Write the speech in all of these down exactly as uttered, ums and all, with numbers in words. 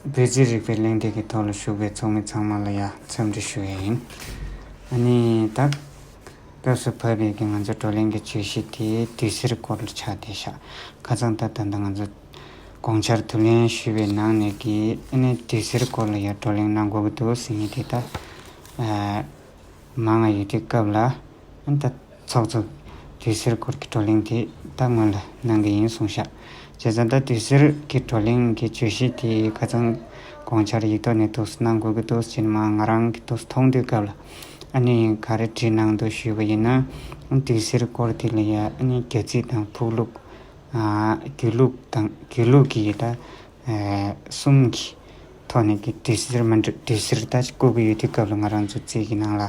བོད་རྩིས་རིག་པའི་གླེང་སྟེགས་ཀྱི་ཐོག་ལ་བཞུགས་པའི་ཚོགས་མི་ཚང་མ་ལ་ཡང་འཚམས་འདྲི་ཞུ་ཡས་ཡིན། ཨ་ནི་ད་སྐབས་སུ་བབས་པའི་གི་ང་ཚོ་བགྲོ་གླེང་གི་བརྗོད་གཞི་དེ་དུས་གསར་སྐོར་ལ་ཆགས་བསྡད་ཤག་ཁ་སང་ད་ད་ལྟ་ང་ཚོ་དགོངས་འཆར་བསྡུ་ལེན་ཞུས་པའི་ནང་ནས་ཀྱི་ཨ་ནི་དུས་གསར་སྐོར་ལ་ཡང་བགྲོ་གླེང་གནང་དགོས་ཀྱི་འདུག་ཟེར་མཁན་དེ་ད་ཨ་མང་ང་ཡོད་དུས་སྐབས་ལ་ཨ་ནི་ད་ཚོགས་གཙོ་དུས་གསར་སྐོར་གྱི་བགྲོ་གླེང་དེ་ད་སྔོན་ལ་གནང་གི་ཡིན་གསུངས་ཤག་བྱས་ཙང་ད་དུས་གསར་གྱི་བགྲོ་གླེང་གི་བརྗོད་གཞི་དེ་ཁ་སང་དགོངས་འཆར་ཡིག་ཐོག་ནས་འདུག་སེ་གནང་དགོས་ཀྱི་འདུག་ཟེར་ནས་མ་ང་རང་གིས་འདུག་སེ་མཐོང་དུས་སྐབས་ལ་ཨ་ནི་ག་རེ་བྲིས་གནང་འདུག་ཞུས་པ་ཡིན་ན། དུས་གསར་སྐོར་དེ་ལ་ཡ་ཨ་ནི་རྒྱ་རྩིས་དང་ཕུག་ལུགས། ཨ་རྒྱུད་ལུགས་དང་རྒྱུད་ལུགས་ཀྱི་ད་ཨ་གསུམ་གྱི་ཐོག་ནས་ཀྱི་དུས་གསར་མ་འདྲ་དུས་གསར་ད་བཀོད་ཀྱི་ཡོད་དུས་སྐབས་ལ་ང་རང་ཚོ་རྩིས་ཀྱི་ནང་ལ་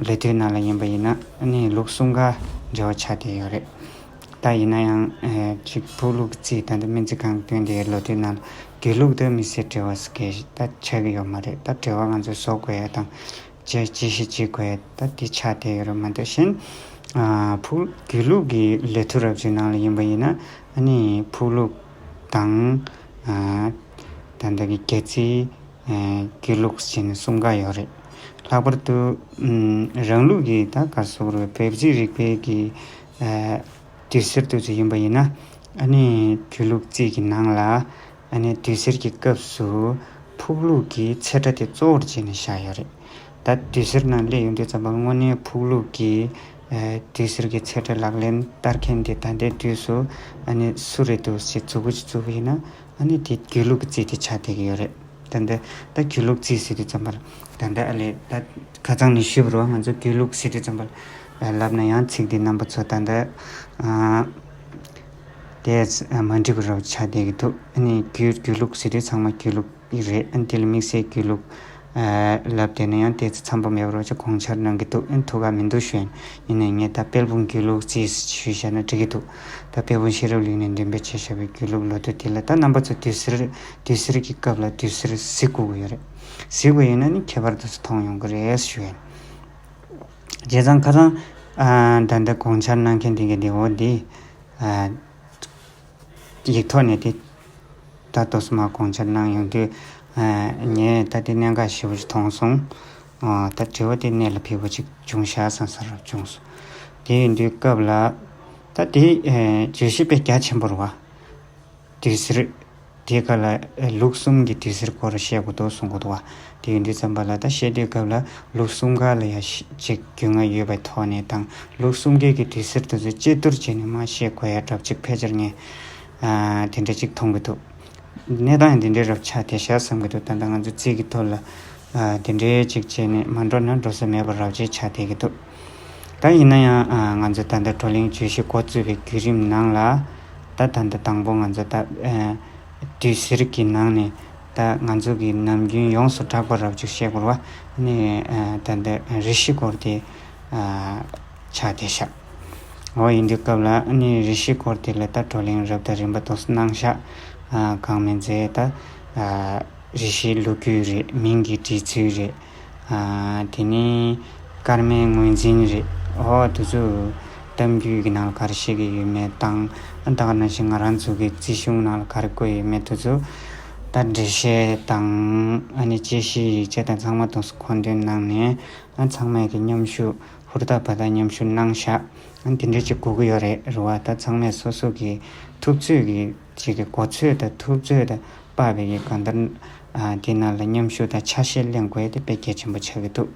ལོ་དུས་ནང་ལ་ཡིན་པ་ཡིན་ན་ཨ་ནི་ལུགས་གསུམ་ཀ་འབྲེལ་བ་ཆགས་བསྡད་ཡོད་རེད། ད་ཡིན་ན་ཡང་ཨ་ཅིག་ཕུག་ལུགས་རྩིས་ད་ལྟ་སྨན་རྩིས་ཁང་བཏོན་དེ་ལོ་དུས་ནང་ལ་རྒྱུད་ལུགས་དེ་དམིགས་བསལ་འབྲེལ་བ་ཟེར་མཁན་ཞིག་ད་ཆགས་ཀྱི་ཡོད་མ་རེད། ད་འབྲེལ་བ་ང་ཚོས་བཟོ་དགོས་ཡ་དང་། དཔྱད་དཔྱད་གཞི་བྱེད་དགོས་ད་དེ་ཆགས་བསྡད་ཡོད་རེད་མ་གཏོགས་གཞན། ཨ་ཕུག་རྒྱུད་ལུགས་ཀྱི་ལོ་དུས་རབ་བྱེད་ནང་ལ་ཡིན་པ་ཡིན་ན་ཨ་ནི་ཕུག་ལུགས་དང་ཨ་ད་ལྟ་གི་རྒྱ་རྩིས་ཨ་རྒྱུད་ལུགས་བྱས་ནས་གསུམ་ཀ་ཡོད་རེད། ལྷག་པར་དུ་ཨམ་རང་ལུགས་ཀྱི་ད་ག་རེ་ཟེར་དགོས་རེད། བོད་རྩིས་རིག་པའི་གི་ཨ་དུས་གསར་དུས་ཚོད་ཡིན་པ་ཡིན་ན་ཨ་ནི་རྒྱུད་ལུགས་རྩིས་ཀྱི་ནང་ལ་ཨ་ནི་དུས་གསར་གྱི་སྐབས་སུ་ཕུག་ལུགས་ཀྱི་ཚེག་དྲ་དེ་གཙོ་བོར་བྱས་ནས་བཞག་ཡོད་རེད། ད་དུས་གསར་ནང་སླེབས་ཡོང་དུས་ཙམ་པ་དངོས་གནས་ཕུག་ལུགས་ཀྱི་ཨ་དུས་གསར་གྱི་ཚེག་དྲ་ལག་ལེན་བསྟར་མཁན་དེ་ད་ལྟའི་དུས་སུ་ཨ་ནི་སུ་རེད་འདུག་ཟེར་མཛུབ་གུ་ཅིག་བཙུགས་པ་ཡིན་ན་ཨ་ནི་དེ་རྒྱུད་ལུགས་རྩིས་དེ་ཆགས་བསྡད་ཀྱི་ཡོད་རེད། ད་ལྟ་ད་རྒྱུད་ལུགས་རྩིས་ཟེར་དུས་ཙམ་པར་ད་ལྟ་ཨ་ལས་ད་ཁ་སང་ནས་ཞུས་པ་རེད་བ། ང་ཚོ་རྒྱུད་ལུགས་ཟེར་དུས་ཙམ་པར་ལབ་ན་ཡང་ཚིག་འདི་རྣམ་པ་ཚོ་ད་ལྟ་ཨ་དེ་མ་འགྲིག་པ་རབ་ཆགས་བསྡད་ཀྱི་འདུག་ཨ་ནི་རྒྱུད་རྒྱུད་ལུགས་ཟེར་དུས་ཚང་མ་རྒྱུད་ལུགས་རེད། ཨ་ནི་དེ་ལ་དམིགས་བསལ་རྒྱུད་ལུགས་ཨ་ལབ་བསྡད་ན་ཡང་དེ་ཚོ་འཚམ་པོ་མེད་པ་རོ་ཅིག་དགོངས་འཆར་གནང་གི་འདུག་ཨ་ནི་ཐུགས་ཁག་མི་འདུག་ཞུ་ཡིན། ཡིན་ནའི་ངས་ད་དཔལ་སྤུངས་རྒྱུད་ལུགས་རྩིས་ཞུས་བཞག་ན་འགྲིག་གི་འདུག་ད་དཔལ་སྤུངས་ཤེས་རབ་གླིང་ནས་འདོན་སྤེལ་བྱས་བཞག་པའི་རྒྱུད་ལུགས་ལོ་ཐོ་དེ་ལ་ད་རྣམ་པ་ཚོ་དུས་གསར་དུས་གསར་གྱི་སྐབས་ལ་དུས་གསར་གཟིགས་དགོས་ཀྱི་ཡོད་རེད། གཟིགས་པ་ཡིན་ན་ནི་ཁྱད་པར་དུ་མཐོང་ཡོང་གི་རེད་ཞུ་ཡིན། བྱས་ཙང་ཁ་སང་ཨ་ད་ལྟ་དགོངས་འཆར་གནང་མཁན་དེ་གའི་དེ་འོ་དེ་ཨ་ཡིག་ཐོག་ནས་དེ་ད་ལྟོ་སུ་མ་དགོངས་འཆར་གནང་ཡོང་དུས་ཨ་ངས་ད་དེ་གནད་འགག་ཞེ་པོ་ཞིག་མཐོང་སོང་། ཨ་ད་དྲི་བ་དེ་གནད་ལ་འཕིགས་པོ་ཅིག་བྱུང་ཤག་བསམ་ས་རབ་བྱུང་སོང་། དེ་ཡིན་དུས་སྐབས་ལ་ད་དེ་ཨ་བརྗོད་གཞི་དཔེ་རྒྱ་ཆེན་པོ་རེད་བ། དུས་གསར། དེའི་སྐབས་ལ་ལུགས་གསུམ་གྱི་དུས་གསར་སྐོར་བཤད་དགོས་འདུག་གསུང་གི་འདུག་བ། དེ་ཡིན་དུས་ཙམ་པ་ལ་ད་བཤད་དུས་སྐབས་ལ་ལུགས་གསུམ་ཀ་ལ་ཡ་ཅིག་རྒྱུས་མངའ་ཡོད་པའི་ཐོག་ནས་དང་ལུགས་གསུམ་ཀའི་གི་དུས་གསར་དེ་ཚོ་དཔྱད་བསྡུར་བྱས་ནས་མར་བཤད་དགོས་ཡ་འདྲ་ཅིག་ཕལ་ཆེར་ངས་ཨ་དེ་འདྲ་ཅིག་མཐོང་གི་འདུག་གནས་སྟངས་འདི་འདྲའི་རབ་ཆགས་བསྡད་ཤག་བསམ་གི་འདུག་ད་ལྟ་ང་ཚོ་རྩིས་ཀྱི་ཐོག་ལ་ཨ་དེ་འདྲའི་ཅིག་བྱས་ནས་མ་འགྲོ་ན་འགྲོ་ས་མེད་པ་རབ་ཅིག་ཆགས་བསྡད་ཀྱི་འདུག་ད་ཡིན་ན་ཡང་ཨ་ང་ཚོ་ད་ལྟ་བགྲོ་གླེང་བརྗོད་གཞི་འགོ་བཙུགས་པའི་བརྒྱུད་རིམ་ནང་ལ་ད་ད་ལྟ་དང་པོ་ང་ཚོ་ད་ཨ་དུས་གསར་གྱི་ནང་ནས་ད་ང་ཚོ་གི་ནམ་རྒྱུན་ཡོངས་སུ་གྲགས་པ་རབ་ཅིག་བཤད་དགོས་རེད་བ། ཨ་ནི་ཨ་ད་ལྟ་རེ་ཞིག་སྐོར་དེ་ཨ་ཆགས་བསྡད་ཤག་འོ་ཡིན་དུས་སྐབས་ལ་ཨ་ནི་རེ་ཞིག་སྐོར་དེ་ལ་ད་བགྲོ་གླེང་རབ་དང་རིམ་པ་དུ་གནང་ཤག་ཨ་གང་མིན་ཚེ་ད་ཨ་རེ་ཞིག་ལོ་རྒྱུས་རེད། མིང་གི་འབྲི་ཚུལ་རེད། ཨ་དེ་ནི་སྐར་མའི་ངོས་འཛིན་རེད། འོ་དེ་ཚོ་གཏམ་རྒྱུད་ཀྱི་ནང་ལ་ག་རེ་བཤད་ཀྱི་ཡོད་མེད་དང་ཨ་ད་ག་ནང་བཞིན་ང་རང་ཚོ་གི་རྩིས་གཞུང་ནང་ལ་ག་རེ་བཀོད་ཡོད་མེད་དེ་ཚོ་ད་འགྲེལ་བཤད་དང་ཨ་ནི་དཔྱད་གཞི་ཡིག་ཆ་དང་ཚང་མ་དུ་མཁོ་འདོན་གནང་ནས་ཨ་ཚང་མས་ཀྱི་མཉམ་ཞུགས་ཧུར་ཐག་འབད་ཐག་མཉམ་ཞུགས་གནང་ཤག་ཨ་དེ་འདྲ་ཅིག་དགོས་ཀྱི་ཡོད་རེད་རེད་བ། ད་ཚང་མས་སོ་སོ་གི་ཐུབ་ཚོད་ཀྱི་ཅིག་གི་གོ་ཚོད་དང་ཐུབ་ཚོད་དང་དཔག་པའི་གི་གང་ལྟར་ཨ་དེ་ནང་ལ་མཉམ་ཞུགས་དང་ཆ་ཤས་ལེན་དགོས་དེ་དཔེ་གལ་ཆེན་པོ་ཆགས་ཀྱི་འདུག་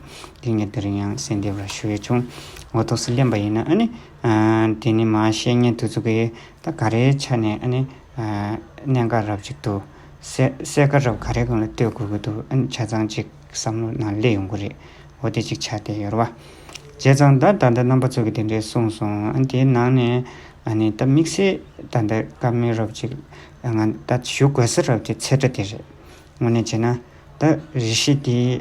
དེ་ངས་དེ་རིང་ཡང་གསན་བདེ་བར་ཞུ་ཡས་བྱུང་། འོ་ཐོག་སུ་ལེན་པ་ཡིན་ན་ཨ་ནི་ཨ་དེ་ནི་མ་བཤད་ངན་དུ་ཚུགས་ཀྱི་ད་ག་རེའི་ཆ་ནས་ཨ་ནི་ཨ་གནད་འགག་རབ་ཅིག་འདུག་སེ་སེ་ཀ་རབ་ག་རེ་གང་ལ་ལྟོས་དགོས་ཀྱི་འདུག་ཨ་ནི་ཆ་ཚང་ཅིག་བསམ་བློ་ནང་སླེབས་ཡོང་གི་རེད། འོ་དེ་ཅིག་ཆགས་བསྡད་ཡོད་རེད་བ། བྱས་ཙང་ད་ད་ལྟ་རྣམ་པ་ཚོ་གིས་དེ་འདྲས་གསུངས་སོང་། ཨ་ནི་དེའི་ནང་ནས་ཨ་ནི་ད་དམིགས་བསལ་ད་ལྟ་བཀའ་མོལ་རབ་ཅིག་ང་ད་ཞུ་དགོས་ས་རབ་ཅིག་ཚེག་དྲ་དེ་རེད། དངོས་གནས་བྱས་ན་ད་རེ་ཞིག་དེ་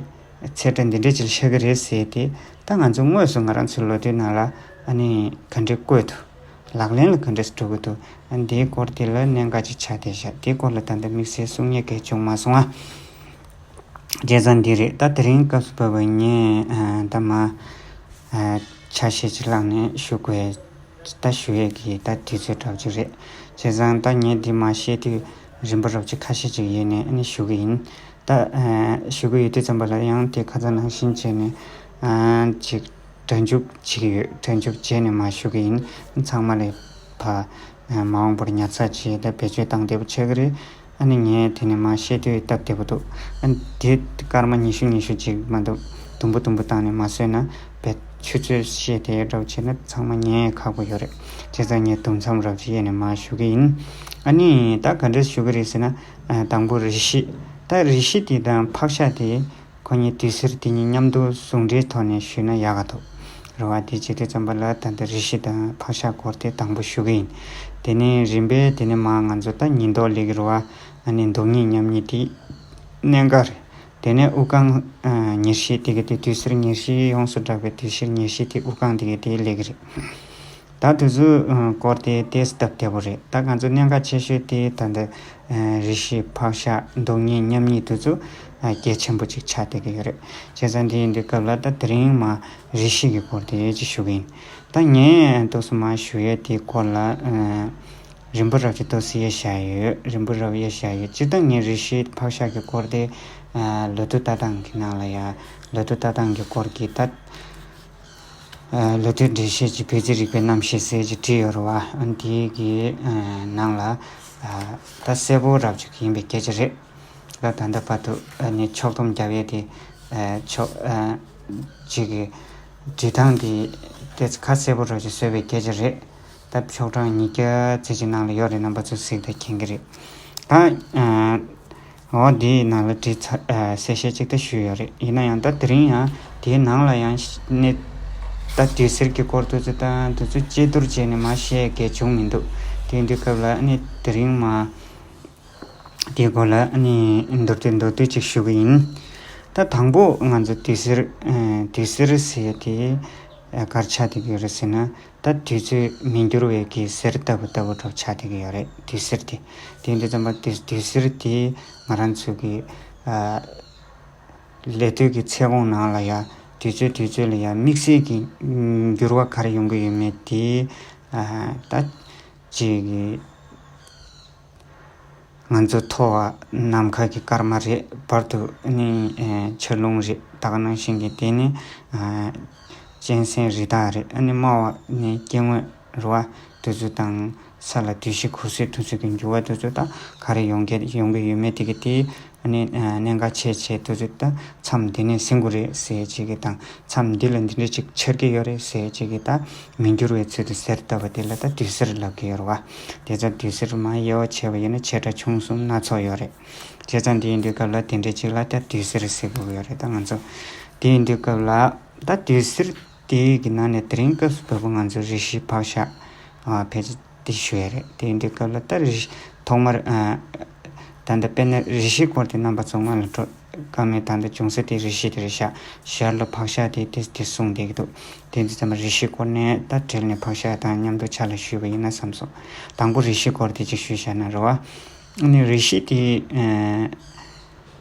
ཚེག་དྲ་འདི་འདྲས་ཅིག་ཆགས་ཀྱི་རེད་ཟེར་ཏེ་ད་ང་ཚོ་དངོས་སུ་ང་རང་ཚོའི་ལོ་དུས་ནང་ལ་ཨ་ནི་ག་འདྲས་བཀོད་འདུག་ལག་ལེན་ལ་ག་འདྲས་འགྲོ་གི་འདུག་ཨ་ནི་དེའི་སྐོར་དེ་ལ་གནད་འགག་ཅིག་ཆགས་བསྡད་ཤག་དེའི་སྐོར་ལ་ད་ལྟ་དམིགས་བསལ་གསུང་ཡས་གང་བྱུང་མ་སོང་ཨ། བྱས་ཙང་འདི་རེད། ད་དེ་རིང་སྐབས་སུ་བབས་པ་ངས་ཨ་ད་མ་ཨ་ཆ་ཤས་ཅིག་བླངས་ནས་ཞུ་དགོས་ད་ཞུ་ཡས་ཀྱི་ད་དུས་ཚོད་འདྲ་པོ་ཅིག་རེད། བྱས་ཙང་ད་ངས་འདི་མ་བཤད་དུས་ རིམ་པ་རབ་ཅིག་ཁ་ཤས་ཅིག་ཡོད་ནས་ཨ་ནི་ཞུ་གི་ཡིན། ད་ཨ་ཞུ་གི་ཡོད་དུས་ཙམ་པ་ལ་ཡང་དེ་ཁ་སང་ནང་བཞིན་བྱས་ནས་ཨ་ཅིག་སྒྲ་འཇུག་བྱེད་ཀྱི་ཡོད། སྒྲ་འཇུག་བྱས་ནས་མར་ཞུ་གི་ཡིན། ཚང་མ་ལ་ཕ་མ་འོངས་པར་ཉར་ཚགས་བྱས་ད་བེད་སྤྱོད་བཏང་བདེ་པོ་ཆགས་ཀྱི་རེད། ཨ་ནི་ངས་དེ་ནས་མར་བཤད་དུས་སྟབས་བདེ་པོ་འདུག་ཨ་ནི་དེ་སྐར་མ་ཉི་ཤུ་ཉི་ཤུ་ཅིག་མ་གཏོགས་དུམ་བུ་དུམ་བུ་བཏང་ནས་མ་བཟོས་ན་བེད་ཆུ་ཚོད་བཤད་དེ་འདྲ་བོ་བྱས་ན་ཚང་མ་ཉན་ཡས་ཁག་པོ་ཡོད་རེད། བྱས་ཙང་ངས་དུམ་མཚམས་རབ་ཅིག་དབྱེ་ནས་མར་ཞུ་གི་ཡིན། ཨ་ནི་ད་ག་འདྲས་ཞུ་གི་རེད་ཟེར་ན། ཨ་དང་པོ་རེ་ཞིག་ད་རེ་ཞིག་དེ་དང་ཕག་ཤ་དེ་ཁོ་གཉིས་དུས་སེར་དེ་གཉིས་མཉམ་དུ་ཟུང་འབྲེལ་ཐོག་ནས་ཞུས་ན་ཡག་ག་འདུག་རེད་བ། དེ་བྱེད་དུས་ཙམ་པ་ལ་ད་ལྟ་རེ་ཞིག་དང་ཕག་ཤ་སྐོར་དེ་དང་པོ་ཞུ་གི་ཡིན། དེ་ནས་རིམ་པས་དེ་ནས་མར་ང་ཚོ་ད་ཉིན་ལྡོག་སླེབས་ཀྱི་རེད་བ། ཨ་ནི་མདོག་ཉིད་མཉམ་ཉིད་དེ་གནད་འགག་རེད། དེ་ནས་དབུགས་ལྒང་ཨ་ཉེར་བཞི་དེ་ག་དེ་དུས་སེར་ཉེར་བཞི་ཡོངས་སུ་གྲགས་པའི་དུས་སེར་ཉེར་བཞི་དེ་དབུགས་ལྒང་དེ་ག་དེ་སླེབས་ཀྱི་རེད། ད་དེ་ཚོའི་སྐོར་དེ་ཏོག་ཙམ་སྟབས་བདེ་པོ་རེད། ད་ང་ཚོ་གནད་འགག་ཆེ་ཤོས་དེ་ད་ལྟ་རེ་ཞིག་ཕག་ཤ་མདོག་ཉིད་མཉམ་ཉིད་དེ་ཚོ་གལ་ཆེན་པོ་ཅིག་ཆགས་བསྡད་ཀྱི་ཡོད་རེད། བྱས་ཙང་དེ་ཡིན་དུས་སྐབས་ལ་ད་དེ་རིང་མར་རེ་ཞིག་གི་སྐོར་དེ་ཅིག་ཞུ་གི་ཡིན། ད་ངས་ཏོག་ཙམ་མར་ཞུ་ཡས་དེའི་སྐོར་ལ་རིམ་པ་རབ་ཅིག་ཏོག་ཙམ་དབྱེ་བཞག་ཡོད། རིམ་པ་རབ་དབྱེ་བཞག་ཡོད། སྤྱིར་བཏང་ངས་རེ་ཞིག་ཕག་ཤ་གི་སྐོར་དེ་ལོ་དུས་ལྟ་སྟངས་ཀྱི་ནང་ལ་ཡ་ལོ་དུས་ལྟ་སྟངས་ཀྱི་སྐོར་གྱི་ད། ལོ་དུས་འགྲེལ་བཤད་ཀྱི་བོད་ཀྱི་རིག་པའི་རྣམ་བཤད་ཟེར་གྱི་བྲིས་ཡོད་རེད་བ། ཨ་འདི་གི་ནང་ལ་ད་གསལ་པོ་རབ་ཅིག་ཡིན་པའི་སྐད་ཆ་རེད། ད་ད་ལྟ་བར་དུ་ཨ་ནི་ཕྱོགས་སྡོམ་རྒྱབ་ཡས་དེ་ཕྱོགས་ཅིག་གི་འབྲི་སྟངས་དེ་ཏོག་ཙམ་ཁ་གསལ་པོ་རབ་ཅིག་བཟོས་པའི་སྐད་ཆ་རེད། ད་ཕྱོགས་གྲངས་ཉིས་བརྒྱ་ཙམ་ཅིག་ནང་ལ་ཡོད་རེད། རྣམ་པ་ཚོས་གཟིགས་ད་མཁྱེན་གྱི་རེད། ད། འོ་འདིའི་ནང་ལ་བྲིས་ཚར། ཨ་གསལ་བཤད་ཅིག་ད་ཞུས་ཡོད་རེད། ཡིན་ན་ཡང་ད་དེ་རིང་ཡང་དེའི་ནང་ལ་ཡང་ནི་ད་དུས་སེར་གྱི་སྐོར་དུ་ཚོད་ད་དུས་ཚོད་དཔྱད་བསྡུར་བྱས་ནས་མ་བཤད་གལ་བྱུང་མི་འདུག་དེ་དུས་སྐབས་ལ་ནི་དེ་རིང་མ་དེའི་སྐོར་ལ་ནི་མདོར་བསྡུས་མདོར་བསྡུས་ཅིག་ཞུ་གི་ཡིན། ད་དང་པོ་ང་ཚོ་དུས་སེར་དུས་སེར་ཟེར་དེ་ག་རེ་ཆགས་བསྡད་ཀྱི་ཡོད་རེད་ཟེར་ན། ད་དུས་ཚོད་མི་འགྱུར་བའི་གི་གསེར་ལྟ་བུ་ལྟ་བུ་འདྲ་ཆགས་བསྡད་ཀྱི་ཡོད་རེད། དུས་གསེར་དེ། དེ་འདི་ཙམ་པ་དུས་དུས་གསེར་དེ་ང་རང་ཚོ་གི་ཨ་ལས་དུས་ཀྱི་ཚེ་གུང་ནང་ལ་ཡ་དུས་ཚོད་དུས་ཚོད་ལ་ཡ་དམིགས་བསལ་གྱི་འགྱུར་བ་ག་རེ་ཡོང་གི་ཡོད་མེད་དེ་ཨ་ད་ཅིག་གི་ང་ཚོ་མཐོ་བ་ནམ་མཁའ་གི་སྐར་མ་རེད། བར་དུ་ནི་ཆར་རླུང་རེད། ད་ག་ནང་བཞིན་གྱི་དེ་ནི་གཅན་གཟན་རི་དྭགས་རེད། ཨ་ནི་དམའ་བ་ནི་སྐྱེ་དངོས་རེད་བ། དེ་ཚོ་དང་ས་ལ་དུས་བཞི་གུང་སེང་དེ་ཚོ་གི་འགྱུར་བ་དེ་ཚོ་ད་ག་རེ་ཡོང་གི་ཡོང་གི་ཡོད་མེད་དེ་གི་དེ་ཨ་ནི་གནད་འགག་ཆེ་ཆེ་དེ་ཚོ་ད་མཚམས་འདི་ནས་ཟིན་དགོས་རེད་ཟེར་བྱེད་ཀྱི་དང་མཚམས་འདི་ལ་འདི་འདྲ་ཅིག་ཆགས་ཀྱི་ཡོད་རེད་ཟེར་བྱེད་ཀྱི་ད་མི་འགྱུར་བའི་ཚུལ་དུ་གསེར་ལྟ་བུ་དེ་ལ་ད་དུས་གསེར་ལབ་ཀྱི་ཡོད་རེད་བ། དེ་ཚོ་དུས་གསེར་མ་དབྱེ་བ་ཕྱེ་བ་ཡིན་ན་ཆེ་ཕྲ་ཆུང་གསུམ་སྣ་ཚོགས་ཡོད་རེད། བྱས་ཙང་དེ་ཡིན་དུས་སྐབས་ལ་དེ་འདྲའི་ཅིག་ལ་ད་དུས་གསེར་ཟེར་དགོས་ཀྱི་ཡོད་རེད། ད་ང་ཚོ་དེ་ཡིན་དུས་སྐབས་ལ་ད་དུས་གསེར་དེ་གི་ནང་ནས་དེ་རིང་སྐབས་སུ་བབས་པ་ང་ཚོ་རེ་ཞིག་ཕག་ཤ་ཕལ་ཆེར་དེ་ཞུ་ཡ་རེད། དེ་ཡིན་དུས་སྐབས་ལ་ད་རེ་ཞིག་ཐོག་མར་ད་ལྟ་དཔེར་ན་རེ་ཞིག་སྐོར་དེ་རྣམ་པ་ཚོ་སྔོན་ལ་འགྲོ་ཀ་མེད། ད་ལྟ་བྱུང་ས་དེ་རེ་ཞིག་དེ་རེད་ཤག་ཞར་ལ་ཕག་ཤ་དེ་དེ་དེ་གསུངས་བསྡད་ཀྱི་འདུག་དེ་འདི་ཙམ་པ་རེ་ཞིག་སྐོར་ནས་ད་བྲེལ་ནས་ཕག་ཤ་དང་མཉམ་དུ་ཆ་ལ་ཞུས་པ་ཡིན་ན་བསམ་སོང་། དང་པོ་རེ་ཞིག་སྐོར་དེ་ཅིག་ཞུས་བཞག་ན་རེད་བ། ཨ་ནི་རེ་ཞིག་དེ་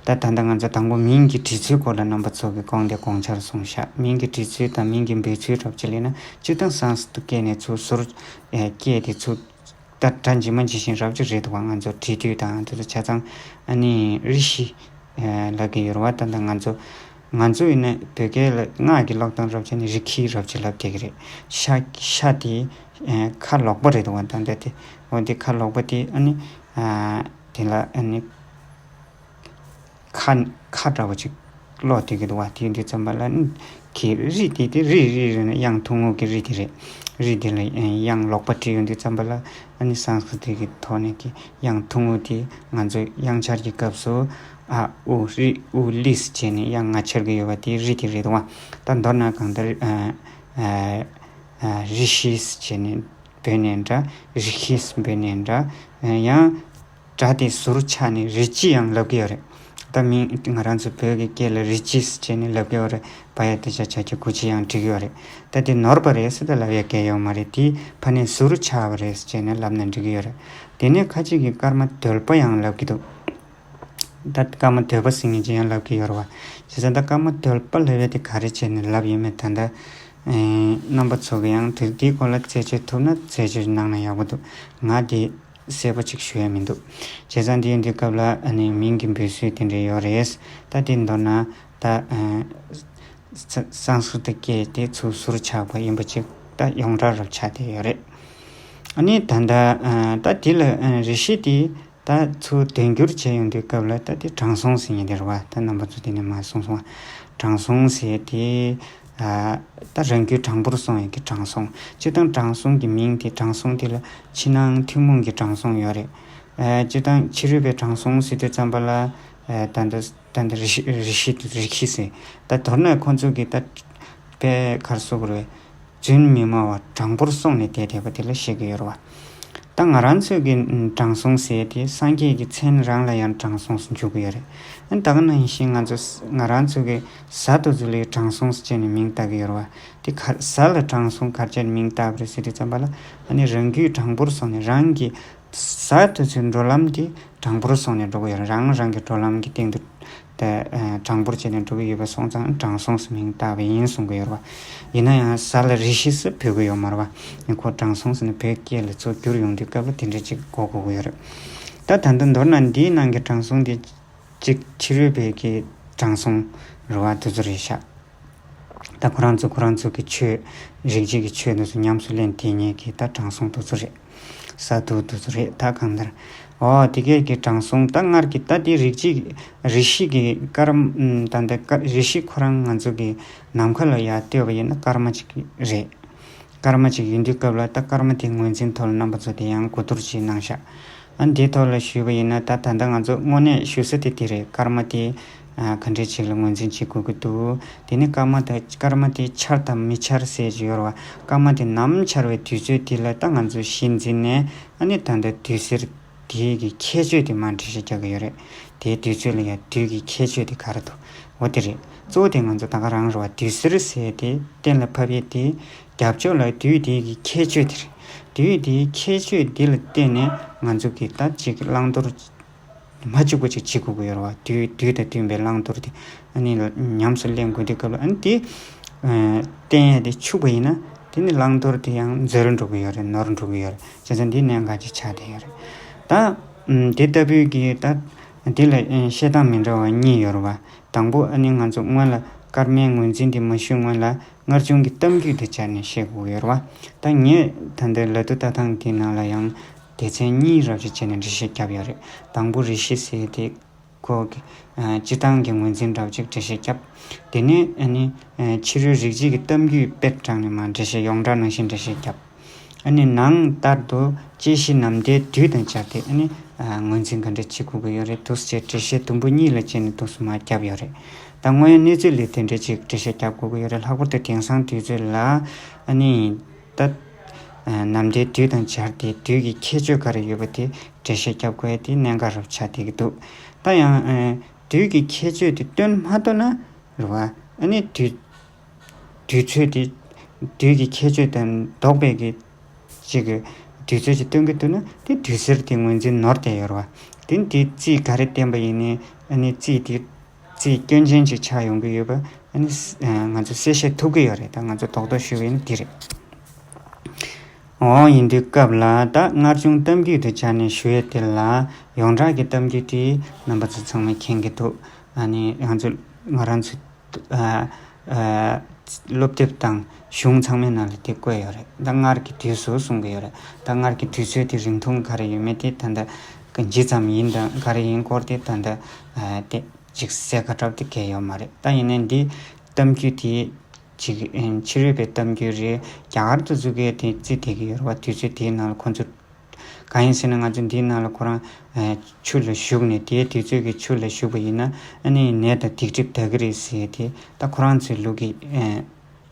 ད་ད་ལྟ་ང་ཚོ་དང་པོ་མིང་གི་བྲིས་ཚུལ་སྐོར་ལ་རྣམ་པ་ཚོ་གི་དགོངས་དེ་དགོངས་འཆར་གསུངས་ཤག་མིང་གི་བྲིས་ཚུལ་དང་མིང་གི་འབོད་ཚུལ་རབ་ཅིག་ལས་ན་སྤྱིར་བཏང་སང་སི་ཀྲིཏ་སྐད་ནས་ཚུར་ཟུར་སྐད་དེ་ཚུར་ད་སྒྲ་ཇི་མ་ཇི་བཞིན་རབ་ཅིག་རེད་འདུག་བ། ང་ཚོ་བྲིས་དུས་དང་དེ་ཚོ་ཆ་ཚང་ཨ་ནི་རེ་ཞིག་ལབ་ཀྱི་ཡོད་རེད་བ། ད་ལྟ་ང་ཚོ་ང་ཚོ་ཡིན་ན་བོད་སྐད་ལ་སྔགས་ཀྱི་ཀློག་སྟངས་རབ་བྱས་ནས་རི་ཁི་རབ་ཅིག་ལབ་བསྡད་ཀྱི་རེད། ཤ་ཤ་དེ་ཁ་ལོག་པ་རེད་འདུག་བ། ད་ལྟ་དེ་འོ་དེ་ཁ་ལོག་པ་དེ་ཨ་ནི་དེ་ལ་ཨ་ནི། ཁ་ཁ་འདྲ་བོ་ཅིག་ཀློག་བསྡད་ཀྱི་འདུག་བ། དེ་དུས་ཙམ་པ་ལ་ནི་གི་རི་དེ་དེ་རི་རི་རི་ནི་དབྱངས་ཐུང་ངུ་གི་རི་དེ་རེད། རི་དེ་ལ་དབྱངས་ལོག་པ་བྲིས་ཡོང་དུས་ཙམ་པ་ལ་ཨ་ནི་སང་སི་ཀྲིཏ་གི་ཐོག་ནས་ཀྱི་དབྱངས་ཐུང་ངུ་དེ་ང་ཚོས་དབྱངས་འཆར་གྱི་སྐབས་སུ་ཨ་ཨུ་རི་ཨུ་ལི་ཟེར་བྱས་ནས་དབྱངས་ལྔ་འཆར་གྱི་ཡོད་པ་དེ་རི་དེ་རེད་འདུག་བ། ད་མདོར་ན་གང་ལྟར་ཨ་ཨ་ཨ་རི་ཤི་ཟེར་བྱས་ནས་འབོད་ནའི་འདྲ། རི་ཤི་ཟེར་འབོད་ནའི་འདྲ། ཡང་སྒྲ་དེ་ཟུར་ཆག་ནས་རི་ཅི་ཡང་ལབ་ཀྱི་ཡོད་རེད། ད་མིང་ང་རང་ཚོ་བོད་ཀྱི་སྐད་ལ་རི་ཅི་ཟེར་བྱས་ནས་ལབ་ཀྱི་ཡོད་རེད། བ་ཡ་དེ་ཆ་ཆ་ཁྱི་གུ་ཅི་ཡང་འབྲི་གི་ཡོད་རེད། ད་དེ་ནོར་བ་རེད་ཟེར་ད་ལབ་ཡ་གལ་ཡོད་མ་རེད། དེ་ཕ་ནས་ཟུར་ཆག་པ་རེད་ཟེར་བྱས་ནས་ལབ་ན་འགྲིག་གི་ཡོད་རེད། དེ་ནས་ཁ་ཅིག་གིས་སྐར་མ་འདོད་པ་ཡང་ལབ་ཀྱི་འདུག་ད་སྐར་མ་འདོད་པ་ཟེར་མཁན་ཅིག་ཡང་ལབ་ཀྱི་ཡོད་རེད་བ། བྱས་ཙང་ད་སྐར་མ་འདོད་པ་ལབ་ཡ་དེ་ག་རེ་བྱས་ནས་ལབ་ཡོད་མེད་ད་ལྟ་རྣམ་པ་ཚོ་གི་ཡང་དེ་དེའི་སྐོར་ལ་རྩད་གཅོད་ཐུབ་ན་རྩད་གཅོད་གནང་ན་ཡག་པོ་འདུག་ང་དེ་ གསལ་པོ་ཅིག་ཞུ་ཡ་མི་འདུག་བྱས་ཙང་འདི་ཡིན་དུས་སྐབས་ལ་ཨ་ནི་མིང་གི་འབོད་སྲོལ་དེ་འདྲ་ཡོད་རེད། ད་དེ་མདོར་ན་ད་ཨ་ས་སཾ་སྐྲྀ་ཏ་སྐད་དེ་ཚུར་ཟུར་ཆག་པ་ཡིན་པ་ཅིག་ད་ཡོངས་གྲགས་རབ་ཆགས་བསྡད་ཡོད་རེད། ཨ་ནི་ད་ད་ཨ་ད་དེ་ལ་ཨ་རེ་ཞིག་དེ་ད་ཚུར་དོན་བསྒྱུར་བྱས་ཡོང་དུས་སྐབས་ལ་ད་དེ་དྲང་སྲོང་ཟེར་མཁན་དེ་རེད་བ། ད་རྣམ་པ་ཚོ་དེ་ནས་མ་གསུངས་སོང་བ། དྲང་སྲོང་ཟེར་དེ་ཨ་ད་རང་རྒྱུད་དྲང་པོར་སོང་ཡོད་ཀྱི་དྲང་སྲོང་། སྤྱིར་བཏང་དྲང་སྲོང་གི་མིང་དེ་དྲང་སྲོང་དེ་ལ་ཕྱི་ནང་ཐུན་མོང་གི་དྲང་སྲོང་ཡོད་རེད། ཨ་སྤྱིར་བཏང་ཕྱི་རོལ་པའི་དྲང་སྲོང་ཟེར་དུས་ཙམ་པ་ལ་ཨ་ད་འདི་ད་འདི་རེ་ཞིག་རེ་ཞིག་རེ་ཞིག་ཟེར། ད་མདོར་ན་ཁོང་ཚོ་གི་ད་དཔེ་ག་རེ་ཟེར་དགོས་རེད། རྫུན་མི་སྨྲ་བ་དྲང་པོར་སོང་ནས་བསྡད་བསྡད་པ་དེ་ལ་བཤད་ཀྱི་ཡོད་རེད་བ། ད་ང་རང་ཚོའི་གི་དྲང་སྲོང་ཟེར་དེ་སངས་རྒྱས་ཀྱི་མཚན་རང་ལ་ཡང་དྲང་སྲོང་ཟེར་འཇུག་གི་ཡོད་རེད། ཨ་ད་ག་ནང་བཞིན་ང་ཚོ་ང་རང་ཚོའི་གི་བཟའ་དེ་ཚོ་ལ་དྲང་སྲོང་ཟེར་བྱས་ནས་མིང་བཏགས་ཀྱི་ཡོད་རེད་བ། དེ་ག་བཟའ་ལ་དྲང་སྲོང་ག་རེ་བྱས་ནས་མིང་བཏགས་པ་རེད་ཟེར་དུས་ཙམ་པ་ལ་ཨ་ནི་རང་རྒྱུད་དྲང་པོར་སོང་ནས་རང་གི་བཟའ་དེ་ཚོའི་འགྲོ་ལམ་དེ་དྲང་པོར་སོང་ནས་འགྲོ་གི་ཡོད་རེད། རང་རང་གི་འགྲོ་ལམ་གྱི་སྟེང་དུ་དེ་ཨ་དྲང་པོར་བྱས་ནས་འགྲོ་གི་ཡོད་པ་སོང་ཙང་དྲང་སྲོང་ཟེར་མིང་བཏགས་པ་ཡིན་གསུང་གི་ཡོད་རེད་བ། ཡིན་ན་ཡང་བཟའ་ལ་རེ་ཞིག་ཟེར་འབོད་གི་ཡོད་མ་རེད་བ། ཁོ་དྲང་སྲོང་ཟེར་ནས་བོད་སྐད་ལ་ཚུར་བསྒྱུར་ཡོང་དུས་སྐབས་ལ་དེ་འདྲ་ཅིག་གོ་དགོས་ཀྱི་ཡོད་རེད། ད་ད་ལྟ་མདོར་ན་འདིའི་ནང་གི་དྲང་སྲོང་དེ་གཅིག་ཕྱི་རོལ་པའི་གི་དྲང་སྲོང་རེད་བ། དེ་ཚོ་རེད་ཤག་ད་ཁོ་རང་ཚོ་ཁོ་རང་ཚོ་གི་ཆོས་རིགས་གཅིག་གི་ཆོས་དེ་ཚོ་ཉམས་སུ་ལེན་དེ་ཉིད་ཀྱི་ད་དྲང་སྲོང་དེ་ཚོ་རེད། ས་དུ་དེ་ཚོ་རེད། ད་གང་ལྟར་ཨོ་དེ་གས་ཀྱི་དྲང་སྲོང་ད་སྔར་གྱི་ད་དེ་རིགས་གཅིག་རེ་ཞིག་གི་སྐར་མ་ད་ལྟ་སྐར་རེ་ཞིག་ཁོ་རང་ང་ཚོ་གི་ནམ་མཁའ་ལ་ཡར་ལྟོས་པ་ཡིན་ན་སྐར་མ་གཅིག་རེད། སྐར་མ་གཅིག་ཡིན་དུས་སྐབས་ལ་ད་སྐར་མ་དེའི་ངོས་འཛིན་ཐོག་ལ་རྣམ་པ་ཚོ་དེ་ཡང་གོ་བསྡུར་ཅིག་གནང་ཤག་ཨ་འདིའི་ཐོག་ལ་ཞུས་པ་ཡིན་ན་ད་ད་ལྟ་ང་ཚོ་དངོས་གནས་ཞུ་ས་དེ་དེ་རེད། སྐར་མ་དེ་ཨ་ག་འདྲས་ཅིག་ལ་ངོས་འཛིན་བྱེད་དགོས་ཀྱི་འདུག་དེ་ནས་སྐར་མ་དང་སྐར་མ་དེ་འཆར་དང་མི་འཆར་ཟེར་གྱི་ཡོད་རེད་བ། སྐར་མ་དེ་ནམ་འཆར་བའི་དུས་ཚོད་དེ་ལ་ད་ང་ཚོ་གཞི་འཛིན་ནས་ཨ་ནི་ད་ལྟ་དུས་གསར་དེའི་གི་ཁྱད་ཆོས་དེ་མར་འགྲེལ་བཤད་རྒྱག་གི་ཡོད་རེད། དེའི་དུས་ཚོད་ལ་ཡང་དུས་ཀྱི་ཁྱད་ཆོས་དེ་ག་རེ་འདུག་འོ་དེ་རེད། གཙོ་བོ་དེ་ང་ཚོ་ད་ག་རང་རེད་བ། དུས་གསར་ཟེར་དེ་གཏན་ལ་ཕབ་ཡས་དེ་རྒྱབ་ཕྱོགས་ལ་དུས་དེའི་གི་ཁྱད་ཆོས་དེ་རེད། དུས་དེའི་ཁྱད་ཆོས་དེ་ལ་བརྟེན་ནས་ང་ཚོ་གི་ད་ཅིག་བླང་དོར་མ་གཅིག་པ་ཅིག་བྱེད་དགོས་ཀྱི་ཡོད་རེད་བ། དུས་དུས་དང་བསྟུན་པའི་བླང་དོར་དེ་ཨ་ནི་ལ་ཉམས་སུ་ལེན་དགོས་དུས་སྐབས་ལ་ཨ་ནི་དེ་ཨ་བསྟན་ཡས་དེ་འཆུག་པ་ཡིན་ན་དེ་ནི་བླང་དོར་དེ་ཡང་འཛོལ་འགྲོ་གི་ཡོད་རེད། ནོར་འགྲོ་གི་ཡོད་རེད། བྱས་ཙང་འདི་གནད་འགག་ཅིག་ཆགས་བསྡད་ཡོད་རེད། ད་ཨ་དེ་ལྟ་བུའི་གི་ད་འདི་ལ་ཨ་བཤད་སྟངས་མི་འདྲ་བ་གཉིས་ཡོད་རེད་བ། དང་པོ་ཨ་ནི་ང་ཚོ་སྔོན་ལ་སྐར་མའི་ངོས་འཛིན་དེ་མ་ཞུས་སྔོན་ལ་སྔར་བྱུང་གི་གཏམ་རྒྱུད་དེ་སྦྱར་ནས་བཤད་དགོས་ཀྱི་ཡོད་རེད་བ། ད་ངས་ད་ལྟ་ལ་དུ་ལྟ་སྟངས་དེའི་ནང་ལ་ཡང་སྡེ་ཚན་གཉིས་རབ་ཅིག་བྱས་ནས་འགྲེལ་བཤད་བརྒྱབ་ཡོད་རེད། དང་པོ་རེ་ཞིག་ཟེར་དེ་ཁོ་གི་ཨ་སྤྱིར་བཏང་གི་ངོས་འཛིན་འདྲ་བོ་ཅིག་འགྲེལ་བཤད་བརྒྱབ། དེ་ནས་ཨ་ནི་ཨ་ཕྱི་རོལ་རིགས་གཅིག་གི་གཏམ་རྒྱུད་དཔེར་དྲངས་ནས་མར་འགྲེལ་བཤད་ཡོངས་གྲགས་ནང་བཞིན་འགྲེལ་བཤད་བརྒྱབ། ཨ་ནི་ནང་ལྟར་དུ་དཔྱད་གཞི་ནམ་ཟླའི་དུས་དང་སྦྱར་ཏེ་ཨ་ནི་ཨ་ངོས་འཛིན་ག་འདྲ་བྱེད་དགོས་ཀྱི་ཡོད་རེད་འདུག་ཅེས་འགྲེལ་བཤད་དུམ་བུ་གཉིས་ལ་བྱས་ནས་འདུག་སེ་མར་བརྒྱབ་ཡོད་རེད། ད་དངོས་ཡོད་གནས་ཚུལ་ལ་དེ་འདྲ་ཅིག་འགྲེལ་བཤད་བརྒྱབ་དགོས་ཀྱི་ཡོད་རེད། ལྷག་པར་དུ་དེང་སང་དུས་ཚོད་ལ་ཨ་ནི་ད་ཨ་ནམ་ཟླའི་དུས་དང་སྦྱར་ཏེ་དུས་ཀྱི་ཁྱད་ཆོས་ག་རེ་ཡོད་པ་དེ་འགྲེལ་བཤད་རྒྱབ་དགོས་ཡ་དེ་གནད་འགག་རུ་ཆགས་བསྡད་ཀྱི་འདུག་ད་ཡང་ཨ་དུས་ཀྱི་ཁྱད་ཆོས་དེ་སྟོན་མ་ཐུབ་ན་རེད་བ། ཨ་ནི་དུས་དུས་ཚོད་དེ་དུས་ཀྱི་ཁྱད་ཆོས་དང་ལྡོག་པའི་གི་ཅིག་གི་དུས་ཚོད་ཅིག་སྟོན་གྱི་འདུག་ན་དེ་དུས་གསར་དེ་ངོས་འཛིན་ནོར་བསྡད་ཡོད་རེད་བ། དེ་དེ་རྩིས་ག་རེ་བསྟན་པ་ཡིན་ནའི་ཨ་ནི་རྩིས་དེ་རྩིས་སྐྱོན་ཅན་ཅིག་ཆགས་ཡོང་གི་ཡོད་པ་ཨ་ནི་ང་ཚོ་གསལ་བཤད་ཐུབ་ཀྱི་ཡོད་རེད། ད་ང་ཚོ་རྡོག་རྡོག་ཞུས་པ་ཡིན་ན་དེ་རེད། འོ་ཡིན་དུས་སྐབས་ལ་ད་སྔར་བྱུང་གཏམ་རྒྱུད་དུ་སྦྱར་ནས་ཞུ་ཡས་དེ་ལ་ཡོངས་གྲགས་ཀྱི་གཏམ་རྒྱུད་དེ་རྣམ་པ་ཚོ་ཚང་མས་མཁྱེན་གྱི་འདུག་ཨ་ནི་ང་ཚོ་ང་རང་ཚོ་ཨ་ཨ་སློབ་དེབ་དང་གཞུང་ཚང་མའི་ནང་ལ་དེ་བཀོད་ཡོད་རེད། ད་སྔར་གྱི་དུས་སུ་གསུང་གི་ཡོད་རེད། ད་སྔར་གྱི་དུས་ཚོད་དེ་རིང་ཐུང་ག་རེ་ཡོད་མེད་དེ་ད་ལྟ་གི་ཇི་ཙམ་ཡིན་དང་ག་རེ་ཡིན་སྐོར་དེ་ད་ལྟ་ཨ་དེ་ཅིག་གསལ་ཁ་གྲགས་དེ་གལ་ཡོད་མ་རེད། ད་ཡིན་ནའི་འདི་གཏམ་རྒྱུད་དེ་ཅིག་ཨ་ཕྱི་རོལ་པའི་གཏམ་རྒྱུད་རེད། རྒྱ་གར་དུ་བཙུགས་ཡས་དེ་རྩིས་བསྡད་ཀྱི་ཡོད་རེད་བ། དུས་ཚོད་དེའི་ནང་ལ་ཁོ་ཚོ་གང་ཡིན་ཟེར་ན་ང་ཚོ་འདིའི་ནང་ལ་ཁོ་རང་ཨ་ཆུ་ལ་ཞུགས་ནས་དེའི་དུས་ཚོད་ཀྱི་ཆུ་ལ་ཞུགས་པ་ཡིན་ན་ཨ་ནི་ནད་དང་སྡིག་སྒྲིབ་དག་གི་རེད་ཟེར་ཡས་དེ་ད་ཁོ་རང་ཚོའི་ལུགས་ཀྱི་ཨ་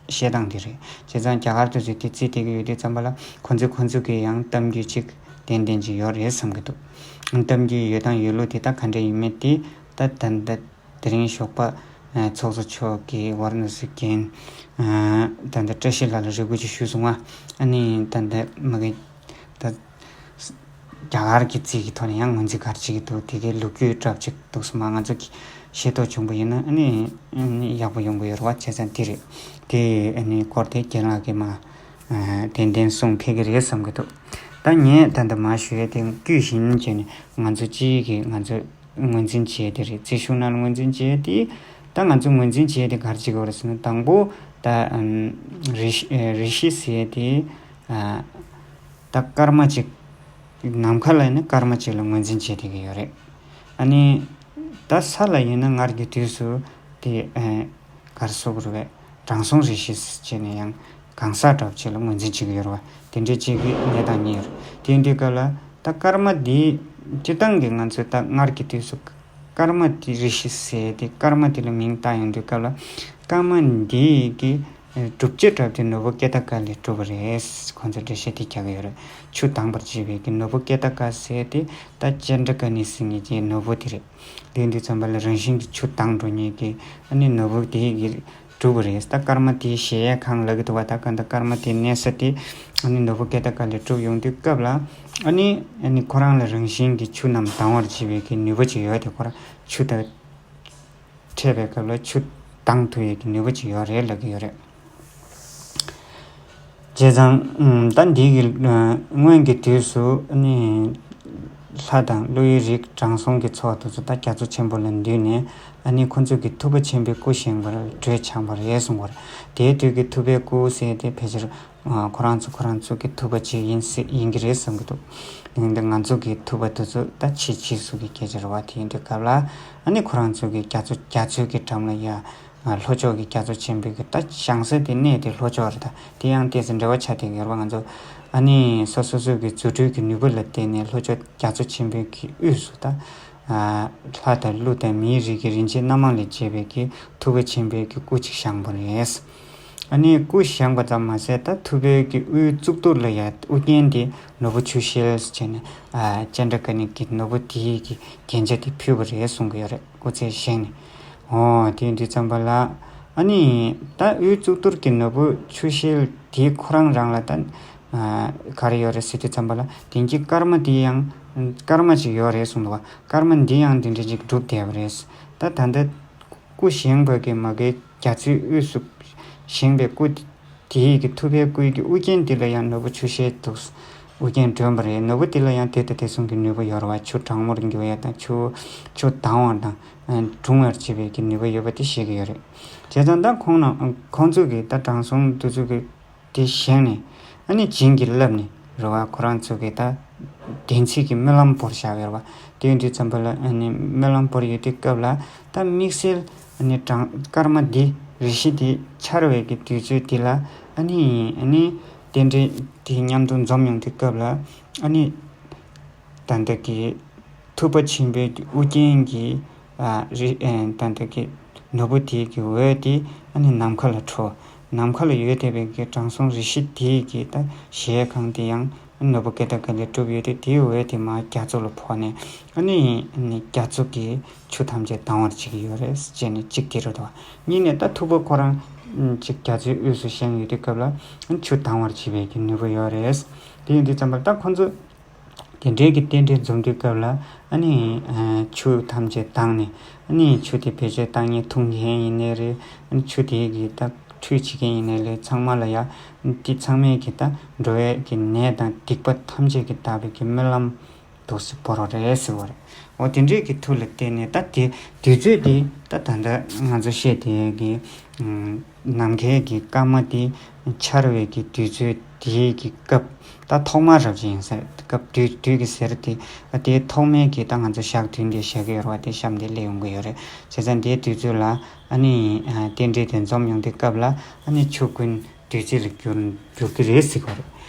བཤད་སྟངས་དེ་རེད། བྱས་ཙང་རྒྱ་གར་དུ་ཚོས་དེ་རྩིས་བསྡད་ཀྱི་ཡོད་དུས་ཙམ་པ་ལ་ཁོ་ཚོས་ཁོ་ཚོ་གི་ཡང་གཏམ་རྒྱུད་ཅིག་ཏན་ཏན་ཅིག་ཡོད་རེད་བསམ་གྱི་འདུག་གཏམ་རྒྱུད་ཡོད་སྟངས་ཡོད་ལུགས་དེ་ད་ག་འདྲ་ཡིན་མིན་དེ་ད་ད་ད་དེ་རིང་ཞོགས་པ་ཨ་ཚོགས་གཙོ་མཆོག་གིས་ཝཱ་ར་ཎ་སི་རྒན་ཨ་ད་ལྟ་བཀྲ་ཤིས་ལགས་ལ་རེ་སྐུལ་ཅིག་ཞུས་སོང་བ། ཨ་ནི་ད་ལྟ་མ་གི་ད་རྒྱ་གར་གྱི་རྩིས་ཀྱི་ཐོག་ནས་ཡང་ངོས་འཛིན་ག་རེ་བྱེད་ཀྱི་འདུག་དེ་གའི་ལོ་རྒྱུས་འདྲ་པོ་ཅིག་འདུག་སེ་མར་ང་ཚོ་གི་ཤེས་རྟོགས་བྱུང་བ་ཡིན་ན་ཨ་ནི་ཨ་ནི་ཡག་པོ་ཡོང་གི་ཡོད་རེད་བ། བྱས་ཙང་དེ་རེད། དེ་ཨ་ནི་སྐོར་དེ་རྒན་ལགས་ཀྱིས་མར་ཨ་ཏན་ཏན་གསུངས་ཕེབས་ཀྱི་རེད་བསམ་གྱི་འདུག་ད་ངས་ད་ལྟ་མ་ཞུ་ཡས་དེ་དཀྱུས་བཞིན་བྱས་ནས་ང་ཚོ་སྤྱིའི་གི་ང་ཚོ་ངོས་འཛིན་བྱས་དེ་རེད། རྩིས་གཞུང་ནང་ལ་ངོས་འཛིན་བྱས་དེ། ད་ང་ཚོ་ངོས་འཛིན་བྱས་དེ་ག་རེ་བྱེད་དགོས་རེད་ཟེར་ན། དང་པོ་ད་ཨམ་རེ་ཤི་ཨེ་རེ་ཤི་ཟེར་དེ་ཨ་ད་སྐར་མ་གཅིག་ནམ་མཁའ་ལ་ནི་སྐར་མ་གཅིག་ལ་ངོས་འཛིན་བྱས་བསྡད་ཀྱི་ཡོད་རེད། ཨ་ནི་ད་ས་ལ་ཡིན་ན་སྔར་གྱི་དུས་སུ་དེ་ཨེ་གར་སོགས་རུ་བས་དྲང་སྲོང་རེ་ཞིག་བྱས་ནས་ཡང་གང་ཟག་གྲབས་ཆེ་ལ་ངོས་འཛིན་བྱེད་ཀྱི་ཡོད་རེད་བ། དེ་འདྲའི་བྱེད་ཀྱི་གནས་སྟངས་གཉིས་ཡོད་རེད། དེ་འདྲའི་སྐབས་ལ་ད་སྐར་མ་འདི་སྤྱི་བཏང་གི་ང་ཚོས་ད་སྔར་གྱི་དུས་སུ་སྐར་མ་དེ་རེ་ཞིག་ཟེར་ཏེ་སྐར་མ་དེ་ལ་མིང་བཏགས་ཡོང་དུས་སྐབས་ལ་སྐར་མ་འདི་གི་གྲུབ་ཆ་གྲབས་དེ་ནོར་བུ་ཀེ་ཏ་ཀ་ལས་གྲུབ་པ་རེད། ཁོང་ཚོས་འགྲེལ་བཤད་དེ་རྒྱག་གི་ཡོད་རེད། ཆུ་དྭངས་པར་བྱེད་པའི་གི་ནོར་བུ་ཀེ་ཏ་ཀ་ཟེར་ཏེ་ད་ཙནྡྲ་ཀ་ནི་ཟེར་མཁན་གྱི་ནོར་བུ་དེ་རེད། དེ་འདི་ཙམ་པ་ལ་རང་བཞིན་གྱི་ཆུ་དྭངས་འགྲོ་མཁན་གྱི་ཨ་ནི་ནོར་བུ་དེ་གི་གྲུབ་པ་རེད། ད་སྐར་མ་དེའི་གཞལ་ཡས་ཁང་ལབ་ཀྱི་འདུག་བ། ད་ག་འདི་སྐར་མ་དེའི་གནས་ས་དེ་ཨ་ནི་ནོར་བུ་ཀེ་ཏ་ཀ་ལས་གྲུབ་ཡོང་དུས་སྐབས་ལ་ཨ་ནི་ཨ་ནི་ཁོ་རང་ལ་རང་བཞིན་གྱི་ཆུ་རྣམས་དྭངས་པར་བྱེད་པའི་གི་ནུས་པ་ཅིག་ཡོད་དེ། ཁོ་རང་ཆུ་དང་འཕྲད་པའི་སྐབས་ལ་ཆུ་དྭངས་ཐུབ་ཡས་ཀྱི་ནུས་པ་ཅིག་ཡོད་རེད་ལབ་ཀྱི་ཡོད་རེད། བྱས་ཙང་ད་འདི་གི་སྔོན་གྱི་དུས་སུ་ཨ་ནི་ལྷ་དང་ཀླུ་ཡི་རིགས་དྲང་སྲོང་གི་ཚོགས་དེ་ཚོ་ད་རྒྱ་མཚོ་ཆེན་པོ་ལ་འདུས་ནས་ཨ་ནི་ཁོ་ཚོ་གི་ཐུབ་པ་ཆེན་པོའི་སྐུ་བཞེངས་པར་གྲོས་འཆམ་པ་རེད་གསུངས་པ་རེད། དེའི་དུས་ཀྱི་ཐུབ་པའི་སྐུ་ཟེར་དེ་ཕལ་ཆེར་ཁོ་རང་ཚོ་ཁོ་རང་ཚོ་གི་ཐུབ་པ་ཅིག་ཡིན་སྲིད་ཡིན་གྱི་རེད་བསམ་གྱི་འདུག། ཡིན་དུས་ང་ཚོ་གི་ཐུབ་པ་དེ་ཚོ་ད་ཕྱི་ཕྱི་སུ་གི་སྐད་ཆ་རེད་བ། དེ་ཡིན་དུས་སྐབས་ལ་ཨ་ནི་ཁོ་རང་ཚོ་གི་རྒྱ་མཚོ་རྒྱ་མཚོའི་གི་འགྲམ་ལ་ཡ། ལྷོ་ཕྱོགས་ཀྱི་རྒྱ་མཚོ་ཆེན་པོའི་གི་ད་བཞེངས་ས་དེ་གནས་དེ་ལྷོ་ཕྱོགས་རེད། ད་དེ་ཡང་ཏོག་ཙམ་འབྲེལ་བ་ཆགས་བསྡད་ཡོད་རེད་བ། ང་ཚོ་ཨ་ནི་སོ་སོ་སོ་གི་རྫུ་འཕྲུལ་གྱི་ནུས་པ་ལ་བརྟེན་ནས་ལྷོ་ཕྱོགས་རྒྱ་མཚོ་ཆེན་པོའི་གི་དབུས་སུ་ད་ལྷ་དང་ཀླུ་དང་མིའི་རིགས་ཀྱི་རིན་ཆེན་སྣ་མང་ལས་བྱས་པའི་གི་ཐུབ་པ་ཆེན་པོའི་གི་སྐུ་གཅིག་བཞེངས་པ་རེད། ཨ་ནི་སྐུ་བཞེངས་པ་ཙམ་མ་ཟད་ད་ཐུབ་པའི་གི་དབུའི་གཙུག་ཏོར་ལ་ཡ་དབུ་རྒྱན་དེ་ནོར་བུ་ཆུ་ཤེལ་ཟེར་བྱས་ནས་ཙནྡྲ་ཀ་ནི་གི་ནོར་བུ་དེའི་གི་རྒྱན་ཆ་དེ་ཕུལ་བ་རེད་གསུང་གི་ཡོད་རེད། སྐུ་ཚེ་བཞེངས་ནས། འོ་དེ་འདི་ཙམ་པ་ལ་ཨ་ནི་ད་དབུའི་གཙུག་ཏོར་གྱི་ནོར་བུ་ཆུ་ཤེལ་དེ་ཁོ་རང་རང་ལ་ད་ག་རེ་ཡོད་རེད་ཟེར་དུས་ཙམ་པ་ལ་དེང་གི་སྐར་མ་དེ་ཡང་སྐར་མ་ཅིག་ཡོད་རེད་གསུངས་འདུག་བ། སྐར་མ་འདི་ཡང་དེ་འདྲ་ཅིག་གྲུབ་བསྡད་པ་རེད། ད་ད་ལྟ་སྐུ་བཞེངས་པ་གི་མ་གི་རྒྱ་མཚོའི་དབུས་སུ་བཞེངས་པའི་སྐུ་དེ་ཡི་གི་ཐུབ་པའི་སྐུ་ཡི་གི་དབུ་རྒྱན་དེ་ལ་ཡང་ནོར་བུ་ཆུ་ཤེལ་འདུག། དབུ་རྒྱན་སྒྲོན་པ་རེད། ནོར་བུ་དེ་ལ་ཡང་དེ་དང་དེ་གསུམ་གྱི་ནུས་པ་ཡོད་རེད་བ། ཆུ་གྲང་མོར་འགྱུར་ཡ་དང་ཆུ་ཆུ་དྭངས་བ་དང་གྲུང་བར་བྱེད་པའི་གི་ནུས་པ་ཡོད་པ་དེ་ཤེས་ཀྱི་ཡོད་རེད། བྱས་ཙང་ད་ཁོང་རྣམས་ཁོང་ཚོ་གི་ད་དྲང་སྲོང་དེ་ཚོ་གི་དེ་བཞེངས་ནས་ཨ་ནི་བྱིན་གྱིས་བརླབས་ནས་རེད་བ། ཁོ་རང་ཚོ་གི་ད་བདེན་ཚིག་གི་སྨོན་ལམ་བོར་བཞག་ཡོད་རེད་བ། དེ་ཡིན་དུས་ཙམ་པ་ལ་ཨ་ནི་སྨོན་ལམ་བོར་ཡོད་དུས་སྐབས་ལ་ད་དམིགས་བསལ་ཨ་ནི་གྲངས་སྐར་མ་འདི་རེ་ཞིག་འདི་འཆར་བའི་གི་དུས་ཚོད་འདི་ལ་ཨ་ནི་ཨ་ནི་རྟེན་འབྲེལ་དེ་མཉམ་དུ་འཛོམས་ཡོང་དུས་སྐབས་ལ་ཨ་ནི་ད་ལྟ་གི་ཐུབ་པ་ཆེན་པོའི་དབུ་རྒྱན་གྱི་ཨ་རི་ཨ་ད་ལྟ་གི་ནོར་བུ་དེའི་གི་འོད་དེ་ཨ་ནི་ནམ་མཁའ་ལ་འཕྲོ། ནམ་མཁའ་ལ་འོད་འདས་པའི་གི་དྲང་སྲོང་རེ་ཞིག་དེའི་གི་ད་གཞལ་ཡས་ཁང་དེ་ཡང་ནོར་བུ་ཀེ་ཏ་ཀ་ལས་གྲུབ་ཡོད་དེ། དེའི་འོད་དེ་མར་རྒྱ་མཚོ་ལ་ཕོག་ནས་ཨ་ནི་ཨ་ནི་རྒྱ་མཚོ་གི་ཆུ་ཐམས་ཅད་དྭངས་བར་བྱེད་ཀྱི་ཡོད་རེད་ཅེས་ནས་གཅིག་དེ་རེད་དོ། གཉིས་ནས་ད་ཐུབ་པ་ཁོ་རང་ཨ་གཅིག་རྒྱ་མཚོའི་དབུས་སུ་བཞེངས་ཡོད་དུས་སྐབས་ལ་ཨ་ཆུ་དྭངས་བར་བྱེད་པའི་གི་ནུས་པ་ཡོད་རེད། དེ་ཡིན་དུས་ཙམ་པར་ད་ཁོ་ཚོ་དེ་འདྲའི་གི་རྟེན་འབྲེལ་འཛོམས་དུས་སྐབས་ལ་ཨ་ནི་ཨ་ཆུ་ཐམས་ཅད་དྭངས་ནས་ཨ་ནི་ཆུ་དེ་བེད་སྤྱོད་བཏང་མཁན་འཐུང་མཁན་ཡིན་ནའི་རེད། ཨ་ནི་ཆུ་དེ་གི་ད་ཁྲུས་བྱེད་མཁན་ཡིན་ནའི་རེད། ཚང་མ་ལ་ཡ་འདི་ཚང་མས་གི་ད་འགྲོ་བའི་གི་ནད་དང་སྡིག་པ་ཐམས་ཅད་ཀྱི་དག་པའི་གི་སྨོན་ལམ་འདུག་སེ་བོར་བ་རེད་ཟེར་བ་རེད། འོ་དེ་འདྲའི་གི་མཐུ་ལ་བརྟེན་ནས་ད་དེ་དུས་ཚོད་དེ་ད་ད་ལྟ་ང་ཚོ་བཤད་དེ་གི་ནམ་མཁའི་གི་སྐར་མ་དེ་འཆར་བའི་གི་དུས་ཚོད་དེའི་གི་སྐབས་ད་ཐོག་མ་རབ་ཅིག་ཡིན་ས་སྐབས་དུས་དུས་ཀྱི་ཟེར་དེ་ཨ་དེའི་ཐོག་མའི་གི་ད་ང་ཚོ་ཞག་བདུན་དེ་བཞག་གི་ཡོད་རེད་བ། དེ་གཤམ་དེ་སླེབས་ཡོང་གི་ཡོད་རེད། བྱས་ཙང་དེའི་དུས་ཚོད་ལ་ཨ་ནི་རྟེན་འབྲེལ་དེ་འཛོམས་ཡོང་དུས་སྐབས་ལ་ཨ་ནི་ཆུ་ཀུན་བདུད་རྩི་ལ་འགྱུར་འགྱུར་གི་རེད་ཟེར་གི་རེད།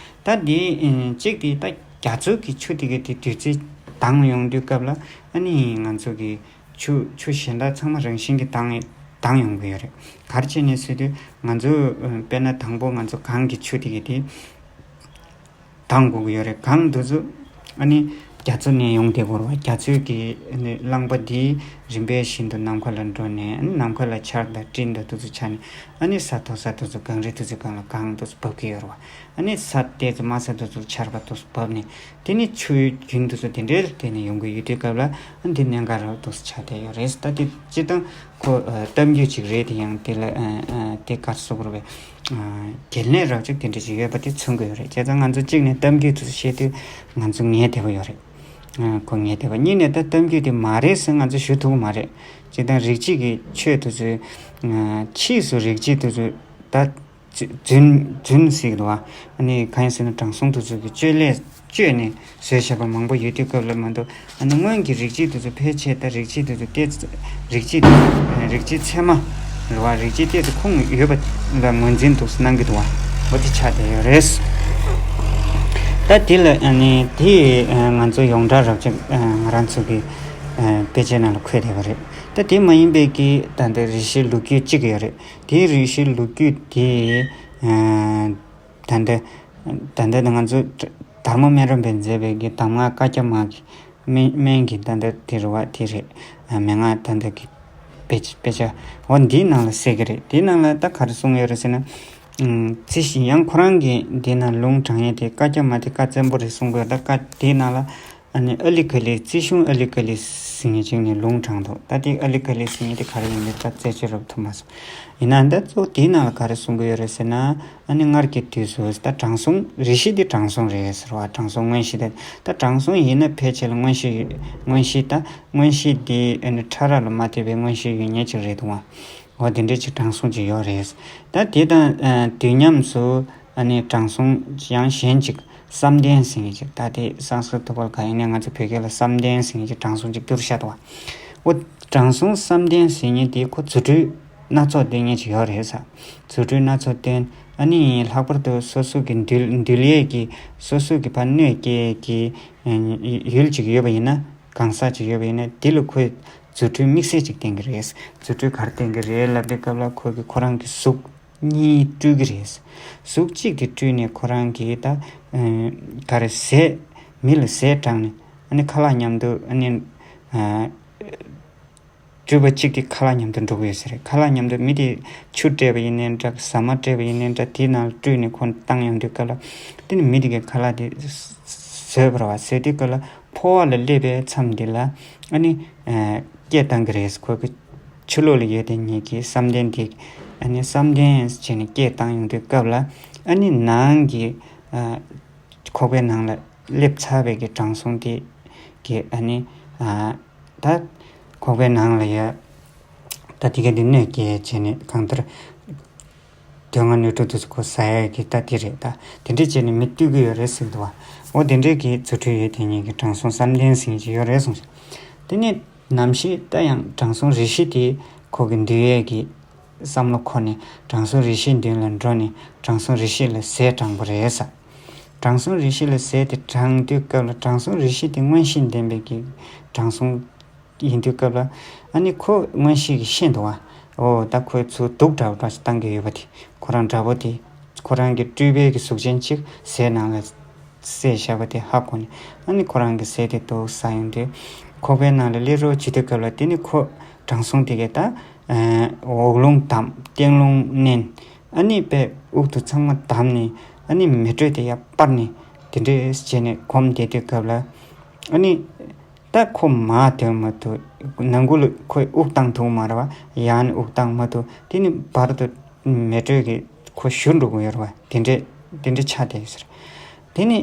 ད་དེ་གཅིག་དེ་ད་རྒྱ་མཚོ་གི་ཆུ་དེ་གི་དེ་བདུད་རྩི་དྭངས་ཡོང་དུས་སྐབས་ལ་ཨ་ནི་ང་ཚོ་གི་ཆུ་ཆུ་གཞན་དག་ཚང་མ་རང་བཞིན་གྱིས་དྭངས་དྭངས་ཡོང་གི་ཡོད་རེད། ག་རེ་བྱས་ནས་ཟེར་དུས་ང་ཚོ་དཔེར་ན་དང་པོ་ང་ཚོ་གངས་ཀྱི་ཆུ་དེ་གི་དེ་དྭངས་དགོས་ཀྱི་ཡོད་རེད། གངས་དེ་ཚོ་ཨ་ནི་རྒྱ་མཚོ་ནས་ཡོང་བསྡད་དགོས་རེད་བ། རྒྱ་མཚོའི་གི་ཨ་ནི་རླངས་པ་འདི་རིམ་པས་བཞིན་དུ་ནམ་མཁའ་ལ་འགྲོ་ནས་ཨ་ནི་ནམ་མཁའ་ལ་ཆར་དང་སྤྲིན་དང་དེ་ཚོ་ཆགས་ནས་ཨ་ནི་ས་མཐོ་ས་དེ་ཚོ་གངས་རི་དེ་ཚོའི་སྒང་ལ་གངས་དེ་ཚོ་བབས་ཀྱི་ཡོད་རེད་བ། ཨ་ནི་ས་དེ་ཚོ་དམའ་ས་དེ་ཚོ་ཆར་པ་དེ་ཚོ་བབས་ནས་དེ་ནི་ཆུའི་རྒྱུན་དེ་ཚོ་དེ་འདྲའི་ལ་བརྟེན་ནས་ཡོང་གི་ཡོད་དུས་སྐབས་ལ་ཨ་ནི་དེ་གནད་འགག་རབ་དེ་ཚོ་ཆགས་བསྡད་ཡོད་རེད། ད་དེ་སྤྱིར་བཏང་ ཁོ་ཨ་གཏམ་རྒྱུད་ཅིག་རེད། དེ་ཡང་དེ་ལ་ཨ་ཨ་དེ་ག་རེ་ཟེར་དགོས་རེད་པས། ཨ་གལ་གནད་རབ་ཅིག་དེ་འདྲ་ཅིག་ཡོད་པ་དེ་མཚོན་གྱི་ཡོད་རེད། བྱས་ཙང་ང་ཚོ་གཅིག་ནས་གཏམ་རྒྱུད་དེ་ཚོ་བཤད་དུས་ང་ཚོ་ངལ་དེ་པོ་ཡོད་རེད། ཨ་ཁོ་ངལ་དེ་པོ། གཉིས་ནས་ད་གཏམ་རྒྱུད་དེ་མ་རེད་ཟེར་ང་ཚོ་ཞུ་ཐུབ་ཀྱི་མ་རེད། སྤྱིར་བཏང་རིགས་གཅིག་གི་ཆོས་དེ་ཚོའི་ཨ་ཕྱིས་སུ་རིགས་གཅིག་དེ་ཚོ་ད་རྫུན་རྫུན་ཟེར་གྱི་འདུག་བ། ཨ་ནི་གང་ཡིན་ཟེར་ན་དྲང་སྲོང་དེ་ཚོ་གི་སྤྱོད་ལས་སྤྱོད་ནས་བཟོས་བཞག་པ་མང་པོ་ཡོད་དུས་སྐབས་ལ་མ་གཏོགས། ཨ་ནི་སྔོན་གྱི་རིགས་གཅིག་དེ་ཚོ་ཕལ་ཆེར་ད་རིགས་གཅིག་དེ་ཚོ་ཏོག་ཙམ་རིགས་གཅིག་དེ་རིགས་གཅིག་ཚད་མ་རེད་བ། རིགས་གཅིག་ཏོག་ཙམ་ཁུངས་ཡོད་པ་ལ་ངོས་འཛིན་འདུག་གནང་གི་འདུག་བ། འོ་དེ་ཆགས་བསྡད་ཡོད་རེད། ད་དེ་ལ་ཨ་ནི་དེ་ང་ཚོ་ཡོངས་གྲགས་རབ་ཅིག་ང་རང་ཚོ་གི་དཔེ་ཆའི་ནང་ལ་འཁོད་བསྡད་པ་རེད། ད་དེ་མ་ཡིན་པའི་གི་ད་ལྟ་རེ་ཞིག་ལོ་རྒྱུས་གཅིག་ཡོད་རེད། དེའི་རེ་ཞིག་ལོ་རྒྱུས་དེ་ད་ལྟ་ད་ལྟ་ང་ཚོ་དར་མོ་སྨན་རམས་པས་མཛད་པའི་གི་གདམས་ངག་བཀའ་རྒྱ་མ་གི་སྨན་སྨན་གྱི་ད་ལྟ་དེ་རེད་བ། དེ་རེད། མན་ངག་ད་ལྟ་གི་དཔེ་དཔེ་ཆ་འོ་འདིའི་ནང་ལ་གསལ་གི་རེད། དེའི་ནང་ལ་ད་ག་རེ་གསུངས་ཡོད་རེད་ཟེར་ན། ཨམ་རྩི་ཤིང་ཡང་ཁོ་རང་གི་འདི་ན་ལུང་དྲངས་ཡས་དེ་བཀའ་རྒྱ་མ་དེ་བཀའ་བཙན་པོ་རེད་གསུང་དགོས། ད་བཀའ་དེའི་ནང་ལ་ཨ་ནི་ཨ་ལི་ཀ་ལི་རྩིས་གཞུང་ཨ་ལི་ཀ་ལི་ཟེར་མཁན་ཅིག་ནས་ལུང་དྲངས་འདུག་ད་དེ་ཨ་ལི་ཀ་ལི་ཟེར་མཁན་དེ་ག་རེ་ཡིན་མིན་ད་རྩད་གཅོད་རབ་ཐུབ་མ་སོང་། ཡིན་ན་ད་གཙོ་བོ་དེའི་ནང་ལ་ག་རེ་གསུང་གི་ཡོད་རེད་ཟེར་ན། ཨ་ནི་སྔར་གྱི་དུས་སུ་ད་དྲང་སྲོང་རེ་ཞིག་དེ་དྲང་སྲོང་རེད་ཟེར་བ། དྲང་སྲོང་མངོན་ཤེས་དེ་ད་དྲང་སྲོང་ཡིན་ན་ཕལ་ཆེར་ལ་མངོན་ཤེས་མངོན་ཤེས་ད་མངོན་ཤེས་དེ་ཨ་ནི་ཕྲ་རགས་ལ་མ་ལྟོས་པའི་མངོན་ཤེས་ཡོད་མཁན་ཅིག་རེད་འདུག་བ། འོ་དེ་འདྲའི་ཅིག་དྲང་སྲོང་ཅིག་ཡོད་རེད། ད་དེ་དང་ཨ་དུས་མཉམ་དུ་ཨ་ནི་དྲང་སྲོང་ཡང་གཞན་ཅིག་བསམ་གཏན་ཟེར་མཁན་ཅིག་ད་དེ་སཾ་སྐྲྀ་ཏ་པར་ག་ཡིན་ནའི་ང་ཚོ་བོད་སྐད་ལ་བསམ་གཏན་ཟེར་མཁན་ཅིག་དྲང་སྲོང་ཅིག་བསྐྱུར་བཞག་འདུག་བ། འོ་དྲང་སྲོང་བསམ་གཏན་ཟེར་མཁན་དེ་ཁོ་རྫུ་འཕྲུལ་སྣ་ཚོགས་སྟོན་མཁན་ཅིག་ཡོད་རེད་ས། རྫུ་འཕྲུལ་སྣ་ཚོགས་སྟོན། ཨ་ནི་ལྷག་པར་དུ་སོ་སོ་གི་འདུལ་འདུལ་ཡས་ཀྱི་སོ་སོ་གི་ཕར་གནོད་སྐྱེལ་གྱི་ཡུལ་ཅིག་ཡོད་པ་ཡིན་ན། གང་ཟག་ཅིག་ཡོད་པ་ཡིན་ན་དེ་ལ་ཁོས་རྫུ་འཕྲུལ་དམིགས་བསལ་ཅིག་བསྟན་གྱི་རེད། རྫུ་འཕྲུལ་ག་རེ་བསྟན་གྱི་རེད་ལབ་དུས་སྐབས་ལ་ཁོ་གིས་ཁོ་རང་གི་གཟུགས་གཉིས་སྤྲུལ་གྱི་རེད། གཟུགས་གཅིག་དེ་སྤྲུལ་ནས་ཁོ་རང་གིས་ད་ག་རེ་ཟས་མི་ལ་ཟས་དྲངས་ནས་ཨ་ནི་ཁ་ལག་མཉམ་དུ་ཨ་ནི་སྤྲུལ་པ་གཅིག་དེ་ཁ་ལག་མཉམ་དུ་འགྲོ་གི་ཡོད་ས་རེད། ཁ་ལག་མཉམ་དུ་མི་དེ་ཆུ་སྤྲད་པ་ཡིན་ནའི་འདྲ། ཟ་མ་སྤྲད་པ་ཡིན་ནའི་འདྲ། དེའི་ནང་ལ་སྤྲུལ་ནས་ཁོ་བཏང་ཡོང་དུས་སྐབས་ལ་དེ་ནི་མི་དེ་གའི་ཁ་ལག་དེ་ཟོས་པ་རེད་བ། ཟོས་དུས་སྐབས་ལ་ཕོ་བ་ལ་སླེབས་པའི་མཚམས་འདི་ལ་ཨ་ནི་སྐད་བཏང་གི་རེད། ཁོ་གི་ཕྱི་ལོགས་ལ་ཡོད་དེ་ཉིད་ཀྱི་བསམ་གཏན་དེ་ཨ་ནི་བསམ་གཏན་བྱས་ནས་སྐད་བཏང་ཡོང་དུས་སྐབས་ལ་ཨ་ནི་ནང་གི་ཁོག་པའི་ནང་ལ་སླེབས་ཚར་བའི་གི་དྲང་སྲོང་དེ་གི་ཨ་ནི་ད་ཁོག་པའི་ནང་ལ་ཡ་ད་དེ་ག་དེ་གནོད་སྐྱེལ་བྱས་ནས་གང་ལྟར་དོན་ལྔ་སྣོད་དྲུག་དེ་ཚོ་ཁོ་ཟ་ཡས་ཀྱི་ད་དེ་རེད། ད་དེ་འདྲས་བྱས་ནས་མི་བཏུལ་གི་ཡོད་རེད་ཟེར་གི་འདུག་བ། འོ་དེ་འདྲས་ཀྱི་རྫུ་འཕྲུལ་ཡོད་དེ་ཉིད་ཀྱི་དྲང་སྲོང་བསམ་གཏན་ཟེར་མཁན་ཅིག་ཡོད་རེད་གསུངས་སོང་། དེ་ནས་ནམ་ཞིག་ད་ཡང་དྲང་སྲོང་རེ་ཞིག་དེ་ཁོ་གི་འདུལ་ཡས་ཀྱི་བསམ་བློ་འཁོར་ནས་དྲང་སྲོང་རེ་ཞིག་མདུན་ལ་འགྲོ་ནས་དྲང་སྲོང་རེ་ཞིག་ལ་ཟས་དྲངས་པ་རེད་ས། དྲང་སྲོང་རེ་ཞིག་ལ་ཟས་དེ་དྲངས་དུས་སྐབས་ལ་དྲང་སྲོང་རེ་ཞིག་དེ་མངོན་ཤེས་ལྡན་པའི་གི་དྲང་སྲོང་ཡིན་དུས་སྐབས་ལ་ཨ་ནི་ཁོ་མངོན་ཤེས་ཀྱིས་ཤེས་འདུག་བ། འོ་ད་ཁོས་ཚུར་དུག་འདྲ་བོ་འདྲ་ཞིག་བཏང་གི་ཡོད་པ་དེ་ཁོ་རང་དགྲ་བོ་དེ་ཁོ་རང་གི་སྤྲུལ་པའི་གི་གཟུགས་ཅན་གཅིག་ཟས་ནང་ལ་བསྲེས་བཞག་པ་དེ་ཧ་གོ་ནས་ཨ་ནི་ཁོ་རང་གི་ཟས་དེ་དུག་ཟ་ཡོང་དུས་ཁོག་པའི་ནང་ལ་སླེབས་རོགས་བྱེད་དུས་སྐབས་ལ་དེ་ནི་ཁོ་དྲང་སྲོང་དེ་གས་ད་འོག་རླུང་བསྡམས་སྟེང་རླུང་མནན། ཨ་ནི་དཔེ་དབུགས་དེ་ཚང་མ་བསྡམས་ནས་ཨ་ནི་མེ་དྲོད་དེ་ཡར་སྤར་ནས་དེ་འདྲས་བྱས་ནས་སྒོམ་བསྡད་དུས་སྐབས་ལ་ཨ་ནི་ད་ཁོ་མར་དོན་མ་ཐུབ། ནང་ཁུལ་ལ་ཁོས་དབུགས་བཏང་ཐུབ་མ་རེད་བ། ཡང་ནས་དབུགས་བཏང་མ་ཐུབ། དེ་ནི་བར་དུ་མེ་དྲོད་ཀྱིས་ཁོ་བཞུར་འགྲོ་གི་ཡོད་རེད་བ། དེ་འདྲས་དེ་འདྲས་ཆགས་བསྡད་ཡོད་ཟེར། དེ་ནི་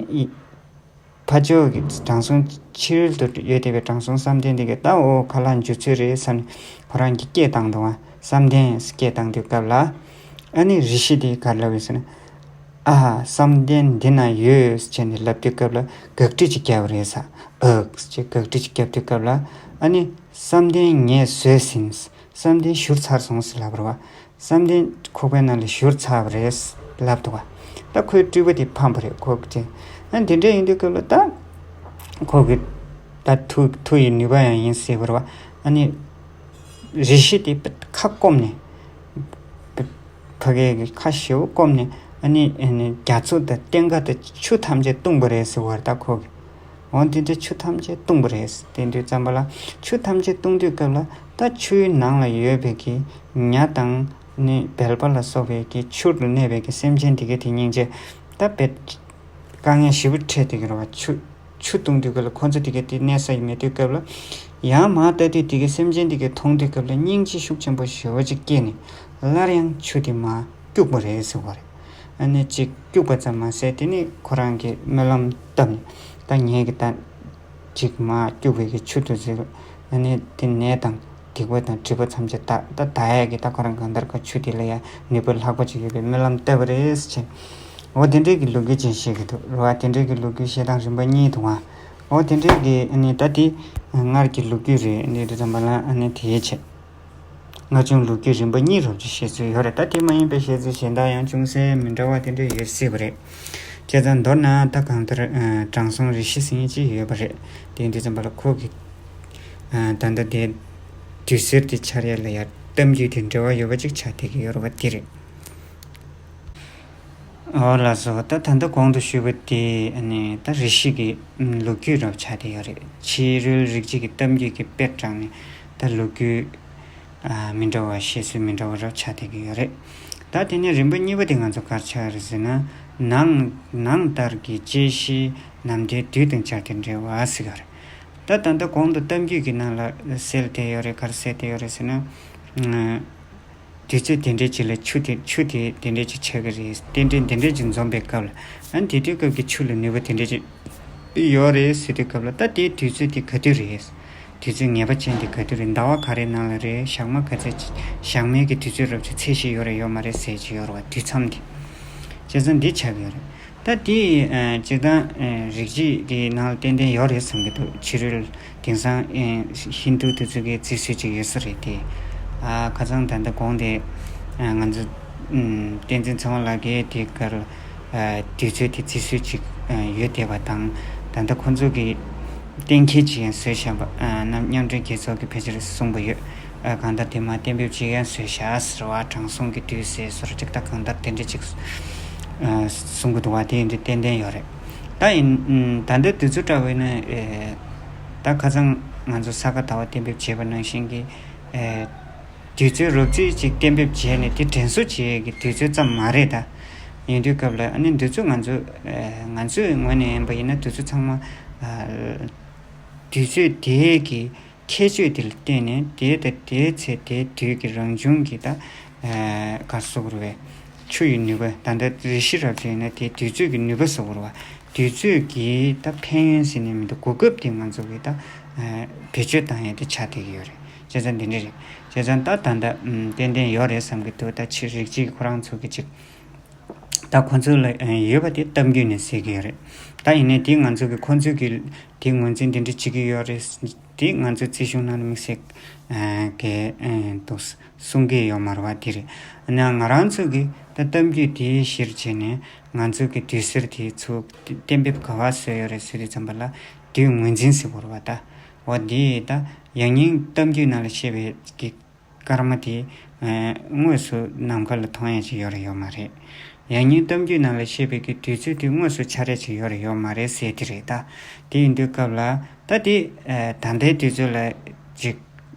ཕར་ཕྱོགས་ཀྱི་དྲང་སྲོང་ཕྱི་རོལ་དུ་ཡོད་བསྡད་པའི་དྲང་སྲོང་བསམ་གཏན་དེ་གས་ད་འོ་ཁ་ལག་འཇུ་ཚོད་རེད་བསམ་ནས་ཁོ་རང་གིས་སྐད་བཏང་འདུག་བ། བསམ་གཏན་སྐད་བཏང་དུས་སྐབས་ལ་ཨ་ནི་རེ་ཞིག་དེ་ག་རེ་ལབ་ཡོད་ཟེར་ན། ཨ་ཧ། བསམ་གཏན་འདི་ན་ཡོད་ཟེར་ནས་ལབ་དུས་སྐབས་ལ་དགག་དཀྲི་ཅིག་བརྒྱབ་པ་རེད་ས། ཨག་ཅེས་དགག་དཀྲི་ཅིག་བརྒྱབ་དུས་སྐབས་ལ་ཨ་ནི་བསམ་གཏན་ངས་ཟོས་ཟིན། བསམ་གཏན་བཞུར་ཚར་སོང་ཟེར་ལབ་པ་རེད་བ། བསམ་གཏན་ཁོག་པའི་ནང་ལ་བཞུར་ཚར་བ་རེད་ལབ་འདུག་བ། ད་ཁོའི་སྤྲུལ་པ་དེ་ཕམ་པ་རེད་ཁོ་གི་དྲན། ཨ་དེ་འདྲ་ཡིན་དུས་སྐབས་ལ་ད་ཁོ་གི་ད་མཐུ་མཐུ་ཡི་ནུས་པ་ཡང་ཡིན་སྲིད་པ་རེད་བ། ཨ་ནི་རེ་ཞིག་དེ་ཁ་སྐོམ་ནས་ཕ་གི་ཁ་ཞེ་པོ་སྐོམ་ནས་ཨ་ནི་རྒྱ་མཚོ་དང་ལྟེང་ཁ་དང་ཆུ་ཐམས་ཅད་བཏུང་པ་རེད་ཟེར་བ་རེད་ད་ཁོ་གི། འོ་དེ་འདྲ་ཆུ་ཐམས་ཅད་བཏུང་པ་རེད། དེ་དུས་ཙམ་པ་ལ་ཆུ་ཐམས་ཅད་བཏུང་དུས་སྐབས་ལ་ད་ཆུའི་ནང་ལ་ཡོད་པའི་གི་ཉ་དང་ནི་སྦལ་པ་ལ་སོགས་པའི་གི་ཆུ་ལ་གནས་པའི་གི་སེམས་ཅན་དེ་གའི་དེ་སྙིང་རྗེ་ད་དཔེ་དཀའ་ངལ་ཞེ་པོ་འཕྲད་དེ་གི་རེད་བ། ཆུ་ཆུ་བཏུང་དུས་སྐབས་ལ་ཁོ་ཚོ་དེ་གའི་དེ་གནས་ས་ཡི་མེད་དུས་སྐབས་ལ་ ཡང་མར་ལྟ་དུས་དེ་གའི་སེམས་ཅན་དེ་གའི་མཐོང་དུས་སྐབས་ལ་སྙིང་རྗེ་ཤུགས་ཆེན་པོ་ཞེ་པོ་ཅིག་སྐྱེས་ནས་སླར་ཡང་ཆུ་དེ་མར་སྐྱུག་པ་རེད་ཟེར་བ་རེད། ཨ་ནི་ཅིག་སྐྱུག་པ་ཙམ་མ་ཟད་དེ་ནི་ཁོ་རང་གིས་སྨོན་ལམ་བཏབ་ནས། ད་ངས་གི་ད་ཅིག་མར་སྐྱུག་པའི་གི་ཆུ་དེ་ཚོས་ཨ་ནི་དེ་ནད་དང་སྡིག་པ་དང་སྒྲིབ་པ་ཐམས་ཅད་དག་ད་དག་ཡས་གི། ད་ཁོ་རང་གང་ལྟར་ག་ཆུ་དེ་ལ་ཡང་ནུས་པ་ལྷག་པ་ཅིག་ཡོད་པའི་སྨོན་ལམ་བཏབ་པ་རེད་ཟེར་བྱས། འོ་དེ་འདྲའི་གི་ལོ་རྒྱུས་ཅིག་བཤད་གི་འདུག་རེད་བ། དེ་འདྲའི་གི་ལོ་རྒྱུས་བཤད་སྟངས་རིམ་པ་གཉིས་འདུག་བ། འོ་དེ་འདྲའི་གི་ཨ་ནི་ད་དེ་སྔར་གྱི་ལོ་རྒྱུས་རེད། ཨ་ནི་དེ་ཙམ་པ་ལ་ཨ་ནི་དེའི་ཆེད། ང་ཆུང་ལོ་རྒྱུས་རིམ་པ་གཉིས་རོབ་ཅིག་བཤད་ཚུལ་ཡོད་རེད། ད་དེ་མ་ཡིན་པའི་བཤད་ཚུལ་གཞན་དག་ཡང་ཅུང་ཟད་མི་འདྲ་བ་དེ་འདྲ་ཡོད་སྲིད་པ་རེད། བྱས་ཙང་མདོར་ན་ད་གང་ལྟར་ཨ་དྲང་སྲོང་རེ་ཞིག་ཟེར་མཁན་ཅིག་ཡོད་པ་རེད། དེ་འདི་ཙམ་པ་ལ་ཁོ་གི་ཨ་ད་ལྟ་དེ་དུས་ཚོད་དེ་འཆར་ཡ་ལ་ཡ་གཏམ་རྒྱུད་དེ་འབྲེལ་བ་ཡོད་པ་ཅིག་ཆགས་བསྡད་ཀྱི་ཡོད་རེད་བ། དེ་རེད། འོ་ལགས་སོ། ད་ད་ལྟ་གོང་དུ་ཞུས་པ་དེ་ཨ་ནི་ད་རེ་ཞིག་གི་ལོ་རྒྱུས་རབ་ཆགས་བསྡད་ཡོད་རེད། ཕྱི་རོལ་རིག་བྱེད་ཀྱི་གཏམ་རྒྱུད་ཀྱི་དཔེར་དྲངས་ནས་ད་ལོ་རྒྱུས་ཨ་མི་འདྲ་བ་བཤད་སྲོལ་མི་འདྲ་བ་རབ་ཆགས་བསྡད་ཀྱི་ཡོད་རེད། ད་དེ་ནས་རིམ་པ་གཉིས་པ་དེ་ང་ཚོ་ག་རེ་ཆགས་རེད་ཟེར་ན། ནང་ནང་ལྟར་གྱི་དཔྱད་གཞི་ནམ་ཟླའི་དུས་དང་བཅར་ཏེ་འབྲེལ་བ་ཟེར་གྱི་ཡོད་རེད། ད་ད་ལྟ་གོང་དུ་གཏམ་རྒྱུད་ཀྱི་ནང་ལ་གསལ་བསྡད་ཡོད་རེད། ག་རེ་གསལ་བསྡད་ཡོད་རེད་ཟེར་ན། དུས་ཚོད་དེ་འདྲའི་ཅིག་ལ་ཆུ་དེ་ཆུ་དེ་དེ་འདྲའི་ཅིག་ཆགས་ཀྱི་རེད། རྟེན་འབྲེལ་དེ་འདྲའི་ཅིག་འཛོམས་པའི་སྐབས་ལ། ཨ་ནི་དེ་དུས་སྐབས་ཀྱི་ཆུ་ལ་ནུས་པ་དེ་འདྲའི་ཅིག་ཡོད་རེད་ཟེར་དུས་སྐབས་ལ། ད་དེའི་དུས་ཚོད་དེ་ག་དུས་རེད། དུས་ཚོད་ངེས་པ་ཅན་དེ་ག་དུས་རེད། ཟླ་བ་ག་རེ་ནང་ལ་རེད། ཞག་མ་ག་ཚོད་ཅིག་ཞག་མའི་གི་དུས་ཚོད་རབ་ཅིག་ཚད་གཞི་ཡོད་རེད་ཡོད་མ་རེད་ཟེར་གྱི་ཡོད་རེད་བ། དུས་མཚམས་དེ། བྱས་ཙང་འདི་ཆགས་ཀྱི་ཡོད་རེད། ད་དེ་ཨ་སྤྱིར་བཏང་ཨ་རིག་བྱེད་ཀྱི་ནང་ལ་ཏན་ཏན་ཡོད་རེད་བསམ་གྱི་འདུག་ཕྱི་རོལ་དེང་སང་ཨ་ཧིན་དུ་དེ་ཚོ་གི་རྩིས་སྲོལ་ཅིག་ཡོད་ས་རེད་དེ། ཨ་ཁ་སང་ད་ལྟ་གོང་དེ་ཨ་ང་ཚོ་ཨ་བསྟན་འཛིན་ཚེ་དབང་ལགས་ཀྱིས་དེ་གར་ཨ་དུས་ཚོད་དེ་རྩིས་སྲོལ་ཅིག་ཨ་ཡོད་བསྡད་པ་དང་། ད་ལྟ་ཁོ་ཚོ་གི་གཏན་འཁེལ་ཅིག་ཡང་བཟོས་བཞག་པ། ཨ་ནམ་མཉམ་འབྲེལ་རྒྱལ་ཚོགས་ཀྱི་ཕལ་ཆེར་གསུངས་པ་ཡོད། ཨ་གང་ལྟར་དེ་མ་གཏན་འབེབས་ཅིག་ཡང་བཟོས་བཞག་ཟེར་བ། དྲང་སྲོང་གི་དུས་ཟེར་སོར་ཅིག་ད་གང་ལྟར་དེ་འདྲ་ཅིག་ཨ་གསུང་གི་འདུག་བ། དེ་ཡིན་དུས་ཏན་ཏན་ཡོད་རེད། ད་ཡིན་ཨ་ད་ལྟའི་དུས་ཚོད་འདྲ་བོ་ཡིན་ན། ཨེ་ད་ཁ་སང་ང་ཚོ་ས་ག་ཟླ་བ་གཏན་འབེབས་བྱས་པ་ནང་བཞིན་གྱི་ཨེ་དུས་ཚོད་རོབ་རྩིས་ཅིག་གཏན་འབེབས་བྱས་ནས་དེ་དྲན་གསོ་བྱེད་ཡས་ཀྱི་དུས་ཚོད་ཙམ་མ་རེད། ད་ཡིན་དུས་སྐབས་ལ་ཨ་ནི་དུས་ཚོད་ང་ཚོ་ཨེ་ང་ཚོའི་ངོས་ནས་ཡིན་པ་ཡིན་ན་དུས་ཚོད་ཚང་མ་ཨ་དུས་ཚོད་དེའི་གི་ཁྱད་ཆོས་དེ་ལ་བརྟེན་ནས་དེའི་ད་དེའི་ཚེ་དེའི་དུས་ཀྱི་རང་བྱུང་གི་ད་ཨ་ག་རེ་ཟེར་དགོས་རེད་པས། ཆུ་ཡི་ནུས་པ། ད་ལྟ་རེ་ཞིག་རབ་ཅིག་ཡིན་ན་དེའི་དུས་ཚོད་ཀྱི་ནུས་པ་ཟེར་དགོས་རེད་པ། དུས་ཚོད་ཀྱི་ད་ཕན་ཡོན་ཟེར་ནས་མི་འདུག་གོ་སྐབས་དེ་ང་ཚོ་གི་ད་ཨ་བེད་སྤྱོད་བཏང་ཡས་དེ་ཆགས་བསྡད་ཀྱི་ཡོད་རེད། བྱས་ཙང་འདི་འདྲ་རེད། བྱས་ཙང་ད་ད་ལྟ་ཨམ་ཏན་ཏན་ཡོད་རེད་བསམ་གྱི་འདུག་ད་ཕྱི་རིག་བྱེད་ཁོ་རང་ཚོ་གི་ཅིག་ད་ཁོ་ཚོ་ལ་ཨ་ཡོད་པ་དེ་གཏམ་རྒྱུད་ནས་གསལ་གྱི་ཡོད་རེད། ད་ཡིན་ནའི་དེ་ང་ཚོ་གི་ཁོ་ཚོས་གི་དེ་ངོས་འཛིན་དེ་འདྲ་བྱེད་ཀྱི་ཡོད་རེད། དེ་ང་ཚོའི་རྩིས་གཞུང་ནང་ལ་དམིགས་བསལ་ཨ་གི་ཨ་འདུག་གསུང་གི་ཡོད་མ་རེད་བ། དེ་རེད། ཡིན་ནའང་ང་རང་ཚོ་གི་ད་གཏམ་རྒྱུད་དེའི་གཞིར་བྱས་ནས་ང་ཚོ་གི་དུས་ཚོད་དེ་ཚོ་གཏན་འབེབས་ག་པར་བཟོས་ཡོད་རེད་ཟེར་དུས་ཙམ་པ་ལ་དུས་ངོས་འཛིན་ཟེར་དགོས་རེད་བ། ད་འོ་དེ་ད་ཡང་སྙིང་གཏམ་རྒྱུད་ནང་ལ་བཤད་པའི་གི་སྐར་མ་དེ་ཨ་དངོས་སུ་ནམ་མཁའ་ལ་མཐོང་ཡ་ཅིག་ཡོད་རེད་ཡོད་མ་རེད། ཡང་སྙིང་གཏམ་རྒྱུད་ནང་ལ་བཤད་པའི་གི་དུས་ཚོད་དེ་དངོས་སུ་འཆར་ཡ་ཅིག་ཡོད་རེད་ཡོད་མ་རེད་ཟེར་དེ་རེད། ད་དེ་ཡིན་དུས་སྐབས་ལ་ད་དེ་ཨ་ད་ལྟའི་དུས་ཚོད་ལ་ཅིག་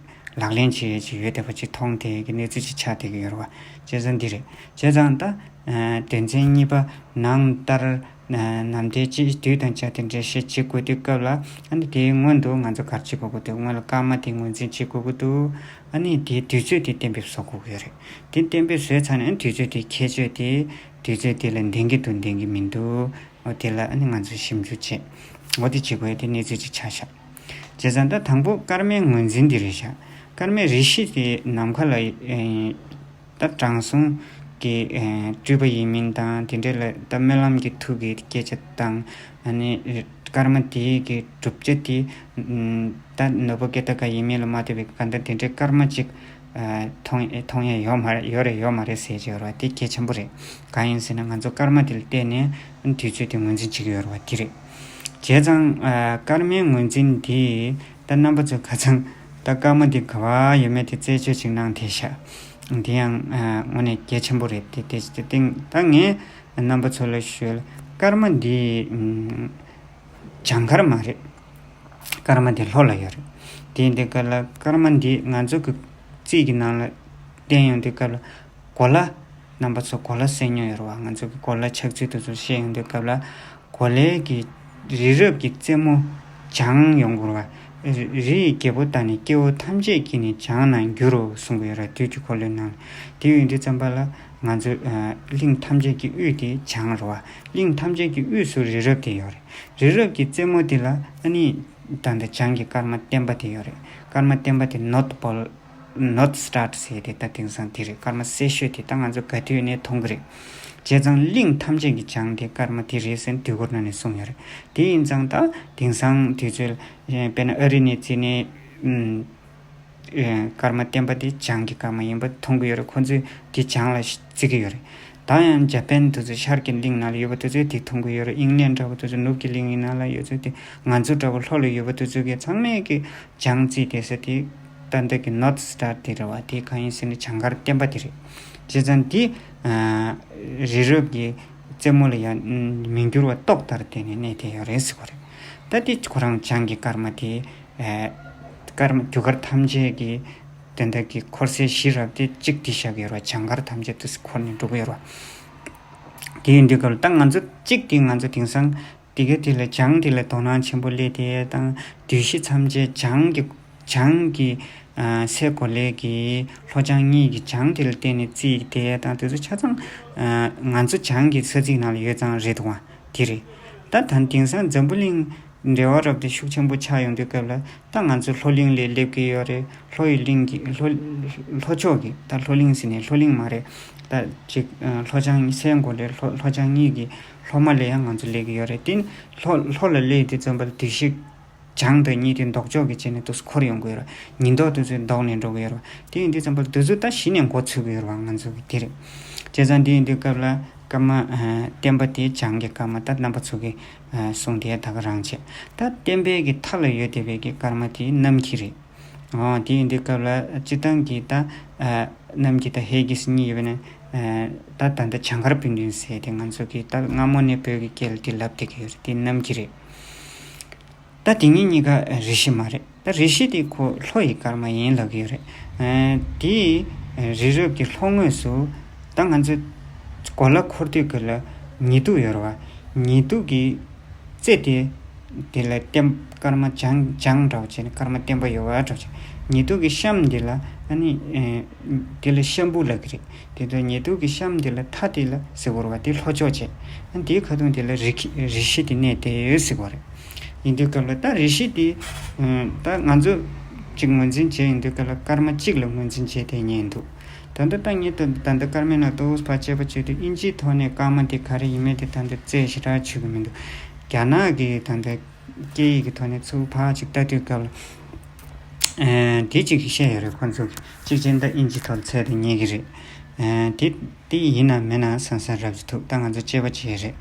ལག་ལེན་བྱེད་ཡ་ཅིག་ཡོད་བསྡད་པ་ཅིག་མཐོང་བསྡད་ཀྱི་གནས་ཚུལ་ཅིག་ཆགས་བསྡད་ཀྱི་ཡོད་རེད་བ། བྱས་ཙང་འདི་རེད། བྱས་ཙང་ད་ཨ་དོན་ཚན་གཉིས་པ་ནང་ལྟར་ནམ་ཟླའི་དཔྱད་དུས་དང་བཅས་ཏེ་འགྲེལ་བཤད་བྱེད་དགོས་དུས་སྐབས་ལ། ཨ་ནི་དེའི་སྔོན་དུ་ང་ཚོ་ག་རེ་བྱེད་དགོས་ཀྱི་འདུག་སྔོན་ལ་སྐར་མ་དེ་ངོས་འཛིན་བྱེད་དགོས་ཀྱི་འདུག་ཨ་ནི་དེའི་དུས་ཚོད་དེ་གཏན་འབེབས་བཟོ་དགོས་ཀྱི་ཡོད་རེད། དེ་གཏན་འབེབས་བཟོས་ཚར་ནས། ཨ་ནི་དུས་ཚོད་དེའི་ཁྱད་ཆོས་དེ། དུས་ཚོད་དེ་ལ་ལྡན་གྱི་འདུག་ལྡན་གྱི་མི་འདུག་འོ་དེ་ལ་ཨ་ནི་ང་ཚོས་ཞིབ་འཇུག་བྱེད། འོ་དེ་བྱེད་དགོས་ཡ་དེ་གནས་ཚུལ་ཅིག་ཆགས་ཤག་བྱས་ཙང་ད་དང་པོ་སྐར་མའི་ངོས་འཛིན་དེ་རེད་ཤག་སྐར་མའི་རེ་ཞིག་དེ་ནམ་མཁའ་ལ་ཨེ་ད་དྲང་སྲོང་གི་ཨེ་སྤྲུལ་པ་ཡིན་མིན་དང་། དེ་འདྲ་ལ་ད་སྨོན་ལམ་གྱི་མཐུ་གི་སྐད་ཆ་དང་། ཨ་ནི་སྐར་མ་དེའི་གི་གྲུབ་ཆ་དེ་ཨམ་ད་ནོར་བུ་ཀེ་ཏ་ཀ་ཡིན་མིན་ལ་མ་ལྟོས་པའི་གང་ལྟར་དེ་འདྲའི་སྐར་མ་ཅིག་ཨ་མཐོང་མཐོང་ཡ་ཡོད་མ་རེད། ཡོད་རེད་ཡོད་མ་རེད་ཟེར་གྱི་ཡོད་རེད་བ། དེ་གལ་ཆེན་པོ་རེད། གང་ཡིན་ཟེར་ན་ང་ཚོ་སྐར་མ་དེ་ལ་བལྟས་ནས་དུས་ཚོད་དེ་ངོས་འཛིན་བྱེད་ཀྱི་ཡོད་རེད་བ། དེ་རེད། བྱས་ཙང་ཨ་སྐར་མའི་ངོས་འཛིན་དེ་ད་རྣམ་པ་ཚོས་ཁ་སང་ད་སྐར་མ་དེ་ག་པར་ཡོད་མེད་དེ་རྩད་གཅོད་ཅིག་གནང་བསྡད་ཤག་དེ་ཡང་ཨ་དངོས་གནས་གལ་ཆེན་པོ་རེད། དེ་དེ་དེ་སྟེང་ད་ངས་རྣམ་པ་ཚོ་ལ་ཞུ་ཡ་ལ། སྐར་མ་འདི་ཨམ་གྱངས་མཁར་མ་རེད། སྐར་མ་འདི་ལྷོ་ལ་ཡོད་རེད། དེ་ཡིན་དུས་སྐབས་ལ་སྐར་མ་འདི་ང་ཚོ་གི་རྩིས་ཀྱི་ནང་ལ་བསྟན་ཡོང་དུས་སྐབས་ལ། གོ་ལ། རྣམ་པ་ཚོ་གོ་ལ་གསན་མྱོང་ཡོད་རེད་བ། ང་ཚོ་གི་གོ་ལ་ཆགས་ཚུལ་དེ་ཚོ་བཤད་ཡོང་དུས་སྐབས་ལ། གོ་ལའི་གི་རི་རབ་ཀྱི་རྩེ་མོ་བྱང་ཡོང་དགོས་རེད་ རི་ཡི་རྒྱལ་པོ་དང་ནི་སྐྱེ་བོ་ཐམས་ཅད་ཀྱིས་ནི་བྱང་ན་འགྱུར་རོ་གསུང་གི་ཡོད་རེད། དུས་ཀྱི་འཁོར་ལོའི་ནང་ལ། དེ་ཡིན་དུས་ཙམ་པ་ལ་ང་ཚོ་ཨ་གླིང་ཐམས་ཅད་ཀྱི་དབུས་དེ་བྱང་རེད་བ། གླིང་ཐམས་ཅད་ཀྱི་དབུས་སུ་རི་རབ་དེ་ཡོད་རེད། རི་རབ་ཀྱི་རྩེ་མོ་དེ་ལ་ཨ་ནི་ད་ལྟ་བྱང་གི་སྐར་མ་བརྟན་པ་དེ་ཡོད་རེད། སྐར་མ་བརྟན་པ་དེ་North Pole North Star ཟེར་ཏེ་ད་དེང་སང་དེ་རེད། སྐར་མ་སེར་ཤོས་དེ་ད་ང་ཚོ་ག་དུས་ནས་མཐོང་གི་རེད། བྱས་ཙང་གླིང་ཐམས་ཅད་ཀྱི་བྱང་དེ་སྐར་མ་དེ་རེད་ཟེར་དུས་འཁོར་ནང་ནས་གསུངས་ཡོད་རེད། དེ་ཡིན་ཙང་ད་དེང་སང་དུས་ཚོད་དཔེར་ན་ཨ་རི་ནས་བརྩིས་ནས་ཨུམ། ཨེ། སྐར་མ་བརྟན་པ་དེ་བྱང་གི་སྐར་མ་ཡིན་པ་མཐོང་གི་ཡོད་རེད། ཁོ་ཚོས་དེ་བྱང་ལ་བརྩི་གི་ཡོད་རེད། ད་ཡང་ཇ་པན་དེ་ཚོ་ཤར་གྱི་གླིང་ནང་ལ་ཡོད་པ་དེ་ཚོས་དེ་མཐོང་གི་ཡོད་རེད། ཨིང་ལན་འདྲ་པོ་དེ་ཚོ་ནུབ་ཀྱི་གླིང་ཡིན་ན་ལ་ཡོད་ཚོད་དེ། ང་ཚོ་འདྲ་པོ་ལྷོ་ལ་ཡོད་པ་དེ་ཚོ་གིས་ཚང་མས་ཀྱི་བྱང་བརྩིས་དེ་ས་དེ་ད་ལྟ་གི་North Star དེ་རེད་བ། དེ་གང་ཡིན་ཟེར་ན་བྱང་སྐར་བརྟན་པ་དེ་རེད། བྱས་ཙང་དེ་ཨ་རི་རབ་ཀྱི་རྩེ་མོ་ལ་ཡང་མི་འགྱུར་བ་ཏོག་ལྟར་བརྟེན་ནས་གནས་ཏེ་ཡོད་རེད་ཟེར་གོ་རེད། ད་དེ་ཁོ་རང་བྱང་གི་སྐར་མ་དེ། ཨེ། སྐར་མ་རྒྱུ་སྐར་ཐམས་ཅད་ཀྱི་དེ་འདྲ་གི་འཁོར་སའི་གཞི་རབ་དེ་གཅིག་དེ་བཞག་ཡོད་རེད་བ། བྱང་སྐར་ཐམས་ཅད་དུ་འཁོར་ནས་འགྲོ་གི་ཡོད་རེད་བ། དེ་ཡིན་དུས་སྐབས་ལ་ད་ང་ཚོ་གཅིག་དེ་ང་ཚོ་དེང་སང་དེ་ག་དེ་ལ་བྱང་དེ་ལ་དོ་སྣང་ཆེན་པོ་སླེབས་ཏེ་དང་དུས་བཞི་ཐམས་ཅད་བྱང་གི་བྱང་གི་ཨ་སའི་གོ་ལའི་གི་ལྷོ་བྱང་གཉིས་ཀྱི་བྱང་དེ་ལ་བརྟེན་ནས་བརྩིས་ཏེ་དང་དེ་ཚོ་ཆ་ཚང་ཨ་ང་ཚོ་བྱང་གི་ས་ཚིགས་ནང་ལ་ཡོད་ཙང་རེད་འདུག་བ། དེ་རེད། ད་ད་དེང་སང་འཛམ་བུ་གླིང་འབྲེལ་བ་རབ་དེ་ཤུགས་ཆེན་པོ་ཆགས་ཡོང་དུས་སྐབས་ལ་ད་ང་ཚོ་ལྷོ་གླིང་ལ་སླེབས་ཀྱི་ཡོད་རེད། ལྷོ་ཡི་གླིང་གི་ལྷོ་ལྷོ་ཕྱོགས་ཀྱི་ད་ལྷོ་གླིང་ཟེར་ནས་ལྷོ་གླིང་མ་རེད། ད་ཅིག་ལྷོ་བྱང་སའི་གོ་ལའི་ལྷོ་ལྷོ་བྱང་གཉིས་ཀྱི་ལྷོ་མ་ལ་ཡང་ང་ཚོ་སླེབས་ཀྱི་ཡོད་རེད། དེ་ལྷོ་ལྷོ་ལ་སླེབས་དུས་ཙམ་པ་ལ་དུས་བཞི་བྱང་དང་གཉིས་དེ་ལྡོག་ཕྱོགས་ཀྱི་བྱས་ནས་དུས་འཁོར་ཡོང་གི་ཡོད་རེད། ཉི་ལྡོག་དུས་ཚོད་ལྡོག་ནས་འགྲོ་གི་ཡོད་རེད། དེ་ཡིན་དུས་ཙམ་པ་ལ་དུས་ཚོད་ད་གཞི་ནས་འགོ་ཚུགས་ཀྱི་ཡོད་རེད་བ། ང་ཚོ་གི་དེ་རེད། བྱས་ཙང་དེ་ཡིན་དུས་སྐབས་ལ་སྐར་མ་ཨ་བརྟན་པ་དེ་བྱང་གི་སྐར་མ་ད་རྣམ་པ་ཚོ་གི་ཨ་གསུང་དེ་ད་ག་རང་བྱས། ད་བརྟན་པའི་གི་མཐའ་ལ་ཡོད་བསྡད་པའི་གི་སྐར་མ་དེ་གནམ་གྱི་རེད། འོ་དེ་ཡིན་དུས་སྐབས་ལ་སྤྱིར་བཏང་གི་ད་ཨ་གནམ་གྱི་ད་ཧེ་གི་སི་གཉིས་ཡོད་པ་ནས་ཨ་ད་ད་ལྟ་བྱང་སྐར་སྤུན་བདུན་ཟེར་དེ་ང་ཚོ་གི་ད་སྔ་མོ་ནས་བོད་ཀྱི་སྐད་ལ་དེ་ལབ་བསྡད་ཀྱི་ཡོད་རེད། དེ་གནམ་གྱི་རེད། ད་དེ་གཉིས་གཉིས་ཀ་རེ་ཞིག་མ་རེད། ད་རེ་ཞིག་དེ་ཁོ་ལྷོ་ཡི་སྐར་མ་ཡིན་ལབ་ཀྱི་ཡོད་རེད། ཨ་དེ་རི་རབ་ཀྱི་ལྷོ་ངོས་སུ་ད་ང་ཚོ་གོ་ལ་འཁོར་དུས་ཀྱི་ལ་ཉི་གདུགས་ཡོད་རེད་བ། ཉི་གདུགས་ཀྱི་རྩེ་དེ་དེ་ལ་བརྟན་སྐར་མ་བྱང་བྱང་འདྲ་བོ་བྱས་ནས་སྐར་མ་བརྟན་པ་ཡོད་བ་འདྲ་བོ་བྱས། ཉི་གདུགས་ཀྱི་གཤམ་དེ་ལ་ཨ་ནི་ཨེ་དེ་ལ་གཤམ་བུ་ལབ་ཀྱི་རེད། དེ་ཚོ་ཉི་གདུགས་ཀྱི་གཤམ་དེ་ལ་མཐའ་དེ་ལ་ཟེར་གོ་རེད་བ། དེ་ལྷོ་ཕྱོགས་བྱས། ཨ་དེའི་ཁ་ཐུག་དེ་ལ་རི་ཁི་རི་ཤི་དེ་གནས་བསྡད་ཡོད་ཟེར་གོ་རེད། ཡིན་དུས་སྐབས་ལ་ད་རི་ཤི་དེ་ཨ་ད་ང་ཚོ་གཅིག་ངོས་འཛིན་བྱས་ཡིན་དུས་སྐབས་ལ་སྐར་མ་གཅིག་ལ་ངོས་འཛིན་བྱས་བསྡད་མཁན་འདུག་ད་ལྟ་ད་ངས་ད་ད་ལྟ་སྐར་མའི་ནང་དུ་ཕར་དཔྱད་པ་བྱེད་དུས་དབྱིན་ཇིའི་ཐོག་ནས་སྐར་མ་དེ་ག་རེ་ཡིན་མིན་དེ་ད་ལྟ་རྩད་ཞེ་དྲག་ཆོད་ཀྱི་མི་འདུག་རྒྱ་ནག་གི་ད་ལྟ་སྐད་ཡིག་གི་ཐོག་ནས་ཚུར་ཕར་ཅིག་ལྟ་དུས་སྐབས་ལ། ཨ་དེ་གཅིག་གིས་བཤད་ཡོད་རེད། ཁོང་ཚོ་གཅིག་ཅན་ད་དབྱིན་ཇི་ཐོག་ཚད་དུ་ངེས་ཀྱི་རེད། ཨ་དེ་དེ་ཡིན་ན་མིན་ན་བསམ་བསམ་རབ་ཅིག་འདུག་ད་ང་ཚོ་དཔྱད་པ་བྱས་རེད།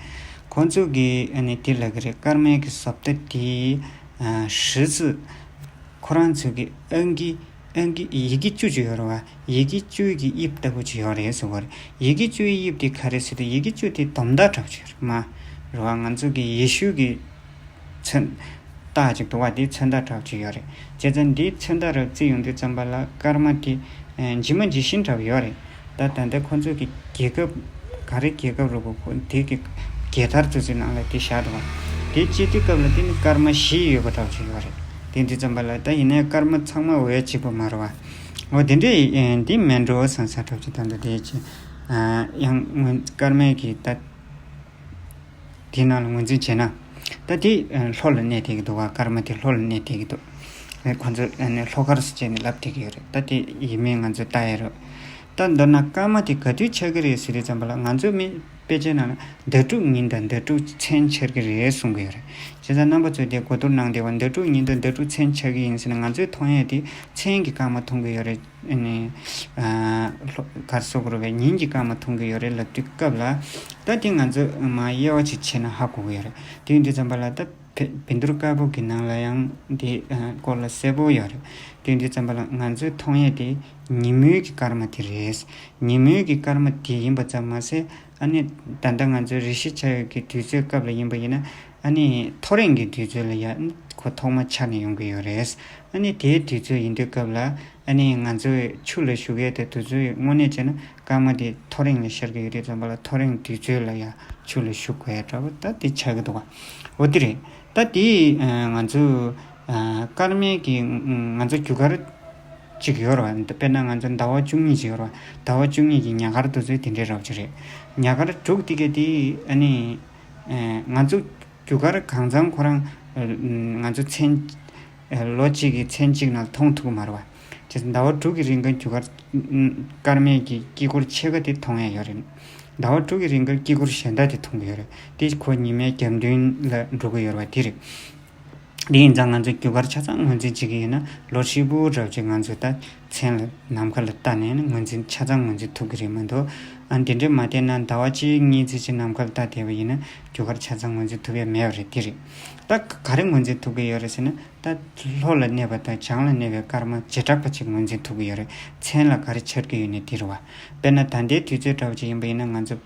ཁོང་ཚོ་གིས་ཨ་ནི་དེ་ལབ་ཀྱི་རེད། སྐར་མའི་གི་བཟོ་ལྟ་དེ་ཨ་ཧྲི་ཙི་ཁོ་རང་ཚོ་གི་ཨང་ཀི་ཨང་ཀི་ཡི་གེ་བཅུ་བཅུ་ཡོད་རེད་བ། ཡི་གེ་བཅུ་གི་དབྱིབས་ལྟ་བུ་ཅིག་ཡོད་རེད་ཟེར་བ་རེད། ཡི་གེ་བཅུ་ཡི་དབྱིབས་དེ་ག་རེ་ཟེར་དུས་ཡི་གེ་བཅུ་དེ་དོམ་དག་འདྲ་བོ་ཅིག་ཡོད་རེད་མ་རེད་བ། ང་ཚོ་གི་ཡེ་ཤུ་གི་མཚོན་རྟགས་ཅིག་འདུག་བ། དེའི་མཚོན་རྟགས་འདྲ་བོ་ཅིག་ཡོད་རེད། བྱས་ཙང་འདིའི་མཚོན་རྟགས་རབ་བརྩིས་ཡོང་དུས་ཙམ་པ་ལ་སྐར་མ་དེ་ཨ་ཇི་མ་ཇི་བཞིན་འདྲ་བོ་ཡོད་རེད། ད་ད་ལྟ་ཁོང་ཚོ་གི་རྒྱལ་ཁབ་ག་རེ་རྒྱལ་ཁབ་རུ་གོ་ཁོ་དེ་གི་རྒྱལ་དར་དེ་ཚོའི་ནང་ལ་དེ་བཞག་འདུག་བ། དེ་བྱེད་དུས་སྐབས་ལ་དེ་ནི་སྐར་མ་བཞི་ཡོད་པ་འདྲ་བོ་ཅིག་ཡོད་རེད། དེ་འདི་ཙམ་པ་ལ་ད་ཡིན་ནའི་སྐར་མ་ཚང་མ་འོ་ཡ་གཅིག་པ་མ་རེད་བ། འོ་དེ་འདྲའི་ཨ་འདི་མེད་འགྲོ་བསམ་ས་འདྲ་བོ་ཅིག་ད་ལྟ་དེ་ཅི་ཨ་ཡང་སྔོན་སྐར་མའི་གི་ད། དེའི་ནང་ལ་ངོས་འཛིན་བྱས་ན། ད་དེ་ལྷོ་ལ་གནས་བསྡད་ཀྱི་འདུག་བ། སྐར་མ་དེ་ལྷོ་ལ་གནས་བསྡད་ཀྱི་འདུག་ཁོ་ཚོ་ལྷོ་སྐར་ཟེར་བྱས་ནས་ལབ་བསྡད་ཀྱི་ཡོད་རེད། ད་དེ་ཡིན་མིན་ང་ཚོས་ལྟ་ཡ་རེད། ད་མདོར་ན་སྐར་མ་དེ་ག་དུས་ཆགས་ཀྱི་རེད་ཟེར་དུས་ཙམ་པ་ལ་ང་ཚོ་མི་དཔེ་ཆའི་ནང་ལ་ཟླ་དྲུག་ཉིན་དང་ཟླ་དྲུག་མཚན་འཆར་གྱི་རེད་གསུང་གི་ཡོད་རེད། བྱས་ཙང་རྣམ་པ་ཚོས་དེ་གོ་བསྡུར་གནང་བསྡད་པ་ཟླ་དྲུག་ཉིན་དང་ཟླ་དྲུག་མཚན་འཆར་གྱི་ཡིན་ཟེར་ན་ང་ཚོས་མཐོང་ཡ་དེ་མཚན་གྱི་སྐར་མ་མཐོང་གི་ཡོད་རེད། ཨ་ནི། ཨ་ལྷོ་གར་སོགས་རུ་བའི་ཉིན་གྱི་སྐར་མ་མཐོང་གི་ཡོད་རེད་ལབ་དུས་སྐབས་ལ། ད་དེ་ང་ཚོས་མ་དབྱེ་བ་ཅིག་ཕྱེ་ན་ཧ་གོ་གི་ཡོད་རེད། དེ་ཡིན་དུས་ཙམ་པ་ལ་ད་བེ་བཻ་ཌཱུརྱ་དཀར་པོ་གི་ནང་ལ་ཡང་དེ་ཨ་སྐོར་ལ་གསལ་པོ་ཡོད་རེད། དེ་ཡིན་དུས་ཙམ་པ་ལ་ང་ཚོས་མཐོང་ཡས་དེ་ཉིན་མོའི་གི་སྐར་མ་དེ་རེད། ཉིན་མོའི་གི་སྐར་མ་དེ་ཡིན་པ་ཙམ་མ་ཟད་ཨ་ནི་ད་ལྟ་ང་ཚོའི་རེ་ཞིག་ཆགས་ཡོད་ཀྱི་དུས་ཚོད་སྐབས་ལ་ཡིན་པ་ཡིན་ན་ཨ་ནི་ཐོ་རེངས་ཀྱི་དུས་ཚོད་ལ་ཡང་ཁོ་ཐོག་མ་ཆགས་ནས་ཡོང་གི་ཡོད་རེད། ཨ་ནི་དེའི་དུས་ཚོད་ཡིན་དུས་སྐབས་ལ། ཨ་ནི་ང་ཚོས་ཆུ་ལ་ཞུགས་ཡས་དེ་དུས་ཚོད་དངོས་གནས་བྱས་ན་སྐར་མ་དེ་ཐོ་རེངས་ལ་ཤར་གྱི་ཡོད་དུས་ཙམ་པ་ལ་ཐོ་རེངས་དུས་ཚོད་ལ་ཡང་ཆུ་ལ་ཞུགས་དགོས་ཡ་འདྲ་པོ་ད་དེ་ཆགས་ཀྱི་འདུག་ག་འོ་དེ་རེད། ད་དེ་ང་ཚོས་ ཨ་སྐར་མའི་གི་ང་ང་ཚོ་རྒྱུ་སྐར་གཅིག་ཡོད་རེད་བ། དཔེར་ན་ང་ཚོ་ཟླ་བ་བཅུ་གཉིས་ཅིག་ཡོད་རེད་བ། ཟླ་བ་བཅུ་གཉིས་ཀྱི་ཉ་སྐར་དེ་ཚོ་དེ་འདྲའི་རབ་ཅིག་རེད། ཉ་སྐར་དྲུག་དེ་ག་དེ་ཨ་ནི་ཨ་ང་ཚོ་རྒྱུ་སྐར་གང་ཚང་ཁོ་རང་ཨ་ང་ཚོ་མཚན་ཨ་ལོ་གཅིག་གི་མཚན་གཅིག་ནང་མཐོང་ཐུབ་ཀྱི་མ་རེད་བ། བྱས་ཙང་ཟླ་བ་དྲུག་གི་རིང་གི་རྒྱུ་སྐར་སྐར་མའི་གི་དཀྱིལ་འཁོར་ཕྱེད་ཀ་དེ་མཐོང་ཡ་ཡོད་རེད། ཟླ་བ་དྲུག་གི་རིང་གི་དཀྱིལ་འཁོར་གཞན་དག་དེ་མཐོང་གི་ཡོད་རེད། དེ་ཁོ་ཉི་མའི་རྒྱབ་མདུན་ལ་འགྲོ་གི་ཡོད་རེད་བ། དེ་རེད། དེ་ཡིན་ཙང་ང་ཚོས་རྒྱུ་སྐར་ཆ་ཚང་ངོས་འཛིན་བྱེད་ཀྱི་ཡིན་ན་ལོ་ཧྲིལ་པོ་རབ་ཅིག་ང་ཚོས་ད་མཚན་ལ་ནམ་མཁའ་ལ་བལྟས་ནས་ངོས་འཛིན་ཆ་ཚང་ངོས་འཛིན་ཐུབ་ཀྱི་རེད་མ་གཏོགས། ཨ་འདི་འདྲས་མ་བལྟས་ན་ཟླ་བ་གཅིག་གཉིས་ཙམ་ཅིག་ནམ་མཁའ་ལ་བལྟས་བསྡད་པ་ཡིན་ན་རྒྱུ་སྐར་ཆ་ཚང་ངོས་འཛིན་ཐུབ་ཡ་མེད་པ་རེད། དེ་རེད། ད་ག་རེ་ངོས་འཛིན་ཐུབ་ཀྱི་ཡོད་རེད་ཟེར་ན། ད་ལྷོ་ལ་གནས་པ་དང་བྱང་ལ་གནས་པའི་སྐར་མ་བྱེ་བྲག་པ་ཅིག་ངོས་འཛིན་ཐུབ་ཀྱི་ཡོད་རེད། མཚན་ལ་ག་རེ་འཆར་གྱི་ཡོད་ནས་དེ་རེད་བ། དཔེར་ན་ད་ལྟའི་དུས་ཚོད་འདྲ་བོ་ཅིག་ཡིན་པ་ཡིན་ན་ང་ཚོ་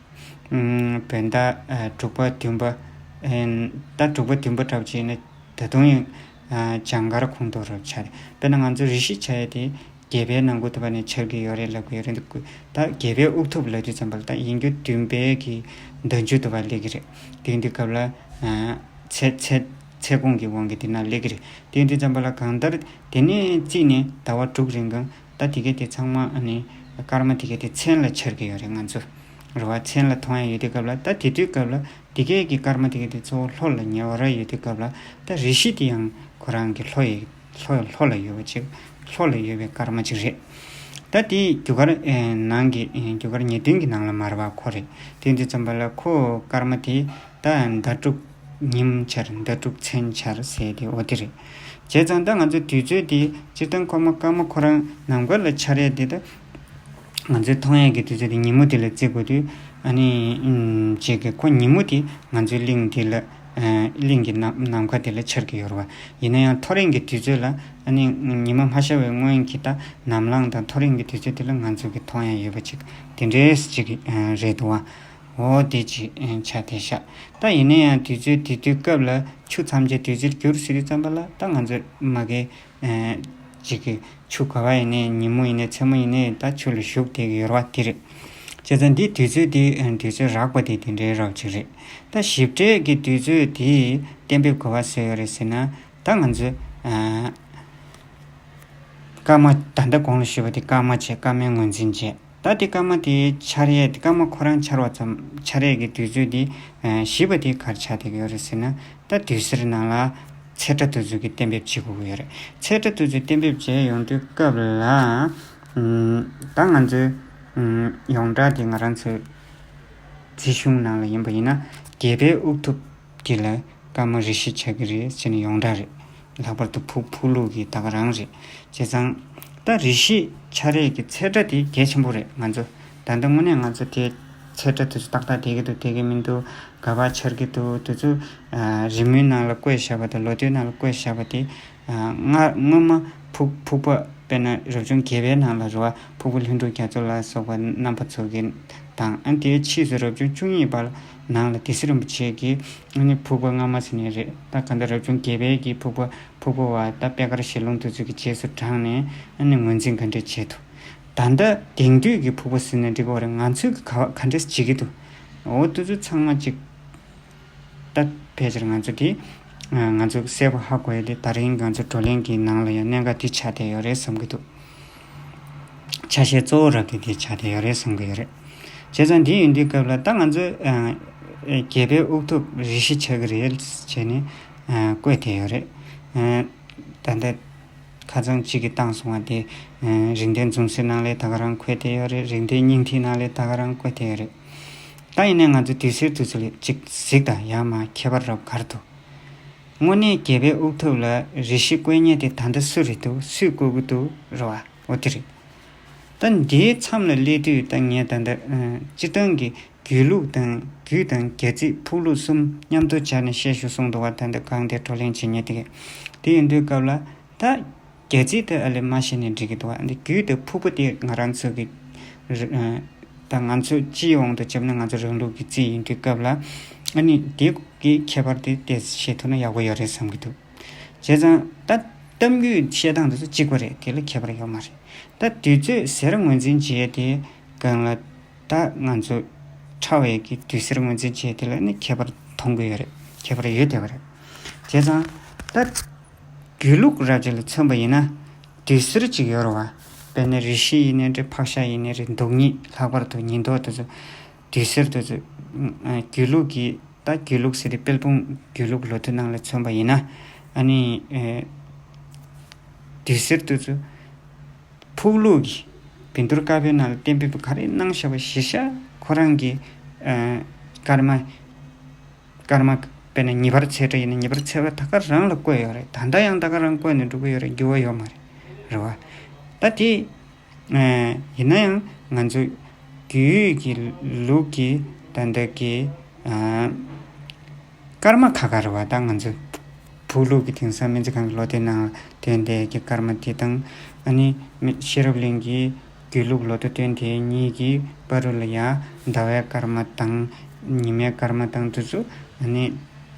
ཨམ་བོད་ཟླ་ཨ་དྲུག་པ་བདུན་པ་ཨེ་ད་དྲུག་པ་བདུན་པ་འདྲ་བོ་ཅིག་ཡིན་ན། ད་དུང་ཡང་ཨ་བྱང་སྐར་ཁོངས་གཏོགས་རུ་འཆར། དཔེར་ན་ང་ཚོ་རེ་ཞིག་འཆར་ཡས་དེ་བརྒྱད་པའི་ནང་ཁུལ་དུ་བ་ནས་འཆར་གྱི་ཡོད་རེད་ལབ་ཀྱི་ཡོད་རེད་འདུག་ད་བརྒྱད་པའི་དབུགས་ཐུབ་ལབ་དུས་ཙམ་པ་ལ་ད་ཡིན་རྒྱུ་བདུན་པའི་གི་ཟླ་མཇུག་ཏུ་བ་སླེབས་ཀྱི་རེད། དེ་ཡིན་དུས་སྐབས་ལ་ཨ་ཚེས་ཚེས་ཚེས་གུང་གི་དབང་གིས་དེ་ན་སླེབས་ཀྱི་རེད། དེ་ཡིན་དུས་ཙམ་པ་ལ་གང་ལྟར་དེ་ནས་བརྩིས་ནས་ཟླ་བ་དྲུག་རིང་གང་ད་དེ་གས་དེ་ཚང་མ་ཨ་ནི་སྐར་མ་དེ་གས་དེ་མཚན་ལ་འཆར་གྱི་ཡོད་རེད་ང་ཚོ། རེད་བ། མཚན་ལ་མཐོང་ཡ་ཡོད་དུས་སྐབས་ལ་ད་དེ་དུས་སྐབས་ལ་དེ་གས་ཀྱི་སྐར་མ་དེ་གས་དེ་གཙོ་བོ་ལྷོ་ལ་ཉེ་བར་ཡོད་དུས་སྐབས་ལ་ད་རེ་ཞིག་དེ་ཡང་ཁོ་རང་གི་ལྷོ་ཡི་ལྷོ་ལྷོ་ལ་ཡོད་པ་ཅིག་ལྷོ་ལ་ཡོད་པའི་སྐར་མ་ཅིག་རེད། ད་དེ་རྒྱུ་སྐར་ཨེ་ནང་གི་ཨེ་རྒྱུ་སྐར་ཉེར་བདུན་གྱི་ནང་ལ་མ་རེད་བ། ཁོ་རེད། དེ་དུས་ཙམ་པ་ལ་ཁོ་སྐར་མ་དེ་ད་ཟླ་དྲུག་ཉིམ་འཆར། ཟླ་དྲུག་མཚན་འཆར་ཟེར་དེ་འོ་དེ་རེད། བྱས་ཙང་ད་ང་ཚོ་དུས་ཚོད་དེ་སྤྱིར་བཏང་ཁོ་མ་སྐར་མ་ཁོ་རང་ནམ་མཁའ་ལ་འཆར་ཡས་དེ་ད་ང་ཚོའི་མཐོང་ཡས་ཀྱི་དུས་ཚོད་དེ་ཉིན་མོ་དེ་ལ་བརྩི་དགོས་དུས། ཨ་ནི་ཨུམ་ཅིག་གི་ཁོ་ཉིན་མོ་དེ་ང་ཚོའི་གླིང་དེ་ལ་ཨ་གླིང་གི་ནམ་ནམ་མཁའ་དེ་ལ་འཆར་གྱི་ཡོད་རེད་བ། ཡིན་ན་ཡང་ཐོ་རེངས་ཀྱི་དུས་ཚོད་ལ་ཨ་ནི་ཉི་མ་མ་ཤར་བའི་སྔོན་གྱི་ད་ནམ་ལངས་དང་ཐོ་རེངས་ཀྱི་དུས་ཚོད་དེ་ལ་ང་ཚོ་གི་མཐོང་ཡས་ཡོད་པ་ཅིག་དེ་འདྲས་ཅིག་ཨ་རེད་འདུག་བ། འོ་དེ་ཅིག་ཨ་ཆ་དེ་ཤག་ད་ཡིན་ན་ཡང་དུས་ཚོད་དེ་དུས་སྐབས་ལ་ཆུ་མཚམས་ཆད་དུས་ཚོད་འགྱུར་ཟེར་དུས་ཙམ་པ་ལ་ད་ང་ཚོ་མ་གི་ཨ་ཅིག་གི་ཆུ་ག་བ་ཡིན་ནའི་ཉིན་མོ་ཡིན་ནའི་མཚན་མོ་ཡིན་ནའི་ད་ཆུ་ལ་ཞུགས་བསྡད་ཀྱི་ཡོད་རེད་བ། དེ་རེད། བྱས་ཙང་འདི་དུས་ཚོད་འདི་ཨ་དུས་ཚོད་རགས་པ་དེ་དེ་འདྲའི་རབ་ཅིག་རེད། ད་ཞིབ་ཕྲའི་གི་དུས་ཚོད་དེ་གཏན་འབེབས་ག་བ་བཟོས་ཡོད་རེད་ཟེར་ན། ད་ང་ཚོས་ཨ་སྐར་མ་ད་ལྟ་གོང་ལ་ཞུས་པ་དེ་སྐར་མ་བྱས། སྐར་མའི་ངོས་འཛིན་བྱས། ད་དེ་སྐར་མ་དེ་འཆར་ཡས་དེ་སྐར་མ་ཁོ་རང་འཆར་བ་ཙམ་འཆར་ཡས་ཀྱི་དུས་ཚོད་དེ་ཨ་བཞི་པ་དེ་ག་རེ་ཆགས་བསྡད་ཀྱི་ཡོད་རེད་ཟེར་ན། ད་དུས་གསར་ནང་ལ་ཚེས་གྲངས་དེ་ཚོ་གི་གཏན་འབེབས་བྱེད་དགོས་ཀྱི་ཡོད་རེད། ཚེས་གྲངས་དེ་ཚོ་གཏན་འབེབས་བྱས་ཡོང་དུས་སྐབས་ལ་ཨམ་ད་ང་ཚོའི་ཨམ་ཡོངས་གྲགས་དེ་ང་རང་ཚོའི་རྩིས་གཞུང་ནང་ལ་ཡིན་པ་ཡིན་ན་བརྒྱད་པའི་དབུགས་ཐུབ་དེ་ལ་སྐར་མ་རེ་བཞི་ཆགས་ཀྱི་རེད་ཟེར་ནས་ཡོངས་གྲགས་རེད། ལྷག་པར་དུ་ཕུག་ཕུག་ལུགས་ཀྱི་ད་ག་རང་རེད། བྱས་ཙང་ད་རེ་བཞི་འཆར་ཡས་ཀྱི་ཚེས་གྲངས་དེ་གལ་ཆེན་པོ་རེད། ང་ཚོ་ད་ལྟ་དངོས་གནས་ང་ཚོ་དེ་ཚེས་གྲངས་དེ་ཚོ་ཏག་ཏག་བསྡད་ཀྱི་འདུག་བསྡད་ཀྱི་མི་འདུག་ག་པར་འཆར་གྱི་འདུག་དེ་ཚོ་ཨ་རི་མོའི་ནང་ལ་བཀོད་བཞག་པ་དང་ལོ་ཐོའི་ནང་ལ་བཀོད་བཞག་པ་དེ་ཨ་སྔ་སྔོན་མ་ཕུག་ཕུག་པ་དཔེར་ན་རབ་བྱུང་བརྒྱད་པའི་ནང་ལ་རེད་བ། ཕུག་པ་ལྷུན་གྲུབ་རྒྱ་མཚོ་ལ་སོགས་པ་རྣམ་པ་ཚོ་གི་དང་། ཨ་དེའི་ཕྱིས་སུ་རབ་བྱུང་བཅུ་གཉིས་པ་ནང་ལ་སྡེ་སྲིད་རིན་པོ་ཆེ་གིས་ཨ་ནི་ཕུག་པ་སྔ་མ་ཟེར་ནས་རེད། ད་གང་ལྟར་རབ་བྱུང་བརྒྱད་པའི་གི་ཕུག་པ་ཕུག་པ་བ་ད་པད་དཀར་ཞལ་ལུང་དེ་ཚོ་གི་རྗེས་སུ་འབྲངས་ནས་ཨ་ནི་ངོས་འཛིན་ག་འདྲས་བྱས་འདུག་ད་ལྟ་དེང་དུས་ཀྱི་ཕུག་པ་ཟེར་ན་འགྲིག་གི་རེད། ང་ཚོས་གི་ག་ག་འདྲས་བྱེད་ཀྱི་འདུག་འོ་དེ་ཚོ་ཚང་མ་ཅིག་ད་ཕལ་ཆེར་ང་ཚོ་དེ་ང་ཚོ་གསལ་པོ་ཧ་གོ་ཡ་དེ་ད་རིང་ང་ཚོ་བགྲོ་གླེང་གི་ནང་ལ་ཡང་གནད་འགག་དེ་ཆགས་བསྡད་ཡོད་རེད་བསམ་གྱི་འདུག་ཆ་ཤས་གཙོ་བོ་རབ་དེ་དེ་ཆགས་བསྡད་ཡོད་རེད་བསམ་གྱི་ཡོད་རེད། བྱས་ཙང་འདི་ཡིན་དུས་སྐབས་ལ་ད་ང་ཚོས་ཨ་ཨ་བརྒྱད་པའི་དབུགས་ཐུབ་རེ་བཞི་ཆགས་ཀྱི་རེད་བྱས་ནས་ཨ་བཀོད་བསྡད་ཡོད་རེད། ཨ་ད་ལྟ་ཁ་སང་གཅིག་གིས་བཏང་སོང་བ་དེ་ཨ་རིག་ལྡན་འཛུམ་ཟེར་ནང་ལས་ད་ག་རང་འཁོད་བསྡད་ཡོད་རེད། རིག་ལྡན་སྙིང་ཐིག་ནང་ལས་ད་ག་རང་བཀོད་བསྡད་ཡོད་རེད། ད་ཡིན་ནའི་ང་ཚོ་དུས་གསར་དུས་ཚོད་ལ་གཅིག་གཟིགས་དང་། ཡར་མར་ཁྱད་པར་རབ་ག་རེ་འདུག་དངོས་གནས་བརྒྱད་པའི་དབུགས་ཐུབ་ལ་རེ་བཞི་བཀོད་མཁན་དེ་ད་ལྟ་སུ་རེད་འདུག་སུས་བཀོད་ཀྱི་འདུག་རེད་བ། འོ་དེ་རེད། ད་འདིའི་མཚམས་ལ་སླེབས་དུས་ད་ངས་ད་ལྟ་ཨ་སྤྱིར་བཏང་གི་རྒྱུད་ལུགས་དང་རྒྱུད་དང་རྒྱ་རྩིས་ཕུག་ལུགས་གསུམ་མཉམ་དུ་སྦྱར་ནས་བཤད་ཞུ་གསུངས་འདུག་བ། ད་ལྟ་གང་དེ་བགྲོ་གླེང་བྱེད་མཁན་དེ་གས། དེ་ཡིན་དུས་སྐབས་ལ་ད་རྒྱ་རྩིས་དེ་ཨ་ལས་མ་བཤད་ནས་འགྲིག་གི་འདུག་བ། འདི་རྒྱུད་དེ་ཕུག་པ་དེ་ང་རང་ཚོ་གི་ཨ་ད་ང་ཚོ་སྤྱིའི་དབང་དུ་བྱས་ན་ང་ཚོ་རང་ལུགས་ཀྱི་རྩིས་ཡིན་དུས་སྐབས་ལ་ཨ་ནི་དེ་གི་ཁྱད་པར་དེ་ཏོག་ཙམ་ཤེས་ཐུབ་ན་ཡག་པོ་ཡོད་རེད་བསམ་གྱི་འདུག་བྱས་ཙང་ད་གཏམ་རྒྱུད་བཤད་སྟངས་དེ་ཚོ་གཅིག་པ་རེད། དེ་ལ་ཁྱད་པར་ཡོད་མ་རེད། ད་དུས་ཚོད་ཟེར་ངོས་འཛིན་བྱེད་ཡས་དེ་སྒང་ལ་ད་ང་ཚོ་ཕྲ་བའི་གི་དུས་ཟེར་ངོས་འཛིན་བྱེད་ཡས་དེ་ལ་ནི་ཁྱད་པར་མཐོང་གི་ཡོད་རེད། ཁྱད་པར་ཡོད་བསྡད་པ་རེད། བྱས་ཙང་ད་ དགེ་ལུགས་རབ་བྱེད་ལ་མཚོན་པ་ཡིན་ན། བདུད་གསེར་ཅིག་ཡོད་རེད་བ། དཔེར་ན་རེ་ཞིག་ཡིན་ནའི་འདྲ། ཕག་ཤ་ཡིན་ནའི་རེད། མདོག་ཉིད་ལྷག་པར་དུ་ཉིན་ཐོ་དེ་ཚོ། བདུད་གསེར་དེ་ཚོ། ཨ། དགེ་ལུགས་ཀྱི། ད་དགེ་ལུགས་ཟེར་དེ་དཔལ་སྤུངས་དགེ་ལུགས་ལོ་ཐོ་ནང་ལ་མཚོན་པ་ཡིན་ན། ཨ་ནི། ཨེ། བདུད་གསེར་དེ་ཚོ། ཕུག་ལུགས་ཀྱི། བཻ་ཌཱུརྱ་བཀའ་པོད་ནང་ལ་གཏན་འབེབས་ག་རེ་གནང་བཞག་པ་གཞིར་བཞག་ཁོ་རང་གི། ཨ། ཀརྨ། ཀརྨ། དཔེར་ན་ངེས་པར་ཚེག་དྲུག་ཡིན་ན་ངེས་པར་ཚེག་དྲུག་ད་ག་རང་ལ་བཀོད་ཡོད་རེད། ད་ལྟ་ཡང་ད་ག་རང་བཀོད་ནས་འགྲོ་གི་ཡོད་རེད། འགྱུར་བ་ཡོད་མ་རེད། རེད་བ། ད་དེ། ཨ། ཡིན་ན་ཡང་ང་ཚོ་རྒྱུད་ཀྱི་ལུགས་ཀྱི་ད་ལྟ་གི། ཨ། ཀརྨ་ཁ་ཁ་རེད་བ། ད་ང་ཚོ་ཕུག་ལུགས་ཀྱི་དེང་སང་སྨན་རྩིས་ཁང་གི་ལོ་ཐོའི་ནང་ལ་ཐོན་བསྡད་ཀྱི་ཀརྨ་དེ་དང་། ཨ་ནི་མི་ཤེས་རབ་གླིང་གི་དགེ་ལུགས་ལོ་ཐོ་ཐོན་དེ་གཉིས་ཀྱི་བར་རུ་ལ་ཡ་ཟླ་བའི་སྐར་མ་དང་ཉི་མའི་སྐར་མ་དང་དེ་ཚོ། ཨ་ནི་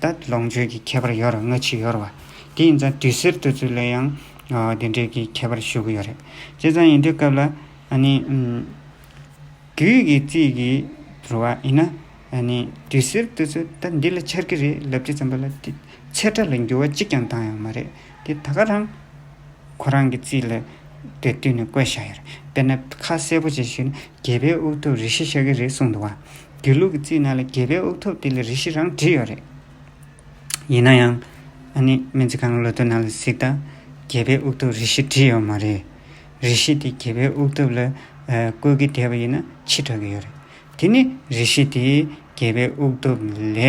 ད་ལོངས་སྤྱོད་ཀྱི་ཁྱད་པར་ཡོད་རེད། སྔ་ཕྱི་ཡོད་རེད་བ། དེ་ཡིན་ཙང་བདུད་གསེར་དེ་ཚོ་ལ་ཡང་། ཨ། དེ་འདྲའི་གི་ཁྱད་པར་ཞུ་གི་ཡོད་རེད། བྱས་ཙང་ཡིན་དུས་སྐབས་ལ། ཨ་ནི། ཨམ། རྒྱུད་ཀྱི་རྩིས་ཀྱི་རུ་བ་ཡིན་ན། ཨ་ནི་བདུད་གསེར་དེ་ཚོ་ད་འདི་ལ་འཆར་གི་རེད་ལབ་དུས་ཙམ་པ་ལ་དེ་ཚེག་དྲུག་ལ་འགྱུར་བ་གཅིག་ཀྱང་བཏང་ཡོད་མ་རེད། དེ་ད་ག་རང་ཁོ་རང་གི་རྩིས་ལ་དེ་བསྟུན་ནས་བཀོད་བཞག་ཡོད་རེད། དཔེར་ན་ཁ་གསལ་པོ་བྱས་ཞུས་ན་རྒྱལ་པོའི་དབུ་ཐོབ་རེ་ཞིག་ཤར་གི་རེད་གསུངས་འདུག་བ། དགེ་ལུགས་ཀྱི་རྩིས་ནང་ལ་རྒྱལ་པོའི་དབུ་ཐོབ་དེ་ལ་རེ་ཞིག་རང་བྲིས་ཡོད་རེད། ཡིན་ན་ཡང་། ཨ་ནི་སྨན་རྩིས་ཁང་ལོ་ཐོ་ནང་ལ་གཟིགས་དང་། རྒྱལ་པོའི་དབུ་ཐོབ་རེ་ཞིག་བྲིས་ཡོད་མ་རེད། རེ་ཞིག་དེ་རྒྱལ་པོའི་དབུ་ཐོབ་ལ། ཨ། བཀོད་ཀྱི་བསྡད་པ་ཡིན་ན་ཕྱི་དྲགས་ཀྱི་ཡོད་རེད། དེ་ནི་རེ་ཞིག་དེ་རྒྱལ་པོའི་དབུ་ཐོབ་ལས།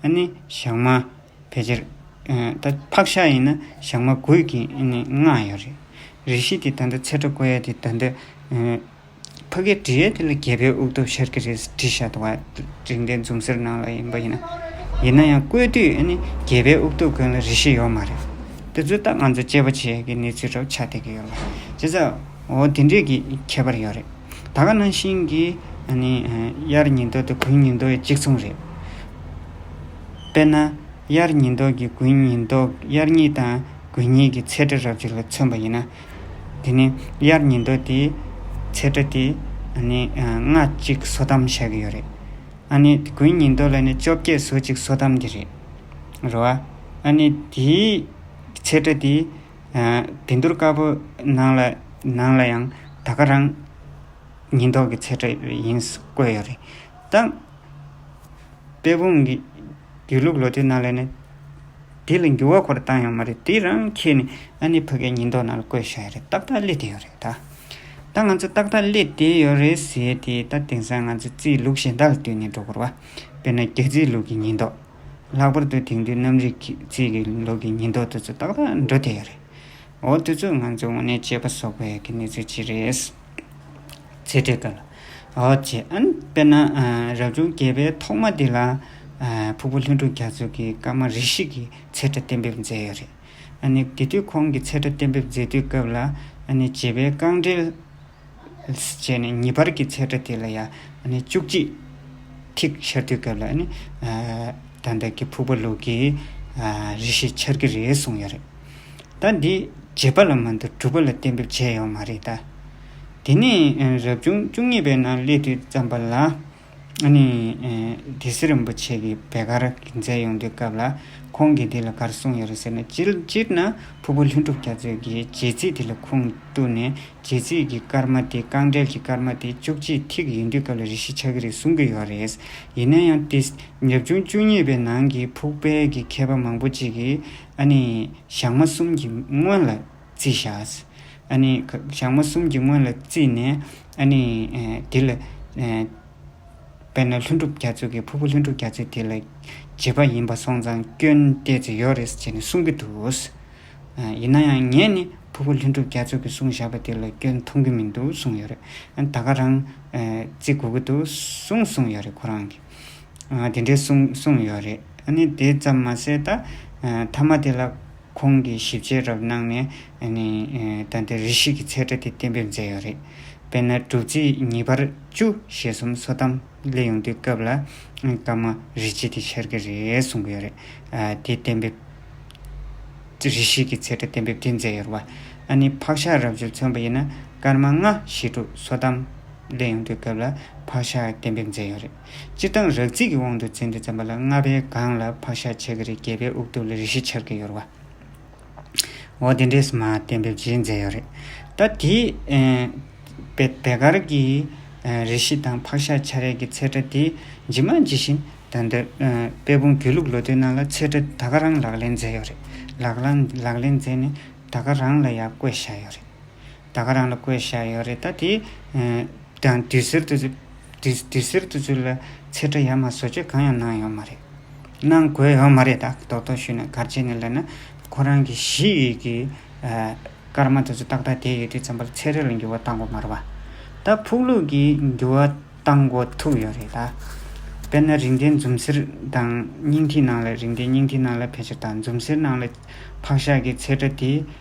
ཨ་ནི་ཞག་མ་ཕལ་ཆེར། ཨ། ད་ཕག་ཤ་ཡིན་ན་ཞག་མ་དགུ་གི། ཨ་ནི་ལྔ་ཡོད་རེད། རེ་ཞིག་དེ་ད་ལྟ་ཚེག་དྲུག་བཀོད་ཡ་དེ་ད་ལྟ། ཨ། ཕ་གིར་བྲིས་ཡས་དེ་ལ་རྒྱལ་པོའི་དབུ་ཐོབ་ཤར་གི་རེད་བྲིས་བཞག་འདུག་བ། རིག་གནས་འཛོམས་སར་ནང་ལ་ཡིན་པ་ཡིན་ན། ཡིན་ན་ཡང་བཀོད་དུས་ཨ་ནི་རྒྱལ་པོའི་དབུ་ཐོབ་གོན་ལ་རེ་ཞིག་ཡོད་མ་རེད། དེ་ཚོ་ད་ང་ཚོ་དཔྱད་པ་བྱེད་ཡས་ཀྱི་གནས་ཚུལ་རབ་ཆགས་བསྡད་ཀྱི་ཡོད་རེད། བྱས་ཙང་འོ་དེ་འདྲས་ཀྱི་ཁྱད་པར་ཡོད་རེད། ད་ག་ནང་བཞིན་གྱི་ཨ་ནི་དབྱར་ཉི་ལྡོག་དང་དགུན་ཉི་ལྡོག་ཡང་གཅིག་མཚུངས་རེད། དཔེར་ན། དབྱར་ཉི་ལྡོག་གི་དགུན་ཉི་ལྡོག་དབྱར་ཉིན་དང་དགུན་ཉིན་གྱི་ཚེག་དྲུག་རབ་བྱེད་ལ་མཚོན་པ་ཡིན་ན། དེ་ནི་དབྱར་ཉི་ལྡོག་དེ་ཚེག་དྲུག་དེ་ཨ་ནི་ལྔ་གཅིག་སོ་ཐམ་བཞག་གི་ཡོད་རེད། ཨ་ནི་དགུན་ཉི་ལྡོག་ལ་ནི་བཅོ་བརྒྱད་སོ་གཅིག་སོ་ཐམ་དེ་རེད། རེད་བ། ཨ་ནི་དེའི་ཚེག་དྲུག་དེ། ཨ། བཻ་ཌཱུརྱ་བཀའ་པོད་ནང་ལ། ནང་ལ་ཡང་ད་ག་རང་ཉི་ལྡོག་གི་ཚེག་དྲུག་ཡིན་བཀོད་ཡོད་རེད། ད། དཔལ་སྤུངས་ཀྱི་དགེ་ལུགས་ལོ་ཐོའི་ནང་ལ་ནི། དེ་ལ་འགྱུར་བ་ཁོ་རང་བཏང་ཡོད་མ་རེད། དེ་རང་ཁྱེར་ནས་ཨ་ནི་ཕ་གིའི་ཉི་ལྡོག་ནང་ལ་བཀོད་བཞག་ཡོད་རེད། ཏག་ཏག་སླེབས་བསྡད་ཡོད་རེད་ད། ད་ང་ཚོ་ཏག་ཏག་སླེབས་བསྡད་ཡོད་རེད་ཟེར་དེ། ད་དེང་སང་ང་ཚོ་རྩིས་ལུགས་གཞན་དག་ལ་བསྟུན་ནས་འགྲོ་དགོས་རེད་བ། དཔེར་ན་རྒྱ་རྩིས་ལུགས་ཀྱི་ཉི་ལྡོག་ལྷག་པར་དུ་དེང་དུས་གནམ་རིག་གི་རྩིས་ཀྱི་ལུགས་ཀྱི་ཉི་ལྡོག་དེ་ཚོ་ཏག་ཏག་འགྲོ་བསྡད་ཡོད་རེད། འོ་དེ་ཚོ་ང་ཚོ་དངོས་གནས་དཔྱད་པ་བཟོ་དགོས་ཡག་གི་གནས་ཚུལ་ཅིག་རེད། ཚེག་དྲུག་ག་ལ། འོ་བྱས། ཨ་ནི་དཔེར་ན། ཨ། རབ་བྱུང་བརྒྱད་པའི་ཐོག་མ་འདི་ལ། ཨ། ཕུར་བུ་ལྷུན་གྲུབ་རྒྱ་མཚོ་གིས་ཀརྨ་རེ་ཞིག་གི་ཚེག་དྲུག་གཏན་འབེབས་མཛད་ཡོད་རེད། ཨ་ནི་དེ་དུས་ཁོང་གིས་ཚེག་དྲུག་གཏན་འབེབས་མཛད་དུས་སྐབས་ལ། ཨ་ནི་བྱེད་པའི་རྐང་འགྲེལ་བྱས་ནས་ཉེ་བར་གྱི་ཚེག་དྲུག་དེ་ལ་ཡང་ཨ་ནི་བཅུ་གཅིག་ཐིག་ཤར་དུས་སྐབས་ལ་ཨ་ནི། ཨ། ད་ལྟ་གི་ཕུར་བུ་ལུགས་ཀྱི། ཨ། རེ་ཞིག་འཆར་གྱི་རེད་གསུངས་ཡོད་རེད། ད་འདི་རྗེས་པ་ལ་མ་གཏོགས་སྒྲུབ་པ་ལ་གཏན་འབེབས་བྱས་ཡོད་མ་རེད་ད། དེ་ནས། ཨ། རབ་བྱུང་བཅུ་གཉིས་པའི་ནང་སླེབས་དུས་ཙམ་པ་ལ། ཨ་ནི། ཨ། སྡེ་སྲིད་རིན་པོ་ཆེ་གིས་བེ་དཀར་གྱི་མཛད་ཡོང་དུས་སྐབས་ལ་ཁོང་གིས་འདི་ལ་ག་རེ་གསུངས་ཡོད་རེད་ཟེར་ན། སྤྱིར་སྤྱིར་ན་ཕུར་བུ་ལྷུན་གྲུབ་རྒྱ་མཚོ་གིས་རྗེས་རྩིས་དེ་ལ་ཁུངས་གཏུགས་ནས། རྗེས་རྩིས་ཀྱི་སྐར་མ་དེ། རྐང་འགྲེལ་གྱི་སྐར་མ་དེ་བཅུ་གཅིག་ཐིག་ཡིན་དུས་སྐབས་ལ་རེ་ཞིག་ཆགས་ཀྱི་རེད་གསུང་གི་ཡོད་རེད། ཡིན་ན་ཡང་དེ་རབ་བྱུང་བཅུ་གཉིས་པའི་ནང་གི་ཕུར་པའི་གི་མཁས་པ་མང་པོ་ཅིག་གིས་ཨ་ནི་ཞག་མ་གསུམ་གྱི་སྔོན་ལ་བརྩིས་བཞག་ཨ་ནི་ཞག་མ་གསུམ་གྱི་སྔོན་ལ་བརྩིས་ནས། ཨ་ནི་དེ་ལ། དཔེར་ན་ལྷུན་གྲུབ་རྒྱ་མཚོ་གིས། ཕུར་བུ་ལྷུན་གྲུབ་རྒྱ་མཚོ་དེ་ལ་རྗེས་པ་ཡིན་པ་སོང་ཙང་སྐྱོན་ཏོག་ཙམ་ཡོད་རེད་ཅེས་ནས་གསུང་གི་འདུག་ཡིན་ན་ཡང་ངས་ནི་ཕུར་བུ་ལྷུན་གྲུབ་རྒྱ་མཚོ་གིས་གསུངས་བཞག་པ་དེ་ལ་སྐྱོན་མཐོང་གི་མི་འདུག་གསུངས་ཡོད་རེད། ཨ་ནི་ད་ག་རང་བརྩི་དགོས་ཀྱི་འདུག་གསུངས་གསུངས་ཡོད་རེད་ཁོ་རང་གིས། དེ་འདྲའི་གསུངས་གསུངས་ཡོད་རེད། ཨ་ནི་དེ་ཙམ་མ་ཟད་ད་མཐའ་མ་དེ་ལ་ཁོང་གིས་ཞིབ་དཔྱད་རབ་གནང་ནས། ཨ་ནི་ད་ལྟ་རེ་ཞིག་གི་ཚེག་དྲུག་དེ་གཏན་འབེབས་མཛད་ཡོད་རེད། དཔེར་ན་སྒྲུབ་རྩིས་ཉེ་བར་བཅུ་ཞེ་གསུམ་སོ་ཐམ་སླེབས་ཡོང་དུས་སྐབས་ལ་ཀརྨ་རེ་ཞིག་དེ་ཤར་གྱི་རེད་གསུང་གི་ཡོད་རེད། ཨ། དེ་གཏན་འབེབས། རེ་ཞིག་གི་ཚེག་དྲུག་གཏན་འབེབས་དེ་མཛད་ཡོད་རེད་བ། ཨ་ནི་ཕག་ཤ་རབ་བྱེད་མཚོན་པ་ཡིན་ན་སྐར་མ་ལྔ་ཞེ་དྲུག་སོ་ཐམ་སླེབས་ཡོང་དུས་སྐབས་ལ་ཕག་ཤ་གཏན་འབེབས་མཛད་ཡོད་རེད། སྤྱིར་བཏང་རགས་རྩིས་ཀྱི་དབང་དུ་འཛིན་དུས་ཙམ་པ་ལ་ལྔ་པའི་སྒང་ལ་ཕག་ཤ་ཆགས་ཀྱི་རེད། བརྒྱད་པའི་དབུགས་ཐོབ་ལ་རེ་ཞིག་འཆར་གྱི་ཡོད་རེད་བ། འོ་དེ་འདྲས་མ་གཏན་འབེབས་བྱས་མཛད་ཡོད་རེད། ད་དེ་ཨེ་བེ་བེ་གར་གྱི་ཨེ་རེ་ཞིག་དང་ཕག་ཤ་ཆ་རེ་གི་ཚེ་ཕྲ་དེ་ཇི་མ་ཇི་བཞིན་ད་ལྟ་ཨེ་དཔལ་སྤུངས་དགེ་ལུགས་ལོ་ཐོའི་ནང་ལ་ཚེ་ཕྲ་ད་ག་རང་ལག་ལེན་མཛད་ཡོད་རེད། ལག་ལེན་ལག་ལེན་མཛད་ནས་ད་ག་རང་ལ་ཡང་བཀོད་བཞག་ཡོད་རེད། ད་ག་རང་ལ་བཀོད་བཞག་ཡོད་རེད། ད་དེ་ཨེ་དང་དུས་སེར་དུ་དུས་དུས་སེར་དུ་ཚུལ་ལ་ཚེ་ཕྲ་ཡ་མ་བཟོ་བཅོས་གང་ཡང་གནང་ཡོད་མ་རེད། གནང་དགོས་ཡོད་མ་རེད། ད་རྡོག་རྡོག་ཞུས་ན་ག་རེ་བྱས་ནས་ལབ་ན་ཁོ་རང་གི་གཞི་ཡི་གི་ཨ་སྐར་མ་དེ་ཚོ་ཏག་ཏག་དེ་ཡོད་དུས་ཙམ་པར་ཚེ་རེ་ལ་འགྱུར་བ་གཏང་དགོས་མ་རེད་བ། ད་ཕུག་ལུགས་ཀྱི་འགྱུར་བ་གཏང་དགོས་ཐུག་ཡོད་རེད་ད། དཔེར་ན་རིང་ལྡན་འཛུམ་སེར་དང་སྙིང་ཐིག་ནང་ལ་རིང་ལྡན་སྙིང་ཐིག་ནང་ལ་ཕལ་ཆེར་དང་འཛུམ་སེར་ནང་ལ་ཕག་ཤ་གི་ཚེ་ཕྲ་དེ་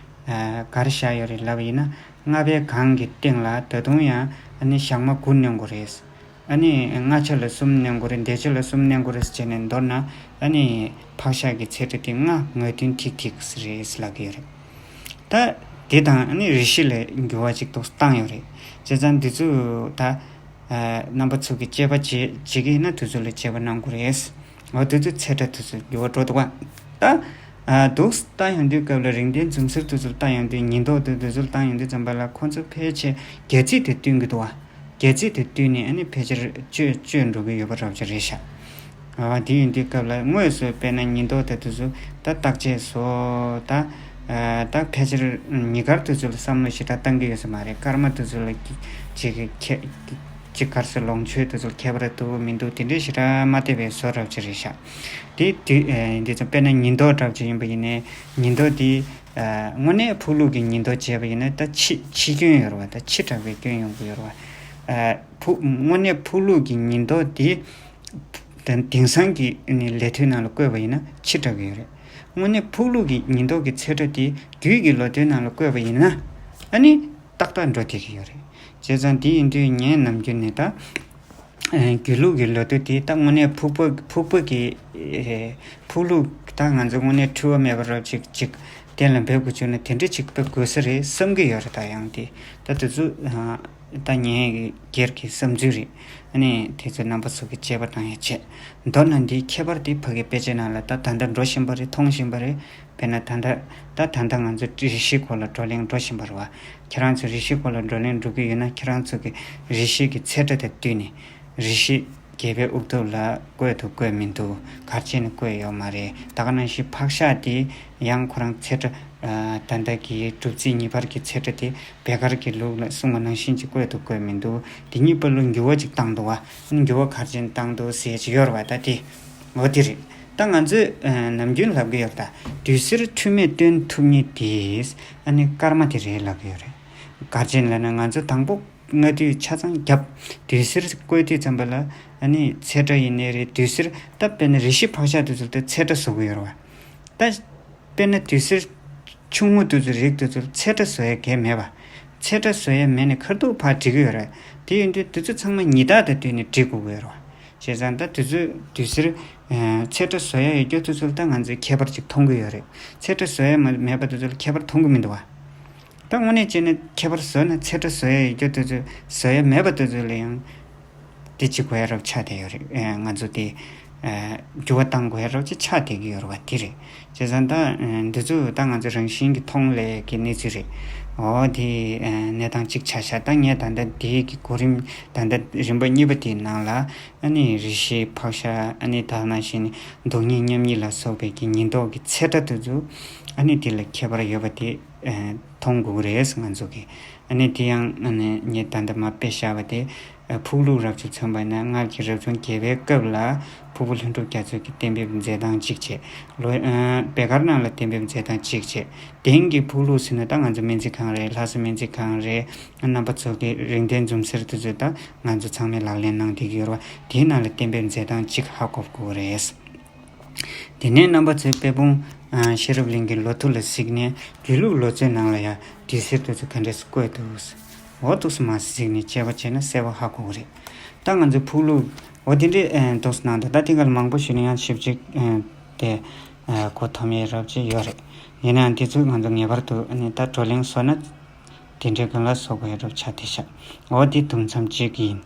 ཨ་ག་རེ་བཞག་ཡོད་རེད་ལབ་པ་ཡིན་ན། ལྔ་པའི་གང་གི་སྟེང་ལ་ད་དུང་ཡང་ཨ་ནི་ཞག་མ་དགུ་གནོན་དགོས་རེད། ཨ་ནི་སྔ་ཆ་ལ་གསུམ་གནོན་དགོས་རེད། འདས་ཆ་ལ་གསུམ་གནོན་དགོས་རེད་ཟེར་ནས་མདོར་ན་ཨ་ནི་ཕག་ཤ་གི་ཚེ་ཕྲ་དེ་ལྔ་ངེས་དོན་ཐིག་ཐིག་རེད་ལབ་ཀྱི་ཡོད་རེད། ད་དེ་དང་ཨ་ནི་རེ་ཞིག་ལ་འགྱུར་བ་ཅིག་ཏོག་བཏང་ཡོད་རེད། བྱས་ཙང་འདི་ཚོ་ད་ཨ་རྣམ་པ་ཚོ་གི་དཔྱད་པ་བྱེད་བྱེད་ཀྱི་ཡིན་ན་དུས་ཚོད་ལ་དཔྱད་པ་གནང་དགོས་རེད། འོ་དེ་ཚོ་ཚེ་ཕྲ་དེ་ཚོ་འགྱུར་བ་འགྲོ་འདུག་བ། ད་ཨ་འདུག་ལྟ་ཡོང་དུས་སྐབས་ལ་རིང་ལྡན་འཛུམ་སེར་དེ་ཚོ་ལ་ལྟ་ཡོང་དུས་ཉིན་ཐོ་དེ་དེ་ཚོ་ལ་ལྟ་ཡོང་དུས་ཙམ་པ་ལ་ཁོ་ཚོ་ཕལ་ཆེར་སྒལ་ཚིགས་དེ་སྟོན་གྱི་འདུག་བ། སྒལ་ཚིགས་དེ་བཏོན་ནས་ཨ་ནི་ཕལ་ཆེར་བཅོས་བཅོས་འགྲོ་གི་ཡོད་པ་འདྲ་པོ་ཅིག་རེད་ཤག་ཨ་དེ་ཡིན་དུས་སྐབས་ལ་དངོས་སུ་དཔེར་ན་ཉིན་ཐོ་དེ་དེ་ཚོ་ད་བརྟག་དཔྱད་བཟོ་ད་ཨ་ད་ཕལ་ཆེར་ཉིན་དཀར་དེ་ཚོ་ལ་བསམ་བློ་ཞེ་དྲག་བཏང་གི་ཡོད་ས་མ་རེད། སྐར་མ་དེ་ཚོ་ལ་ཅིག་གི་ཁྱད་ཅིག་གར་སོ་ལོངས་སྤྱོད་དེ་ཚོར་ཁྱད་པར་འདུག་མི་འདུག་དེ་འདྲའི་ཞེ་དྲག་མ་བལྟས་པའི་བཟོ་འདྲ་ཅིག་རེད་ཤག་དེ་དུས་ཨེ་འདི་ཚོ་དཔེར་ན་ཉིན་ཐོ་འདྲ་ཅིག་ཡིན་པ་ཡིན་ནའི་ཉིན་ཐོ་དེ་ཨ་དངོས་གནས་ཕུག་ལུགས་ཀྱི་ཉིན་ཐོ་བྱས་པ་ཡིན་ན་ད་ཕྱི་ཕྱི་སྐྱོན་ཡོད་རེད་བ། ད་ཕྱི་དྲགས་པའི་སྐྱོན་ཡོང་གི་ཡོད་རེད་བ། ཨ་ཕུག་དངོས་གནས་ཕུག་ལུགས་ཀྱི་ཉིན་ཐོ་དེ་དེང་དེང་སང་གི་ཨ་ནི་ལས་དོན་ནང་ལ་བཀོད་པ་ཡིན་ན་ཕྱི་དྲགས་ཀྱི་ཡོད་རེད། དངོས་གནས་ཕུག་ལུགས་ཀྱི་ཉིན་ཐོ་གི་ཚེ་ཕྲ་དེ་རྒྱུད་ཀྱི་ལོ་ཐོའི་ནང་ལ་བཀོད་པ་ཡིན་ན་ཨ་ནི་ཏག་ཏག་འགྲོ་བསྡད་ཀྱི་ཡོད་རེད། བྱས་ཙང་དེ་ཡིན་དུས་ངས་ནམ་རྒྱུན་ནས་ད་ཨ་དགེ་ལུགས་ཀྱི་ལོ་ཐོ་དེ་ད་དངོས་གནས་ཕུག་པ་ཕུག་པ་གི་ཨེ་ཕུག་ལུགས་ད་ང་ཚོ་དངོས་གནས་འཁྲུལ་བ་མེད་པ་རབ་ཅིག་ཅིག་གཏན་ལ་འབེབས་དགོས་བྱུང་ན་དེ་འདྲ་ཅིག་དཔེ་དགོས་ས་རེད་བསམ་གྱི་ཡོད་རེད། ད་ཡང་དེ་ད་དེ་ཚོ་ཨ་ད་ངའི་སྒེར་གྱི་བསམ་ཚུལ་རེད། ཨ་ནི་དེ་ཚོ་རྣམ་པ་ཚོ་གི་དཔྱད་པ་གཏང་ཡ་བྱས། མདོར་ན་འདིའི་ཁྱད་པར་དེ་ཕ་གི་དཔེ་ཆའི་ནང་ལ་ད་ད་ལྟ་འགྲོ་བཞིན་པ་རེད། མཐོང་བཞིན་པ་རེད། དཔེར་ན་ད་ལྟ་ད་ད་ལྟ་ང་ཚོ་རེ་ཞིག་སྐོར་ལ་བགྲོ་གླེང་འགྲོ་བཞིན་པ་རེད་བ། ཁྱེད་རང་ཚོ་རེ་ཞིག་སྐོར་ལ་བགྲོ་གླེང་འགྲོ་གི་ཡོད་ན་ཁྱེད་རང་ཚོ་གི་རེ་ཞིག་གི་ཚེ་ཕྲ་དང་བསྟུན་ནས་རེ་ཞིག་རྒྱལ་པོའི་དབུ་ཐོག་ལ་བཀོད་འདུག་བཀོད་མི་འདུག་ག་རེ་བྱས་ནས་བཀོད་ཡོད་མ་རེད། ད་ག་ནང་བཞིན་ཕག་ཤ་དེ་ཡང་ཁོ་རང་ཚེ་ཕྲ་ཨ་ད་ལྟ་གི་གྲུབ་ཚིགས་གཉིས་པར་གྱི་ཚེ་ཕྲ་དེ་བེ་གར་གྱི་ལུགས་ལ་གསུངས་པ་ནང་བཞིན་གྱི་བཀོད་འདུག་བཀོད་མི་འདུག་དེ་གཉིས་བར་ལ་འགྱུར་བ་ཅིག་བཏང་འདུག་བ། འགྱུར་བ་ག་རེ་བྱས་ནས་བཏང་འདུག་ཟེར་ཅིག་ཡོད་རེད་བ། ད་དེ་འོ་དེ་རེད། ད་ང་ཚོས་ཨ་ནམ་རྒྱུན་ལབ་ཀྱི་ཡོད་རེད། ད་དུས་སེར་འཁྲུལ་མེད་སྟོན་ཐུབ་མཁན་དེ་ཨ་ནི་སྐར་མ་དེ་རེད་ལབ་ཀྱི་ཡོད་རེད། ག་རེ་བྱས་ནས་ལབ་ན་ང་ཚོ་དང་པོ་སྔ་དུས་ཆ་ཚང་བརྒྱབ། དུས་སེར་བཀོད་དུས་ཙམ་པ་ལ་ཨ་ནི་ཚེ་ཕྲ་ཡིན་ནའི་རེད། དུས་སེར་ད་དཔེར་ན་རེ་ཞིག་ཕག་ཤ་དེ་ཚོ་ད་ཚེ་ཕྲ་བཟོ་གི་ཡོད་རེད་བ། ད་དཔེར་ན་དུས་སེར་ཆུང་ངུ་དེ་ཚོ་རིགས་དེ་ཚོ་ཚེ་ཕྲ་བཟོ་ཡ་གལ་མེད་པ། ཚེ་ཕྲ་བཟོ་ཡ་མེད་ནས་ཁ་ཐུག་ཕར་འགྲིག་གི་ཡོད་རེད། དེ་ཡིན་དུས་དེ་ཚོ་ཚང་མ་ཉིས་རྟགས་དང་བསྟུན་ནས་འགྲིག་དགོས་ཀྱི་ཡོད་རེད་བ། བྱས་ཙང་ད་དེ་ཚོ་དུས་སེར་ཚེ་ཕྲ་བཟོ་ཡ་ཡོད་རྒྱུ་དེ་ཚོ་ལ་ད་ང་ཚོས་ཁྱད་པར་ཅིག་མཐོང་གི་ཡོད་རེད། ཚེ་ཕྲ་བཟོ་ཡ་མ་མེད་པ་དེ་ཚོ་ལ་ཁྱད་པར་མཐོང་གི་མི་འདུག་བ། ད་དངོས་གནས་བྱས་ན་ཁྱད་པར་བཟོས་ན་ཚེ་ཕྲ་བཟོ་ཡ་ཡོད་རྒྱུ་དེ་ཚོ་བཟོ་ཡ་མེད་པ་དེ་ཚོ་ལ་ཡང་དེ་གཅིག་གོ་ཡ་རབ་ཆགས་བསྡད་ཡོད་རེད། ཨེ་ང་ཚོ་དེ་ཨེ་འགྱུར་བ་བཏང་དགོས་ཡ་རབ་ཅིག་ཆགས་བསྡད་ཀྱི་ཡོད་རེད་བ། དེ་རེད། བྱས་ཙང་ད་ཨེ་འདི་ཚོ་ད་ང་ཚོ་རང་བཞིན་གྱི་མཐོང་ལས་ཀྱི་གནས་ཚུལ་རེད། འོ་དེ་ཨེ་གནས་སྟངས་གཅིག་ཆགས་ཤག་ད་ངས་ད་ལྟ་དེའི་གི་གོ་རིམ་ད་ལྟ་རིམ་པ་གཉིས་པ་དེའི་ནང་ལ་ཨ་ནི་རེ་ཞིག་ཕག་ཤ་ཨ་ནི་ད་ནང་བཞིན་སྡུག་བསྔལ་མཉམ་ཉིད་ལ་སོགས་པའི་གི་ཉིན་ཐོ་གི་ཚེ་ཕྲ་དེ་ཚོ་ཨ་ནི་དེ་ལ་ཁྱད་པར་ཡོད་པ་དེ་ཨེ་མཐོང་དགོས་ཀྱི་རེད་ང་ཚོ་གིས། ཨ་ནི་དེ་ཡང་ཨ་ནི་ངས་ད་ལྟ་མ་དཔེ་བཞག་པ་དེ་ཨ་ཕུག་ལུགས་རབ་བྱུང་མཚོན་པ་ཡིན་ན་སྔར་གྱི་རབ་བྱུང་བརྒྱད་པའི་སྐབས་ལ་ཕུག་པ་ལྷུན་གྲུབ་རྒྱ་མཚོས་ཀྱི་གཏན་འབེབས་མཛད་སྟངས་གཅིག་བྱས། ལོ་ཨ་བེ་གར་ནང་ལ་གཏན་འབེབས་མཛད་སྟངས་གཅིག་བྱས། དེང་གི་ཕུག་ལུགས་ཟེར་ན་ད་ང་ཚོ་སྨན་རྩིས་ཁང་རེད། ལྷ་ས་སྨན་རྩིས་ཁང་རེད། རྣམ་པ་ཚོ་གི་རིང་ལྡན་འཛུམ་སེར་དེ་ཚོས་ད་ང་ཚོ་ཚང་མས་ལག་ལེན་གནང་བསྡད་ཀྱི་ཡོད་རེད་བ། དེའི་ནང་ལ་གཏན་འབེབས་མཛད་སྟངས་གཅིག་ཧ་གོ་དགོས་རེད། དེ་ནས་རྣམ་པ་ཚོས་དཔལ་སྤུངས་ཨ་ཤེས་རབ་གླིང་གི་ལོ་ཐོ་ལ་གཟིགས་ནས་དགེ་ལུགས་ལོ་ཚོད་ནང་ལ་ཡང་དུས་སེར་དེ་ཚོ་ག་འདྲས་སུ་བཀོད་འདུག་འོ་འདུག་སེ་མར་གཟིགས་ནས་དཔྱད་པ་བྱས་ན་གསལ་པོ་ཧ་གོ་གི་རེད། ད་ང་ཚོའི་ཕུག་ལུགས་འོ་དེ་འདྲས་ཨེ་འདུག་སེ་གནང་འདུག་ད་དེ་ག་ལ་མང་པོ་ཞུས་ན་ཡང་ཞིབ་ཅིག་ཨེ་དེ་ཨེ་གོ་ཐུབ་མེད་རབས་ཅིག་ཡོད་རེད། ཡིན་ནའང་དེ་ཚོ་ང་ཚོ་ངེས་པར་དུ་ཨ་ནི་ད་བགྲོ་གླེང་བཟོ་ན་དེ་འདྲས་གང་ལ་བཟོ་དགོས་ཡ་རབས་ཆགས་བསྡད་ཤག་འོ་དེ་དུམ་མཚམས་གཅིག་ཡིན།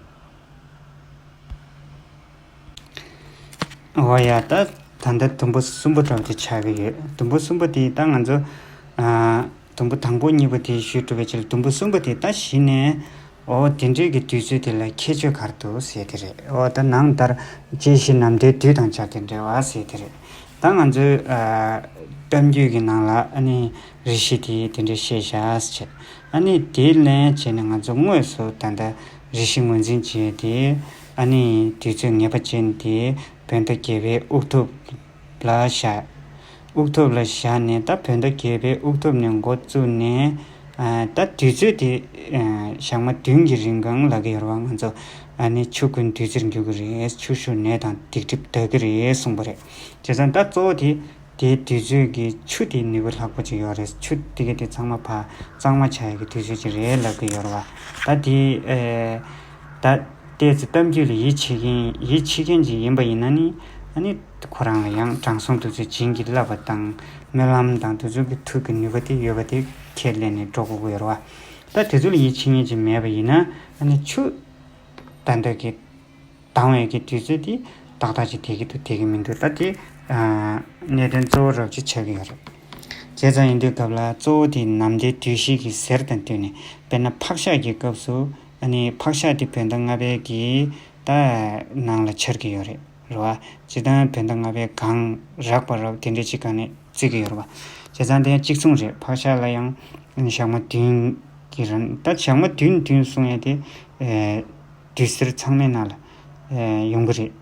འོ་ཡ། ད་ད་ལྟ་དུམ་བུ་གསུམ་པ་འདྲ་བོ་དེ་ཆགས་ཀྱི་ཡོད། དུམ་བུ་གསུམ་པ་དེ་ད་ང་ཚོ་ ཨ། དུམ་བུ་དང་པོ་གཉིས་པ་དེ་ཞུས་གྲུབ་པའི་ཕྱིར། དུམ་བུ་གསུམ་པ་དེ་ད་གཞི་ནས། འོ་དེ་འདྲའི་གི་དུས་ཚོད་དེ་ལ་ཁྱད་ཆོས་ག་རེ་འདུག་ཟེར་དེ་རེད། འོ་ད་ནང་ལྟར་དཔྱད་གཞི་ནམ་ཟླའི་དུས་དང་སྦྱར་ཏེ་འགྲེལ་བ་ཟེར་དེ་རེད། ད་ང་ཚོའི་ཨ་གཏམ་རྒྱུད་ཀྱི་ནང་ལ་ཨ་ནི་རེ་ཞིག་དེ་དེ་འདྲའི་བཤད་བཞག་ཟེར། ཨ་ནི་དེ་ལན་བྱས་ནས་ང་ཚོ་དངོས་སུ་ད་ལྟ་རེ་ཞིག་ངོས་འཛིན་བྱས་ཏེ། ཨ་ནི་དུས་ཚོད་ངེས་པ་ཅན་དེ་བོད་ཟླ་བརྒྱད་པའི་དབུགས་ཐོབ་ལ་བཞག་དབུགས་ཐོབ་ལ་བཞག་ནས། ད་བོད་ཟླ་བརྒྱད་པའི་དབུགས་ཐོབ་ནས་འགོ་བཙུགས་ནས། ཨ་ད་དུས་ཚོད་དེ་ཨ་ཞག་མ་བདུན་གྱི་རིང་གང་ལབ་ཀྱི་ཡོད་རེད་བ། ང་ཚོ་ཨ་ནི་ཆུ་ཀུན་བདུད་རྩིར་འགྱུར་གྱི་རེད། ཆུ་ཤུར་ནད་དང་སྡིག་སྒྲིབ་དག་གི་རེད་གསུངས་པ་རེད། བྱས་ཙང་ད་གཙོ་བོ་དེ་དེའི་དུས་ཚོད་ཀྱི་ཆུ་དེ་ནུས་པ་ལྷག་པོ་ཅིག་ཡོད་རེད། ཆུ་དེ་ག་དེ་ཚང་མ་ཕར་གཙང་མ་ཆགས་ཡག་གི་དུས་ཚོད་ཅིག་རེད་ལབ་ཀྱི་ཡོད་རེད་བ། ད་དེ་ཨེ་ད་ལྟའི་ཚེ་གཏམ་རྒྱུད་ལ་ཡིད་ཆེས་མཁན་ཡིད་ཆེས་མཁན་ཅིག་ཡིན་པ་ཡིན་ན་ནི། ཨ་ནི་ཁོ་རང་ལ་ཡང་དྲང་སྲོང་དེ་ཚོས་བྱིན་གྱིས་བརླབས་པ་དང་སྨོན་ལམ་དང་དེ་ཚོ་གི་མཐུ་གི་ནུས་པ་དེ་ཡོད་པ་དེ་ཁས་ལེན་ནས་འགྲོ་དགོས་ཀྱི་ཡོད་རེད་བ། ད་དེ་ཚོ་ལ་ཡིད་ཆེས་མཁན་ཅིག་མེད་པ་ཡིན་ན། ཨ་ནི་ཆུ་ད་ལྟ་གི་དྭངས་བའི་གི་དུས་ཚོད་དེ་ཏག་ཏག་ཅིག་བསྡད་ཀྱི་འདུག་བསྡད་ཀྱི་མི་འདུག་ད་དེ་ཨ་གནད་དོན་གཙོ་བོ་རབ་ཅིག་ཆགས་ཀྱི་ཡོད་རེད། བྱས་ཙང་ཡིན་དུས་སྐབས་ལ་གཙོ་བོ་དེ་ནམ་ཟླའི་དུས་བཞི་གི་ཟེར་དང་བསྟུན་ནས། དཔེར་ན་ཕག་ཤག་གི་སྐབས་སུ་ཨ་ནི་ཕག་ཤག་དེ་བོད་ཟླ་ལྔ་པའི་གི་ད་ནང་ལ་འཆར་གྱི་ཡོད་རེད། རེད་བ། སྤྱིར་བཏང་བོད་ཟླ་ལྔ་པའི་གང་རག་པ་རག་དེ་འདྲ་ཅིག་ག་ནས་བརྩི་གི་ཡོད་རེད་བ། བྱས་ཙང་དེ་ཡང་གཅིག་མཚུངས་རེད། ཕག་ཤག་ལ་ཡང་ཞག་མ་བདུན་གྱི་རིང་། ད་ཞག་མ་བདུན་བདུན་གསུང་ཡས་དེ་ཨེ་དུས་ཟེར་ཚང་མའི་ནང་ལ་ཨེ་ཡོང་གི་རེད།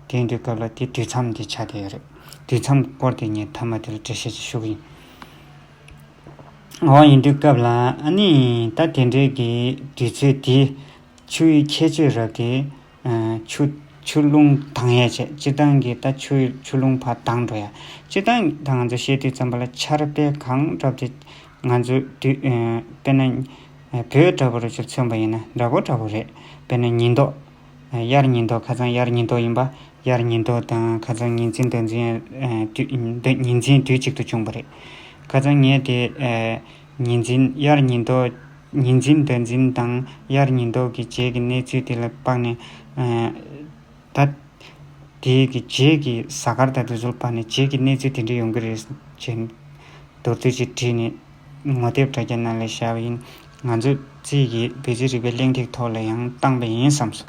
དེ་ཡིན་དུས་སྐབས་ལ་དེ་དུས་མཚམས་དེ་ཆགས་བསྡད་ཡོད་རེད། དུས་མཚམས་སྐོར་དེ་ངས་མཐའ་མ་དེ་ལ་འགྲེལ་བཤད་ཅིག་ཞུ་གི་ཡིན། འོ་ཡིན་དུས་སྐབས་ལ་ཨ་ནི་ད་དེ་འདྲའི་གི་དུས་ཚོད་དེ། ཆུ་ཡི་ཁྱད་ཆོས་རབ་སྟེ། ཨ་ཆུ་ཆུ་རླུང་ལྡང་ཡས་བྱས། སྤྱིར་བཏང་གི་ད་ཆུ་ཆུ་རླུང་ཕར་ལྡང་འགྲོ་ཡ། སྤྱིར་བཏང་ད་ང་ཚོ་བཤད་དུས་ཙམ་པ་ལ་ཆར་པས་གང་འདྲ་བ་དེ། ང་ཚོ་དུས་ཨ་དཔེར་ན་ཨ་བོད་འདྲ་པོ་རུ་ཅིག་མཚོན་པ་ཡིན་ན་འདྲ་པོ་འདྲ་པོ་རེད། དཔེར་ན་ཉིན་ཐོ། ཨ་དབྱར་ཉིན་ཐོ། ཁ་སང་དབྱར་ཉིན་ཐོ་ཡིན་པ། དབྱར་ཉིན་ཐོ་དང་ཁ་སང་ཉིན་མཚན་ཟླ་མཚན་ཨ་དུས་ཉིན་མཚན་དུས་གཅིག་ཏུ་བྱུང་བ་རེད། ཁ་སང་ངས་དེ་ཨ་ཉིན་མཚན་དབྱར་ཉིན་ཐོ། ཉིན་མཚན་ཟླ་མཚན་དང་དབྱར་ཉིན་ཐོ་གི་རྗེས་ཀྱི་གནས་ཚུལ་དེ་ལ་དཔགས་ནས། ཨ་ད་དེའི་གི་རྗེས་ཀྱི་གཟའ་སྐར་དང་དེ་ཚོ་ལ་དཔགས་ནས་རྗེས་ཀྱི་གནས་ཚུལ་དེ་འདྲ་ཡོང་གི་རེད་ཅེས་མདོར་བསྡུས་ཅིག་བྲིས་ནས་ངོ་དེབ་དྲ་རྒྱ་ནང་ལ་བཞག་པ་ཡིན། ང་ཚོས་རྩིས་ཀྱི་བོད་རྩིས་རིག་པའི་གླེང་སྟེགས་ཐོག་ལ་ཡང་བཏང་པ་ཡིན་བསམ་སོང་།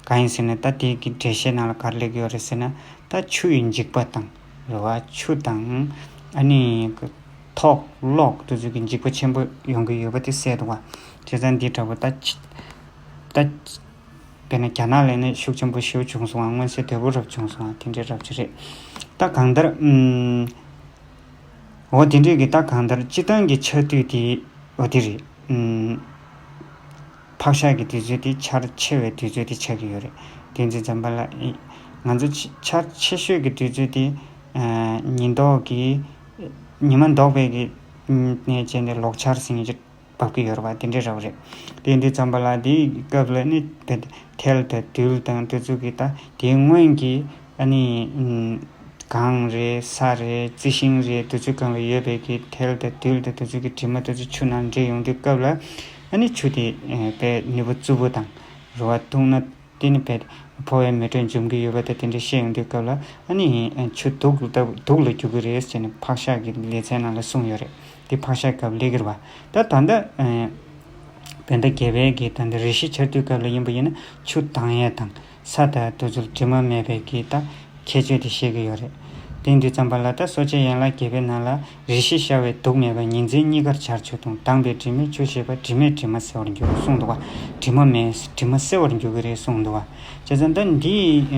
གང་ཡིན་ཟེར་ན་ད་དེའི་གི་འགྲེལ་བཤད་ནང་ལ་ག་རེ་སླེབས་ཀྱི་ཡོད་རེད་ཟེར་ན། ད་ཆུ་ཡི་འཇིགས་པ་དང་། རེད་བ། ཆུ་དང་ཨ་ནི་ཐོག་གློག་དེ་ཚོ་གི་འཇིགས་པ་ཆེན་པོ་ཡོང་གི་ཡོད་པ་དེ་གསལ་འདུག་བ། བྱས་ཙང་འདི་འདྲ་པོ་ད་ཆ་ད་དཔེར་ན་རྒྱ་ནག་ལ་ནི་ཤུགས་ཆེན་པོ་ཞེ་པོ་བྱུང་སོང་བ། མངོན་གསལ་དོད་པོ་རབ་བྱུང་སོང་བ། དེ་འདྲའི་རབ་ཅིག་རེད། ད་གང་ལྟར་ཨུམ། འོ་དེ་འདྲའི་གི་ད་གང་ལྟར་སྤྱིར་བཏང་གི་ཆར་དུས་དེ་འོ་དེ་རེད། ཨུམ། ཕག་ཤག་གི་དུས་ཚོད་དེ་ཆར་ཆེ་བའི་དུས་ཚོད་དེ་ཆགས་ཀྱི་ཡོད་རེད། དེ་ཚོ་ཙམ་པ་ལ་ཨི་ང་ཚོ་ཆ་ཆར་ཆེ་ཤོས་ཀྱི་དུས་ཚོད་དེ་ཨ་ཉི་ལྡོག་གི་ཉི་མ་ལྡོག་པའི་གི་ནས་བྱས་ནས་ལོག་ཆར་ཟེར་མཁན་ཅིག་བབས་ཀྱི་ཡོད་རེད་བ། དེ་འདྲའི་རབ་རེད། དེ་འདི་ཙམ་པ་ལ་དེའི་སྐབས་ལ་ནི་དེ་ཐལ་དང་རྡུལ་དང་དེ་ཚོ་གི་ད་དེའི་སྔོན་གྱི་ཨ་ནི་ཨུམ། གངས་རེད། ས་རེད། རྩི་ཤིང་རེད། དེ་ཚོའི་སྒང་ལ་ཡོད་པའི་གི་ཐལ་དང་རྡུལ་དང་དེ་ཚོའི་གི་དྲི་མ་དེ་ཚོ་ཆུ་ནང་འདྲེས་ཡོང་དུས་སྐབས་ལ། ཨ་ནི་ཆུ་དེ་ཨེ་དཔེ་ནུས་པ་རྩུབ་པོ་དང་། རེད་བ། བཏུང་ན་དེ་ནི་དཔེ་ཕོ་བའི་མེ་དྲོད་འཇོམས་ཀྱི་ཡོད་པ་དང་དེ་འདྲ་བཤད་ཡོང་དུས་སྐབས་ལ། ཨ་ནི་ཨེ་ཆུ་དུག་ལ་ལྟ་བུ་དུག་ལ་འགྱུར་གི་རེད་ཟེར་ནས་ཕག་ཤག་གི་ལེ་ཚན་ནང་ལ་གསུངས་ཡོད་རེད། དེ་ཕག་ཤག་སྐབས་ལེགས་ཀྱི་རེད་བ། ད་ད་ལྟ་ཨེ་བོད་ཟླ་བརྒྱད་པའི་གི་ད་ལྟ་རེ་ཞིག་ཆར་དུས་སྐབས་ལ་ཡིན་པ་ཡིན་ན་ཆུ་ལྡང་ཡས་དང་། ས་དང་དེ་ཚོར་དྲི་མ་མེད་པའི་གི་ད་ཁྱད་ཆོས་དེ་བཤད་ཀྱི་ཡོད་རེད། དེ་འདི་ཙམ་པ་ལ་ད་གསོ་དཔྱད་ཡན་ལག་བརྒྱད་པའི་ནང་ལ་རེ་ཞིག་ཤར་བའི་དུག་མེད་པ། ཉིན་མཚན་གཉིས་ཀར་ཆར་ཆུ་དང་། དྭངས་པའི་དྲི་མས་ཆུ་ཞིག་པ། དྲི་མས་དྲི་མ་སེལ་བར་འགྱུར་གསུངས་འདུག་བ། དྲི་མ་མེད། དྲི་མ་སེལ་བར་འགྱུར་གྱི་རེད་གསུངས་འདུག་བ། བྱས་ཙང་ད་འདི་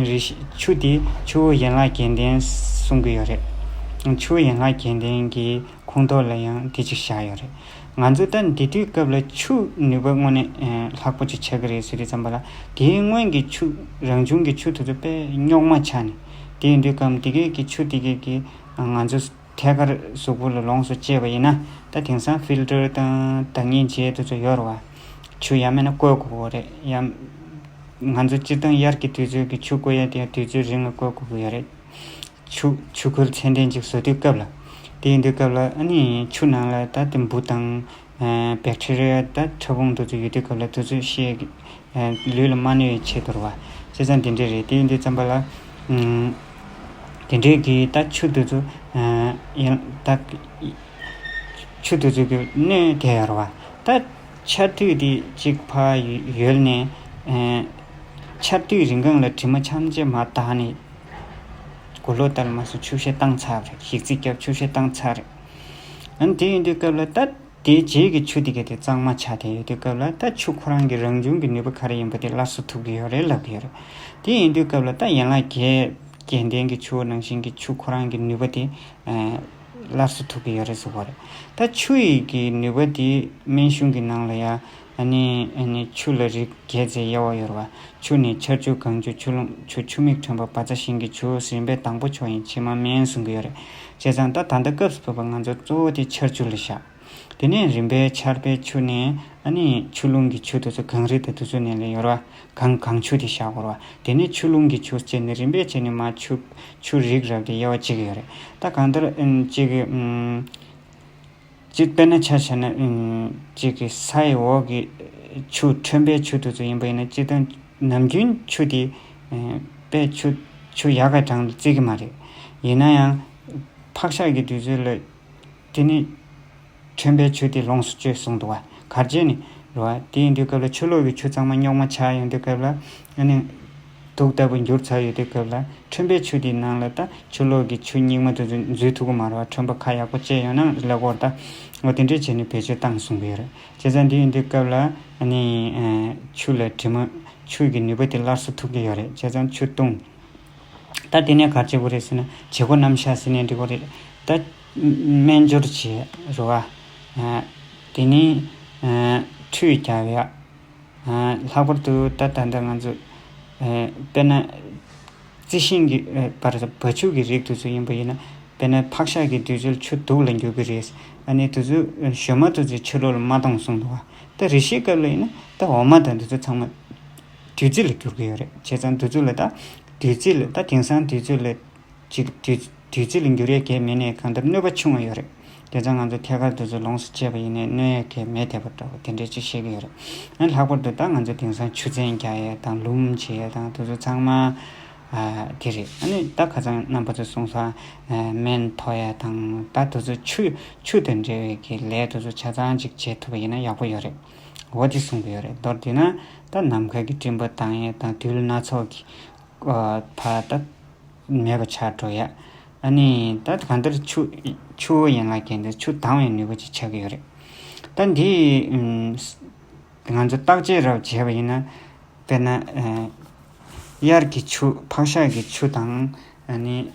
རེ་ཞིག་ཆུ་དེ་ཆུ་བོ་ཡན་ལག་བརྒྱད་ལྡན་གསུང་གི་ཡོད་རེད། ཆུ་བོ་ཡན་ལག་བརྒྱད་ལྡན་གྱི་ཁོངས་གཏོགས་ལ་ཡང་དེ་གཅིག་བཞག་ཡོད་རེད། ང་ཚོ་ད་འདི་དུས་སྐབས་ལ་ཆུ་ནུས་པ་དངོས་གནས་ཨ་ལྷག་པོ་ཅིག་ཆགས་ཀྱི་རེད་ཟེར་དུས་ཙམ་པ་ལ། དེའི་སྔོན་གྱི་ཆུ་རང་བྱུང་གི་ཆུ་དེ་ཚོ་དཔེ་རྙོག་མ་ཆགས་ནས། དེ་ཡིན་དུས་སྐབས་དེ་གའི་གི་ཆུ་དེ་གའི་གི་ང་ཚོ་ཐད་ཀར་གཟུགས་པོ་ལ་ལོངས་སུ་སྤྱད་པ་ཡིན་ན། ད་དེང་སང་ཕིལ་ཊར་དང་བདག་ཉིད་བྱས་དེ་ཚོ་ཡོད་རེད་བ། ཆུ་ཡང་མིན་ན་བསྐོལ་དགོས་ཀྱི་རེད། ཡང་ང་ཚོ་སྤྱིར་བཏང་དབྱར་གྱི་དུས་ཚོད་ཀྱི་ཆུ་བསྐོལ་ཡ་དེ་ཡང་དུས་ཚོད་རིང་ལ་བསྐོལ་དགོས་ཀྱི་ཡོད་རེད། ཆུ་ཆུ་ཁོལ་ཚད་ལྡན་ཅིག་བཟོ་དུས་སྐབས་ལ། དེ་ཡིན་དུས་སྐབས་ལ་ཨ་ནི་ཆུ་ནང་ལ་ད་དེ་འབུ་དང་ཨ་བེག་ཊི་རི་ཡ་ད་ཕྲ་ཕུང་དེ་ཚོ་ཡོད་དུས་སྐབས་ལ་དེ་ཚོ་ཤེད་ཀྱི་ཨ་ལུས་ལ་མ་གནོད་པའི་ཆེད་དུ་རེད་བ། བྱས་ཙང་དེ་འདྲས་རེད། དེ་ཡིན་དུས་ཙམ་པ་ལ་ཨམ་དེ་འདྲས་ཀྱི་ད་ཆུ་དེ་ཚོ་ཨ་ཡང་ད་ ཆུ་དེ་ཚོ་གི་སྣོད་དེ་ཡོད་རེད་བ། ད་ཆར་དུས་དེ་གཅིག་ཕར་ཡོལ་ནས། ཨེ། ཆར་དུས་རིང་གང་ལ་དྲི་མ་ཆམ་ཆེ་མ་དག་ནས། དགུང་ལོ་ལྟར་མ་སོང་ཆུ་བཤལ་བཏང་ཚར་རེད། ཞིག་རྩིས་རྒྱབ་ཆུ་བཤལ་བཏང་ཚར་རེད། ཨ་ནི་དེ་ཡིན་དུས་སྐབས་ལ་ད་དེའི་རྗེས་ཀྱི་ཆུ་དེ་ག་དེ་གཙང་མ་ཆགས་བསྡད་ཡོད་དུས་སྐབས་ལ། ད་ཆུ་ཁོ་རང་གི་རང་བྱུང་གི་ནུས་པ་ག་རེ་ཡིན་པ་དེ་སླར་གསོ་ཐུབ་ཀྱི་ཡོད་རེད་ལབ་ཀྱི་ཡོད་རེད། དེ་ཡིན་དུས་སྐབས་ལ་ད་ཡན་ལག་བརྒྱད་རྒྱན་ལྡན་གྱི་ཆུ་བོ་ནང་བཞིན་གྱི་ཆུ་ཁོ་རང་གི་ནུས་པ་དེ། ཨ། སླར་གསོ་ཐུབ་ཀྱི་ཡོད་རེད་ཟེར་བ་རེད། ད་ཆུ་ཡི་གི་ནུས་པ་དེ་སྨན་གཞུང་གི་ནང་ལ་ཡ། ཨ་ནི་ཨ་ནི་ཆུ་ལ་རིགས་བརྒྱད་ཅེས་དབྱེ་བ་ཡོད་རེད་བ། ཆུ་ནི་ཆར་ཆུ། གངས་ཆུ། ཆུ་ཀླུང་ཆུ། ཆུ་མིག་ཕྲེང་བ། བ་ཚྭ་ཞིང་གི་ཆུ། རིམ་པས་དང་པོ་ཆུ་ཡིན། ཕྱི་མ་སྨན་གསུང་གི་ཡོད་རེད། བྱས་ཙང་ད་ད་ལྟ་སྐབས་སུ་བབས་པ་ང་ཚོ་གཙོ་བོ་དེ་ཆར་ཆུ་ལ་བཞག་དེ་ནས་རིམ་པས་ཆར་པའི་ཆུ་ནས། ཨ་ནི་ཆུ་ཀླུང་གི་ཆུ་དེ་ཚོ། གངས་རི་དང་དེ་ཚོ་ནས་ལ་ཡོད་རེད་བ། གངས་གངས་ཆུ་དེ་བཞག་དགོས་རེད་བ། དེ་ནས་ཆུ་ཀླུང་གི་ཆུ་བྱས་ནས་རིམ་པས་བྱས་ནས་མར་ཆུ་ཆུ་རིགས་རབ་དེ་དབྱེ་བ་ཕྱེ་གི་ཡོད་རེད། ད་གང་ལྟར་ཨ་ནི་གཅིག་གི་ཨམ། སྤྱིར་དཔེར་ན་ཆ་བཞག་ན། ཨམ། གཅིག་གི་ས་ཡི་འོག་གི་ཆུ། ཁྲོན་པའི་ཆུ་དེ་ཚོ་ཡིན་པ་ཡིན་ན། སྤྱིར་བཏང་ནམ་རྒྱུན་ཆུ་དེ། ཨེ། དཔེ་ཆུ་ཆུ་ཡག་ག་གྲངས་ལ་བརྩི་གི་མ་རེད། ཡིན་ན་ཡང་ཕག་ཤག་གི་དུས་ཚོད་ལ་དེ་ནི་ཁྲོན་པའི་ཆུ་དེ་ལོངས་སུ་སྤྱོད་གསུངས་འདུག་བ། ག་རེ་བྱས་ནས་རེད་བ། དེ་ཡིན་དུས་སྐབས་ལ་ཆུ་ལོག་གི་ཆུ་ཚང་མ་རྙོག་མ་ཆགས་ཡོང་དུས་སྐབས་ལ། ཨ་ནི། དུག་ལྟ་བུ་འགྱུར་ཚར་ཡོད་དུས་སྐབས་ལ། ཁྲོན་པའི་ཆུ་དེའི་ནང་ལ་ད་ཆུ་ལོག་གི་ཆུ་རྙིང་མ་དེ་ཚོ་འཛུལ་ཐུབ་ཀྱི་མ་རེད་བ། ཁྲོན་པ་ཁ་ཡག་པོ་བཅད་ཡོད་ན་ལབ་དགོས་རེད་ད། འོ་དེ་འདྲས་བྱས་ནས་བེད་སྤྱོད་བཏང་གསུང་གི་ཡོད་རེད། བྱས་ཙང་དེ་ཡིན་དུས་སྐབས་ལ་ཨ་ནི། ཨ། ཆུ་ལ་དྲི་མ། ཆུ་གི་ནུས་པ་དེ་སླར་གསོ་ཐུབ་ཀྱི་ཡོད་རེད། བྱས་ཙང་ཆུ་བཏུང་། ད་དེ་ནས་ག་རེ་བྱེད་དགོས་རེད་ཟེར་ན། བྱེད་སྒོ་རྣམ་གཞག་ཟེར་ནས་འགྲིག་གི་རེད། ད་སྨན་སྦྱོར་བྱེད་རེད་བ། ཨ། དེ་ནས། ཨ། ཁྲུས་རྒྱག་ཡ། ཨ། ལྷག་པར་དུ་ད་ད་ལྟ་ང་ཚོ། ཨ། དཔེར་ན། རྩི་ཤིང་གི། ཨ། བ་ར་བ་ཕྱུགས་ཀྱི་རིགས་དེ་ཚོ་ཡིན་པ་ཡིན་ན། དཔེར་ན་ཕག་ཤག་གི་དུས་ཚོད་ཆུ་དུག་ལ་འགྱུར་གྱི་རེད། ཨ་ནི་དེ་ཚོ་ཞོ་མ་དེ་ཚོ་ཕྱི་ལོགས་ལ་མ་གཏོང་གསུངས་འདུག་བ། ད་རི་ཤིའི་སྐབས་ལ་ཡིན་ན་ད་འོ་མ་དང་དེ་ཚོ་ཚང་མ་བདུད་རྩི་ལ་འགྱུར་གྱི་ཡོད་རེད། བྱས་ཙང་དེ་ཚོ་ལ་ད་བདུད་རྩི་ལ། ད་དེང་སང་དུས་ཚོད་ལ་ཅིག་བདུད་བདུད་རྩི་ལ་འགྱུར་ཡས་གལ་མེད་ནའི་གང་ལྟར་གནོད་པ་ཆུང་བ་ཡོད་རེད། དེ་ཙང་ང་ཚོ་ཐད་ཀར་དེ་ཚོ་ལོངས་སུ་སྤྱད་པ་ཡིན་ནའི་གནོད་ཡས་གལ་མེད་བསྡད་པ་འདྲ་བོ་དེ་འདྲས་ཅིག་བཤད་ཀྱི་ཡོད་རེད། ཨ། ལྷག་པར་དུ་ད་ང་ཚོ་དེང་སང་ཆུ་ཚན་རྒྱག་ཡས་དང་ལུམ་བྱེད་ཡས་དང་དེ་ཚོ་ཚང་མ། ཨ། དེ་རེད། ཨ་ནི་ད་ཁ་སང་རྣམ་པ་ཚོས་གསུངས་སོང་། ཨ། སྨན་ཐོགས་ཡས་དང་ད་དེ་ཚོ་ཆུ་ཆུ་དང་འབྲེལ་བའི་གི་ལས་དེ་ཚོ་ཆ་ཚང་ཅིག་བྱེད་ཐུབ་པ་ཡིན་ན་ཡག་པོ་ཡོད་རེད། འོ་དེ་གསུང་གི་ཡོད་རེད། མདོར་བསྡུས་ན་ད་ནམ་མཁའ་གི་སྤྲིན་པ་ལྡང་ཡས་དང་དུས་སྣ་ཚོགས་ཀྱི། ཨ། ཕར་ད། མེད་པ་ཆགས་འགྲོ་ཡ། ཨ་ནི་ད་གང་ལྟར་ཆུ་ཆུ་བོ་ཡན་ལག་བརྒྱད་འདི་ཆུ་དྭངས་བའི་ནུས་པ་ཅིག་ཆགས་ཀྱི་ཡོད་རེད། ད་འདི་ཨམ། ང་ཚོ་བརྟག་དཔྱད་རབ་བྱས་པ་ཡིན་ན། དཔེར་ན། ཨ། དབྱར་གྱི་ཆུ། ཕག་ཤག་གི་ཆུ་དང་། ཨ་ནི་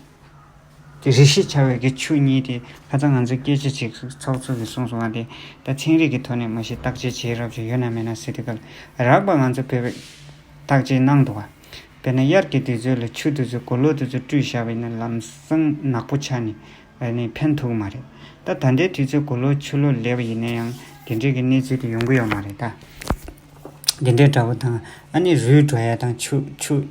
དེ་རི་ཤི་བྱ་བའི་གི་ཆུ་གཉིས་དེ་ཁ་སང་ང་ཚོ་སྐད་ཆ་ཅིག་ཚོགས་གཙོ་གིས་གསུངས་སོང་བ། དེ་ད་ཚན་རིག་གི་ཐོག་ནས་མ་གཞི་བརྟག་དཔྱད་བྱས་རབས་ཅིག་ཡོད་ན་མེད་ན་ཟེར་དུས་སྐབས་རགས་པ་ང་ཚོ་བོད་པས་བརྟག་དཔྱད་གནང་འདུག་བ། དཔེར་ན་དབྱར་གྱི་དུས་ཚོད་ལ་ཆུ་དེ་ཚོ་གོ་ལོག་དེ་ཚོ་བཀྲུས་བཞག་པ་ཡིན་ན་ལམ་སང་ནག་པོ་ཆགས་ནས་ཨ་ནི་ཕན་ཐོགས་མ་རེད། ད་ད་ལྟའི་དུས་ཚོད་གོ་ལོག་ཆུ་ལོག་སླེབས་པ་ཡིན་ན་ཡང་དེ་འདྲའི་གི་གནས་ཚུལ་དེ་ཡོང་གི་ཡོད་མ་རེད་ད། དེ་འདྲའི་འདྲ་བོ་དང་། ཨ་ནི་རུལ་འགྲོ་ཡ་དང་ཆུ་ཆུ་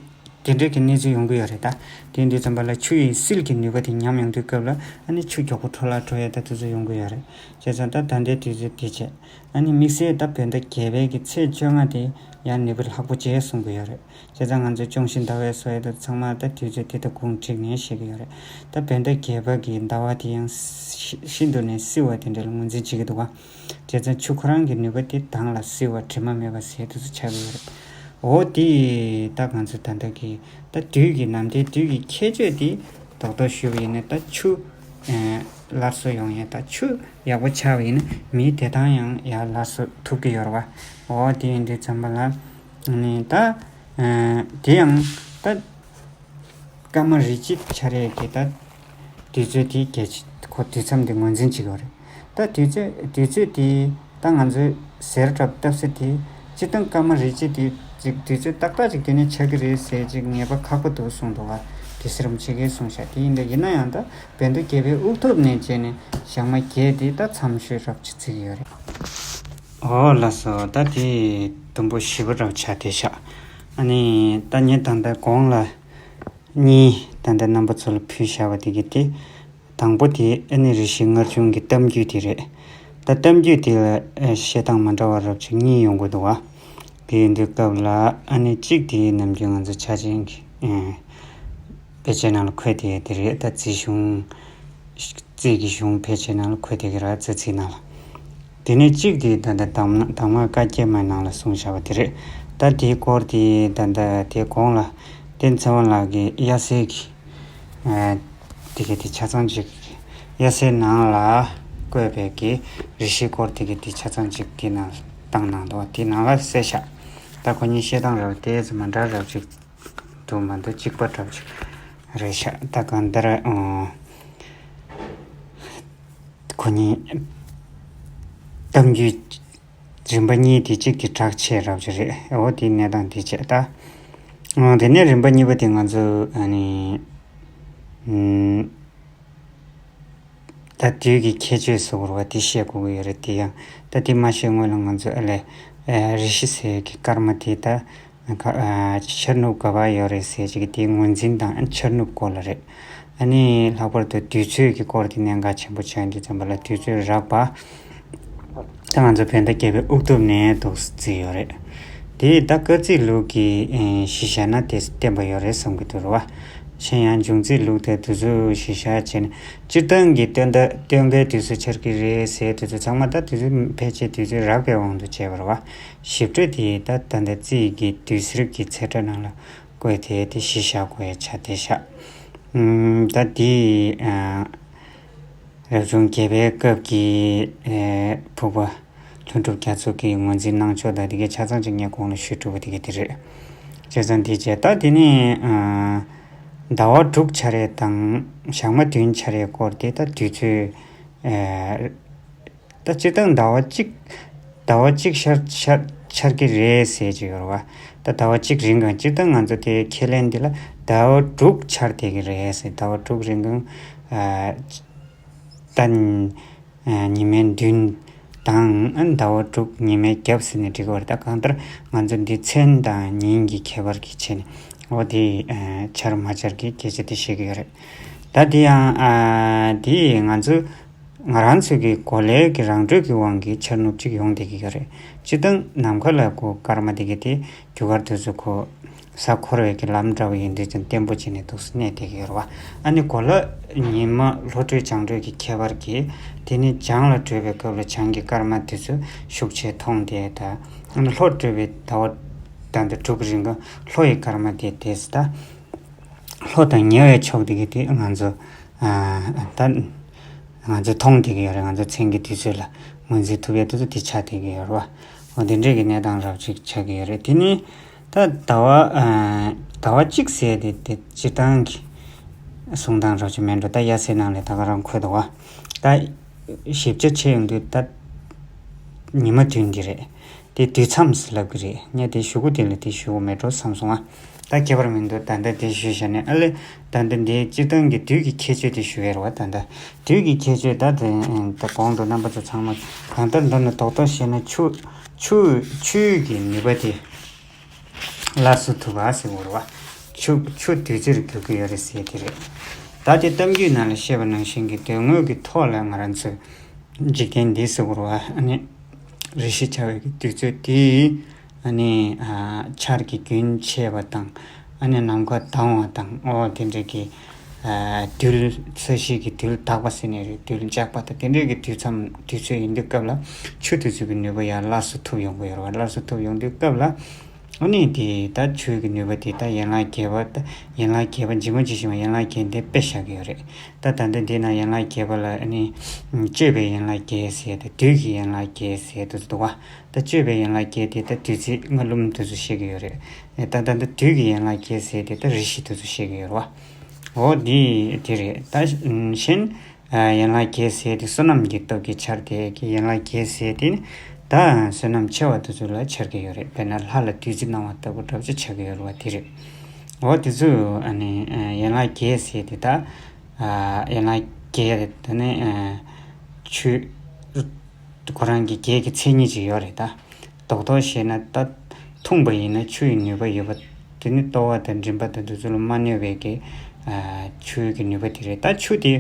དེ་འདྲའི་གི་གནས་ཚུལ་ཡོང་གི་ཡོད་རེད་ད། དེ་དུས་ཙམ་པ་ལ་ཆུ་ཡི་བསིལ་གྱི་ནུས་པ་དེ་ཉམས་ཡོང་དུས་སྐབས་ལ་ཨ་ནི་ཆུ་མགྱོགས་པོ་འཕྲོ་བརླག་འགྲོ་ཡ་ད་དེ་ཚོ་ཡོང་གི་ཡོད་རེད། བྱས་ཙང་ད་ད་ལྟའི་དུས་ཚོད་དེ་བྱས། ཨ་ནི་དམིགས་བསལ་ད་བོད་ཟླ་བརྒྱད་པའི་གི་ཚེས་བཅོ་ལྔ་དེ་ཡང་ནུས་པ་ལྷག་པོ་ཅིག་གསུང་གི་ཡོད་རེད། བྱས་ཙང་ང་ཚོས་ཅོང་ཞི་ཟླ་བའི་སོ་ཡ་དང་ཚང་མ་ད་དུས་ཚོད་དེ་དང་གུང་བསྒྲིགས་ནས་བཤད་ཀྱི་ཡོད་རེད། ད་བོད་ཟླ་བརྒྱད་པ་གི་ཟླ་བ་དེ་ཡང་ཤི་ཤིན་ཏུ་ནས་བསིལ་བ་དེ་འདྲ་ལ་ངོས་འཛིན་བྱེད་ཀྱི་འདུག་ག། བྱས་ཙང་ཆུ་ཁོ་རང་གི་ནུས་པ་དེ་དྭངས་ལ་བསིལ་བ་དྲི་མ་མེད་པ་ཟེར་དུས་སུ་ཆགས་ཀྱི་ཡོད་རེད། འོ་དེ་ད་ང་ཚོ་ད་ལྟ་གི་ད་དུས་ཀྱི་ནམ་ཟླའི་དུས་ཀྱི་ཁྱད་ཆོས་དེ་རྡོག་རྡོག་ཞུས་པ་ཡིན་ན། ད་ཆུ་ཨ་སླར་གསོ་ཡོང་ཡས་དང་ཆུ་ཡག་པོ་ཆགས་པ་ཡིན་ན་མིའི་བདེ་ཐང་ཡང་ཡར་སླར་གསོ་ཐུབ་ཀྱི་ཡོད་རེད་བ། འོ་དེ་ཡིན་དུས་ཙམ་པ་ལ་ནི་ད་ཨ་དེ་ཡང་ད། སྐར་མ་རེ་གཅིག་འཆར་ཡས་ཀྱི་ད་དུས་ཚོད་དེ་གལ་ཆེ། ཁོ་དུས་མཚམས་དེ་ངོས་འཛིན་བྱེད་ཀྱི་ཡོད་རེད། ད་དུས་ཚོད་དུས་ཚོད་དེ་ད་ང་ཚོས་ཟེར་གྲབས་བཏབ་ས་དེ་སྤྱིར་བཏང་སྐར་མ་རེ་གཅིག་དེ་ཅིག་དུས་ཚོད་ཏག་ཏག་ཅིག་དེ་ནས་ཆགས་ཀྱི་རེད་ཟེར་ཅིག་ངེས་པ་ཁག་པོ་འདུག་གསུངས་འདུག་བ། དེ་སེར་མོ་ཆེ་གེ་གསུངས་ཤག། དེ་ཡིན་ད་ཡིན་ན་ཡང་ད་བོད་ཟླ་བརྒྱད་པའི་དབུགས་ཐོབ་ནས་བྱས་ནས་ཞག་མ་བརྒྱད་དེ་ད་མཚམས་ཤོས་རབ་ཅིག་བརྩི་གི་ཡོད་རེད། འོ་ལགས་སོ། ད་དེ་དུམ་བུ་ཞེ་པོ་རབ་ཆགས་བསྡད་ཤག། ཨ་ནི་ད་ངས་ད་ལྟ་གོང་ལ། གཉིས། ད་ལྟ་རྣམ་པ་ཚོ་ལ་ཕུལ་བཞག་པ་དེ་གི་དེ། དང་པོ་དེ་ཨ་ནི་རེ་ཞིག་སྔར་བྱུང་གི་གཏམ་རྒྱུད་དེ་རེད། ད་གཏམ་རྒྱུད་དེ་ལ་ཨ་བཤད་སྟངས་མ་འདྲ་བ་རབ་ཅིག་གཉིས་ཡོང་གི་འདུག་བ། དེ་ཡིན་དུས་སྐབས་ལ་ཨ་ནི་གཅིག་དེ་ནམ་རྒྱུན་ང་ཚོ་ཆ་ཅན་གྱི་ཨ་དཔེ་ཆའི་ནང་ལ་འཁོད་དེ་དེ་རེད། ད་རྩིས་གཞུང་ རྩིས་ཀྱི་གཞུང་ཕལ་ཆེར་ནང་ལ་འཁོད་བསྡད་ཀྱི་རེད། རྩ་ཚིག་ནང་ལ། དེ་ནས་གཅིག་དེ་ད་ལྟ་གདམས་གདམས་ངག་བཀའ་བརྒྱད་མའི་ནང་ལ་གསུངས་བཞག་པ་དེ་རེད། ད་དེའི་སྐོར་དེ་ད་ལྟ་དེའི་གོང་ལ་བསྟན་འཛིན་ཚེ་དབང་ལགས་ཀྱིས་དབྱར་གསལ་གྱི་ཨ་དེ་གའི་དེ་ཆ་ཚང་ཅིག་དབྱར་གསལ་ནང་ལ་བཀོད་པའི་གི་རེ་ཞིག་སྐོར་དེ་གའི་དེ་ཆ་ཚང་ཅིག་དེ་ནང་བཏང་གནང་འདུག་དེ་ནང་ལ་གསལ་བཞག་ད་ཁོ་གཉིས་བཤད་སྟངས་རེད་པ། དེ་ཚོ་མ་འདྲ་རབ་ཅིག་འདུག་མ་འདུག་གཅིག་པ་འདྲ་པོ་ཅིག་རེད་ཤག་ད་གང་ལྟར་ཨོ། ཁོ་གཉིས་གཏམ་རྒྱུད་རིམ་པ་གཉིས་དེ་གཅིག་དེ་གྲགས་ཆེ་རབ་ཅིག་རེད། འོ་དེའི་གནས་སྟངས་དེ་བྱས་ད། ཨང་དེ་ནས་རིམ་པ་གཉིས་པ་དེ་ང་ཚོ་ཨ་ནི་ཨུམ། ད་དུས་ཀྱི་ཁྱད་ཆོས་སུ་གོ་བ་དེ་བཤད་དགོས་ཀྱི་ཡོད་རེད། དེ་ཡང་ད་དེ་མ་བཤད་སྔོན་ལ་ང་ཚོ་ཨ་ལས་ཨ་རེ་ཞིག་ཟེར་གྱི་སྐར་མ་དེ་ད། ཁ་ཨ་ཆར་ནུབ་ག་པར་ཡོད་རེད་ཟེར་ཅིག་གི་དེའི་ངོས་འཛིན་དང་ཆར་ནུབ་སྐོར་ལ་རེད། ཨ་ནི་ལྷག་པར་དུ་དུས་ཚོད་ཀྱི་སྐོར་དེ་གནད་འགག་ཆེན་པོ་ཆགས་ཡོང་དུས་ཙམ་པ་ལ་དུས་ཚོད་རགས་པ། ད་ང་ཚོ་བོད་ཟླ་བརྒྱད་པའི་དབུགས་ཐུབ་ནས་འདུག་བརྩིས་ཡོད་རེད། དེ་ད་སྐར་རྩིས་ལུགས་ཀྱི་ཨེ་གཞི་བཞག་ན་དེ་བརྟན་པ་ཡོད་རེད་བསམ་གྱི་འདུག་རེད་བ། གཞན་ཡང་འབྱུང་རྩིས་ལུགས་དེ་དུས་ཚོད་གཞི་བཞག་བྱས་ནས་སྤྱིར་བཏང་གི་སྟོན་ཟླ་སྟོན་ཁའི་དུས་སུ་འཆར་གྱི་རེད་ཟེར་དུས་ཚོད་ཚང་མ་ད་དུས་ཚོད་ཕལ་ཆེར་དུས་ཚོད་རགས་པའི་དབང་དུ་བྱས་པ་རེད་བ། ཞིབ་ཕྲ་དེ་ད་ད་ལྟ་རྩིས་ཀྱི་དུས་ཟེར་གྱི་ཚེས་གྲངས་ནང་ལ་བཀོད་དེ་དེ་གཞི་བཞག་དགོས་ཡ་ཆ་དེ་བཞག་ཨུམ། ད་དེ་ཨ་རབ་བྱུང་བརྒྱད་པའི་སྐབས་ཀྱི་ཨེ་ཕུག་པ་ལྷུན་གྲུབ་རྒྱ་མཚོ་གིས་ངོས་འཛིན་གནང་ཕྱོགས་དང་དེ་གའི་ཆ་ཚང་ཅིག་ངས་གོང་ལ་ཞུས་གྲུབ་པ་དེ་གའི་དེ་རེད། བྱས་ཙང་དེ་བྱས་ད་དེ་ནས་ཨ་ཟླ་བ་དྲུག་འཆར་ཡས་དང་ཞག་མ་བདུན་འཆར་ཡས་སྐོར་དེ་ད་དུས་ཚོད་ཨེ། ད་སྤྱིར་བཏང་ཟླ་བ་གཅིག་ཟླ་བ་གཅིག་ཤར་ཤར་འཆར་གྱི་རེད་ཟེར་གྱི་ཡོད་རེད་བ། ད་ཟླ་བ་གཅིག་རིང་གང་སྤྱིར་བཏང་ང་ཚོ་དེ་ཁས་ལེན་འདི་ལ་ཟླ་བ་དྲུག་འཆར་བསྡད་ཀྱི་རེད་ཟེར། ཟླ་བ་དྲུག་རིང་གང་ཨ་ད་ཨ་ཉི་མའི་བདུན་དང་ཨ་ཟླ་བ་དྲུག་ཉི་མའི་རྒྱབ་ཟེར་ནས་འགྲིག་གི་ཡོད་རེད། ད་གང་ལྟར་ང་ཚོ་འདི་མཚན་དང་ཉིན་གྱི་ཁྱད་པར་གྱི་ཆེད་ནས་འོ་དེ་ཨ་འཆར་མ་འཆར་གྱི་སྐད་ཆ་དེ་བཤད་ཀྱི་ཡོད་རེད། ད་དེ་ཡང་ཨ་དེ་ང་ཚོ་ང་རང་ཚོ་གི་གོ་ལའི་གི་རང་འགྲོས་ཀྱི་དབང་གིས་འཆར་ནུབ་ཅིག་ཡོང་བསྡད་ཀྱི་ཡོད་རེད། སྤྱིར་བཏང་ནམ་མཁའ་ལ་གོ་སྐར་མ་དེ་གའི་དེ་རྒྱུ་སྐར་དེ་ཚོ་གོ་ས་འཁོར་བའི་གི་ལམ་འདྲ་བ་ཡིན་དུས་ཙམ་བརྟན་པོ་བྱས་ནས་འདུག་སེ་གནས་བསྡད་ཀྱི་ཡོད་རེད་བ། ཨ་ནི་གོ་ལ་ཉི་མ་ལྷོ་བགྲོད་བྱང་བགྲོད་ཀྱི་ཁྱད་པར་གྱིས་དེ་ནི་བྱང་ལ་བགྲོད་པའི་སྐབས་ལ་བྱང་གི་སྐར་མ་དེ་ཚོ་ཤུགས་ཆེ་མཐོང་བསྡད་ད། ཨ་ནི་ལྷོ་བགྲོད་པའི་ཟླ་བ་ད་ལྟ་དྲུག་རིང་གི་ལྷོ་ཡི་སྐར་མ་དེ་དེས་ད། ལྷོ་དང་ཉེ་བའི་ཕྱོགས་དེ་གའི་དེ་ང་ཚོ་ཨ་ད་ང་ཚོ་མཐོང་བསྡད་ཀྱི་ཡོད་རེད། ང་ཚོ་མཚན་གྱི་དུས་ཚོད་ལ་ངོས་འཛིན་ཐུབ་ཡས་དེ་ཚོ་དེ་ཆགས་བསྡད་ཀྱི་ཡོད་རེད་བ། འོ་དེ་འདྲས་ཀྱི་གནས་སྟངས་རབ་ཅིག་ཆགས་ཀྱི་ཡོད་རེད། དེ་ནི་ད་ཟླ་བ་ཨ་ཟླ་བ་གཅིག་ཟེར་དེ་དེ་སྤྱིར་བཏང་གི་གསུང་སྟངས་རབ་ཅིག་མེད་འགྲོ། ད་དབྱར་གསལ་ནང་ལ་ད་ག་རང་འཁོད་འདུག་བ། ད་ཞིབ་ཆ་ཆེ་ཡོང་དུས་ད་ཉི་མ་བདུན་གྱི་རེད། དེ་དུས་མཚམས་སུ་ལབ་ཀྱི་རེད། ངས་དེ་ཞུ་གི་དེ་ལ་དེ་ཞུ་གི་མེད་འགྲོ་བསམ་སོང་ང་། ད་ཁྱད་པར་མི་འདུག་ད་ལྟ་དེ་ཞུས་བཞག་ནས་ཨ་ལེ། ད་ལྟ་འདིའི་སྤྱིར་བཏང་གི་དུས་ཀྱི་ཁྱད་ཆོས་དེ་ཞུ་ཡ་རེད་བ། ད་ལྟ་དུས་ཀྱི་ཁྱད་ཆོས་ད་དེ་ད་གོང་དུ་རྣམ་པ་ཚོ་ཚང་མ་གང་ལྟར་འདི་ནི་རྡོག་རྡོག་བཤད་ན་ཆུ་ཆུ་ཆུའི་གི་ནུས་པ་དེ་སླར་གསོ་ཐུབ་པ་ཟེར་བ་རེད་བ། ཆུ་ཆུ་དུས་ཚོད་འགྱུར་གི་ཡོད་རེད་ཟེར་དེ་རེད། ད་དེ་གཏམ་རྒྱུད་ནང་ལ་བཤད་པ་ནང་བཞིན་གྱི་དོན་དངོས་ཀྱི་ཐོག་ལ་ང་རང་ཚོས་འཇིག་རྟེན་འདི་ཟེར་བ་རེད་བ། ཨ་ནི་རེ་ཞིག་ཆར་བའི་དུས་ཚོད་དེ་ཨ་ནི་ཆར་གྱི་རྒྱུན་ཆད་པ་དང་ཨ་ནི་ནམ་མཁའ་དྭངས་བ་དང་འོ་དེ་འདྲ་གི་རྡུལ་ས་གཞི་གི་རྡུལ་དག་པ་ཟེར་ནས་རེད། རྡུལ་འཇགས་པ་དང་དེ་འདྲ་གི་དུས་མཚམས་དུས་ཚོད་ཡིན་དུས་སྐབས་ལ་ཆུ་དེ་ཚོ་གི་ནུས་པ་ཡང་སླར་གསོ་ཐུབ་ཡོང་གི་ཡོད་རེད་བ། སླར་གསོ་ཐུབ་ཡོང་དུས་སྐབས་ལ། ཨ་ནི་དེ་ད་ཆུ་གི་ནུས་པ་དེ་ད་ཡན་ལག་བརྒྱད་པ་ད་ཡན་ལག་བརྒྱད་པ་ཇི་མ་ཇི་བཞིན་པ་ཡན་ལག་བརྒྱད་དེ་དཔེ་བཞག་གི་ཡོད་རེད། ད་ད་ལྟ་འདི་ན་ཡན་ལག་བརྒྱད་པ་ལ་ཨ་ནི་སྤྱོད་པའི་ཡན་ལག་བརྒྱད་ཟེར་ཏེ་དུས་ཀྱི་ཡན་ལག་བརྒྱད་ཟེར་དུ་འདུག་བ། ད་སྤྱོད་པའི་ཡན་ལག་བརྒྱད་དེ་ད་དུས་ཚིགས་སྔ་ལུམ་དུ་ཚོ་བཤད་ཀྱི་ཡོད་རེད། ད་ད་ལྟ་དུས་ཀྱི་ཡན་ལག་བརྒྱད་ཟེར་ཏེ་ད་རེ་ཞིག་དུ་ཚོ་བཤད་ཀྱི་ཡོད་རེད་བ། འོ་འདི་དེ་རེད། ད་གཞན། ཡན་ལག་བརྒྱད་ཟེར་དེ་བསོད་ནམས་ཀྱི་སྟོབས་ཀྱི་ཆར་དེ་གི་ཡན་ལག་བརྒྱད་ཟེར་དེ་ནི་ད་བསོད་ནམས་ཆེ་བ་དེ་ཚོ་ལ་ཆར་གི་ཡོད་རེད། དཔེར་ན་ལྷ་ལ་བདུད་རྩི་གནང་བ་ལྟ་བུ་འདྲ་པོ་ཆགས་ཀྱི་ཡོད་རེད་བ། དེ་རེད། འོ་དེ་ཚོ་ཨ་ནི་ཡན་ལག་བརྒྱད་ཟེར་དེ་ད་ཡན་ལག་བརྒྱད་དེ་ནི་ཆུ་ཁོ་རང་གི་བརྒྱད་ཀྱི་མཚན་ཉིད་ཅིག་ཡོད་རེད་ད། རྡོག་རྡོག་བཤད་ན་ད་འཐུངས་པ་ཡིན་ན་ཆུ་ཡི་ནུས་པ་ཡོད་པ་དེ་ནི་ལྟོ་བ་དང་མགྲིན་པ་དང་དེ་ཚོ་ལ་མ་གནོད་པའི་གི་ཆུ་གི་ནུས་པ་དེ་རེད། ད་ཆུ་དེ་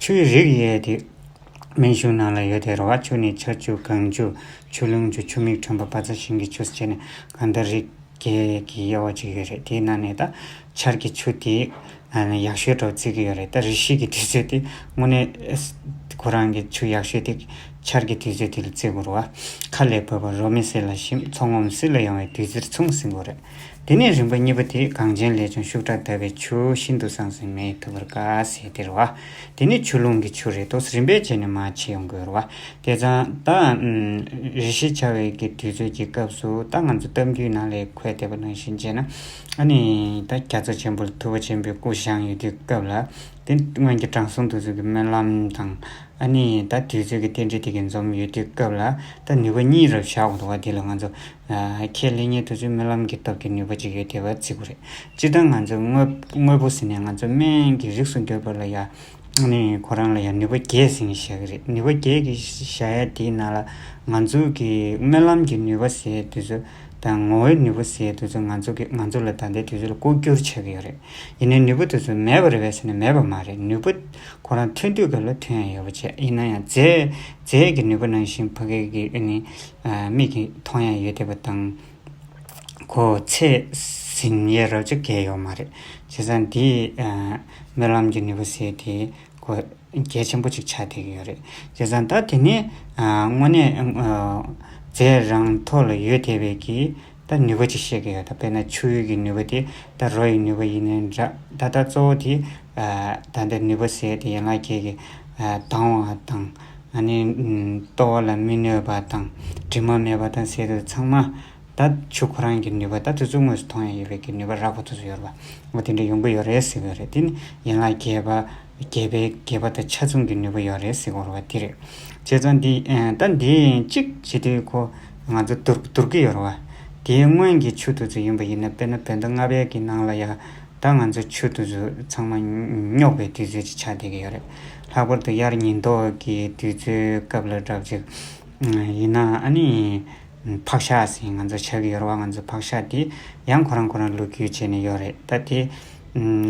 ཆུའི་རིགས་ཡས་དེ་སྨན་གཞུང་ནང་ལ་ཡོད་དེ་རེད་བ། ཆུ་ནི་ཆར་ཆུ་གངས་ཆུ་ཆུ་ཀླུང་ཆུ་ཆུ་མིག་ཁྲོན་པ་བ་ཚྭ་ཤིང་གི་ཆུ་ཟེར་ནས་གང་ལྟར་རིགས་ རྒྱས་ཀྱི་དབྱེ་བ་ཅིག་ཡོད་རེད། དེའི་ནང་ནས་ད་ཆར་གྱི་ཆུ་དེ་ཨ་ནི་ཡག་ཤོས་འདྲ་བོ་བརྩི་གི་ཡོད་རེད། ད་རི་ཤི་གི་དུས་ཚོད་དེ་དངོས་གནས་ཁོ་རང་གི་ཆུ་ཡག་ཤོས་དེ་ཆར་གྱི་དུས་ཚོད་དེ་ལ་བརྩི་དགོས་རེད་བ། ཁ་ལས་བབས་པ་རོ་མི་སེལ་ལ་ཞིམ། མཚོ་ངོམ་བསིལ་ལ་ཡོང་བའི་བདུད་རྩིར་མཚུངས་ཟེར་གྱི་ཡོད་རེད། དེ་ནས་རིམ་པ་གཉིས་པ་དེ། གངས་ཅན་ལས་བྱུང་ཤུགས་དྲག་འདབ་པའི་ཆུ། ཤིན་ཏུ་བཟང་ཟིན་མེ་ཡིས་འཐུ་བར་དཀའ་ཟེར་དེ་རེད་བ། དེ་ནས་ཆུ་ཀླུང་གི་ཆུ་རེད། ཏོག་ཙམ་རིམ་པས་བྱས་ནས་མར་ཕྱེ་ཡོང་གི་ཡོད་རེད་བ། དེ་ཙང་ད་ཨམ། རི་ཤི་ཆགས་པའི་གི་དུས་ཚོད་ཀྱི་སྐབས་སུ་ད་ང་ཚོ་གཏམ་རྒྱུད་ནང་ལ་འཁོད་བསྡད་པ་ནང་བཞིན་བྱས་ན། ཨ་ནི་ད་རྒྱ་མཚོ་ཆེན་པོ་ལ་ཐུབ་པ་ཆེན་པོའི་སྐུ་བཞེངས་ཡོད་དུས་སྐབས་ལ། དེ་སྔོན་གྱི་དྲང་སྲོང་དེ་ཚོ་གི་སྨོན་ལམ་དང་། ཨ་ནི་ད་དུས་ཚོད་ཀྱི་རྟེན་འབྲེལ་དེ་གི་འཛོམས་ཡོད་དུས་སྐབས་ལ། ད་ནུས་པ་གཉིས་རུ་བཞག་དགོས་འདུག་བ། དེ་ལ་ང་ཚོ་ཨ། ཁས་ལེན་མཁན་དེ་ཚོའི་སྨོན་ལམ་གྱི་སྟོབས་ཀྱིས་ནུས་པ་ཅིག་ཡོད་བསྡད་པ་བརྩི་དགོས་རེད། སྤྱིར་བཏང་ང་ཚོ་དངོས་དངོས་པོ་ཟེར་ནས་ང་ཚོ་སྨན་གྱི་རིགས་སུ་འདོད་པ་ལ་ཡ། ཨ་ནི་ཁོ་རང་ལ་ཡ་ནུས་པ་བརྒྱད་ཟེར་ནས་བཞག་གི་རེད། ནུས་པ་བརྒྱད་ཀྱི་བཞག་ཡ་དེའི་ནང་ལ་ང་ཚོ་གི་སྨོན་ལམ་གྱི་ནུས་པ་ཟེར་དུས་ཚོད་དང་ངོ་བོའི་ནུས་པ་ཟེར་དུས་ཚོད་ང་ཚོ་གི་ང་ཚོ་ལ་ད་ལྟའི་དུས་ཚོད་ལ་ལྐོག་གྱུར་ཆགས་ཀྱི་ཡོད་རེད། ཡིན་ནའི་ནུས་པ་དེ་ཚོ་མེད་པ་རེད་པས་ཟེར་ན་མེད་པ་མ་རེད། ནུས་པ་ཁོ་རང་ཐོན་དུས་སྐབས་ལ་ཐོན་ཡ་ཡོད་པ་བྱས། ཡིན་ན་ཡང་རྫས་རྫས་ཀྱི་ནུས་པ་ནང་བཞིན་ཕ་གི་གི་ཨ་ནི་ཨ། མིག་གིས་མཐོང་ཡ་ཡོད་བསྡད་པ་དང་། ཁོ་ཚད་ཟིན་ཡས་རོབ་ཅིག་གས་ཡོད་མ་རེད། བྱས་ཙང་འདི་ཨ། སྨོན་ལམ་གྱི་ནུས་པ་ཟེར་དེ་ཁོ་གལ་ཆེན་པོ་ཅིག་ཆགས་བསྡད་ཀྱི་ཡོད་རེད། བྱས་ཙང་ད་དེ་ནི་ཨ། དངོས་གནས་ཨ། རྫས་རང་ཐོག་ལ་ཡོད་བསྡད་པའི་གི་ད་ནུས་པ་ཅིག་བཤད་ཀྱི་ཡོད། ད་དཔེར་ན་ཆུ་ཡི་གི་ནུས་པ་དེ་ད་རོ་ཡི་ནུས་པ་ཡིན་ནའི་འདྲ། ད་ད་གཙོ་བོ་དེ་ཨ། ད་ལྟ་ནུས་པ་ཟེར་དེ་ཡན་ལག་བརྒྱད་ཀྱི་ཨ། ལྡང་བ་དང་། ཨ་ནི་ལྟོ་བ་ལ་མི་གནོད་པ་དང་། དྲི་མ་མེད་པ་དང་ཟེར་དེ་ཚང་མ། ད་ཆུ་ཁོ་རང་གི་ནུས་པ་ད་དེ་ཚོ་དངོས་སུ་མཐོང་ཡ་ཡོད་པའི་གི་ནུས་པ་རགས་པ་དེ་ཚོ་ཡོད་རེད་བ། འོ་དེ་འདྲ་ཡོང་གི་ཡོད་རེད་ཟེར་གི་ཡོད་རེད། དེ་ནི་ཡན་ལག་བརྒྱད་པ་བརྒྱད་པའི་བརྒྱད་པ་དང་ཆ་མཚུངས་ཀྱི་ནུས་པ་ཡོད་རེད་ཟེར་གི་ཡོད་རེད་བ། དེ་རེད། བྱས་ཙང་འདི་ཨ། ད་འདི་གཅིག་བྱེད་དུས་ཁོ་ང་ཚོ་བསྡུར་བསྡུར་གི་ཡོད་རེད་བ། དེའི་སྔོན་གྱི་ཆུ་དེ་ཚོ་ཡིན་པ་ཡིན་ན། དཔེར་ན་བོད་ཟླ་ལྔ་པའི་གི་ནང་ལ་ཡ། ད་ང་ཚོ་ཆུ་དེ་ཚོ་ཚང་མ་རྙོག་པའི་དུས་ཚོད་ཅིག་ཆགས་བསྡད་ཀྱི་ཡོད་རེད། ལྷག་པར་དུ་དབྱར་ཉི་ལྡོག་གི་དུས་ཚོད་སྐབས་ལ་འདྲ་ཅིག་ཡིན་ན། ཨ་ནི་ཕག་ཤ་ཟེར་ང་ཚོ་ཆགས་ཀྱི་ཡོད་རེད་བ། ང་ཚོ་ཕག་ཤ་དེ་ཡང་ཁོ་རང་ཁོ་རང་ལོ་རྒྱུས་བྱས་ནས་ཡོད་རེད། ད་དེ་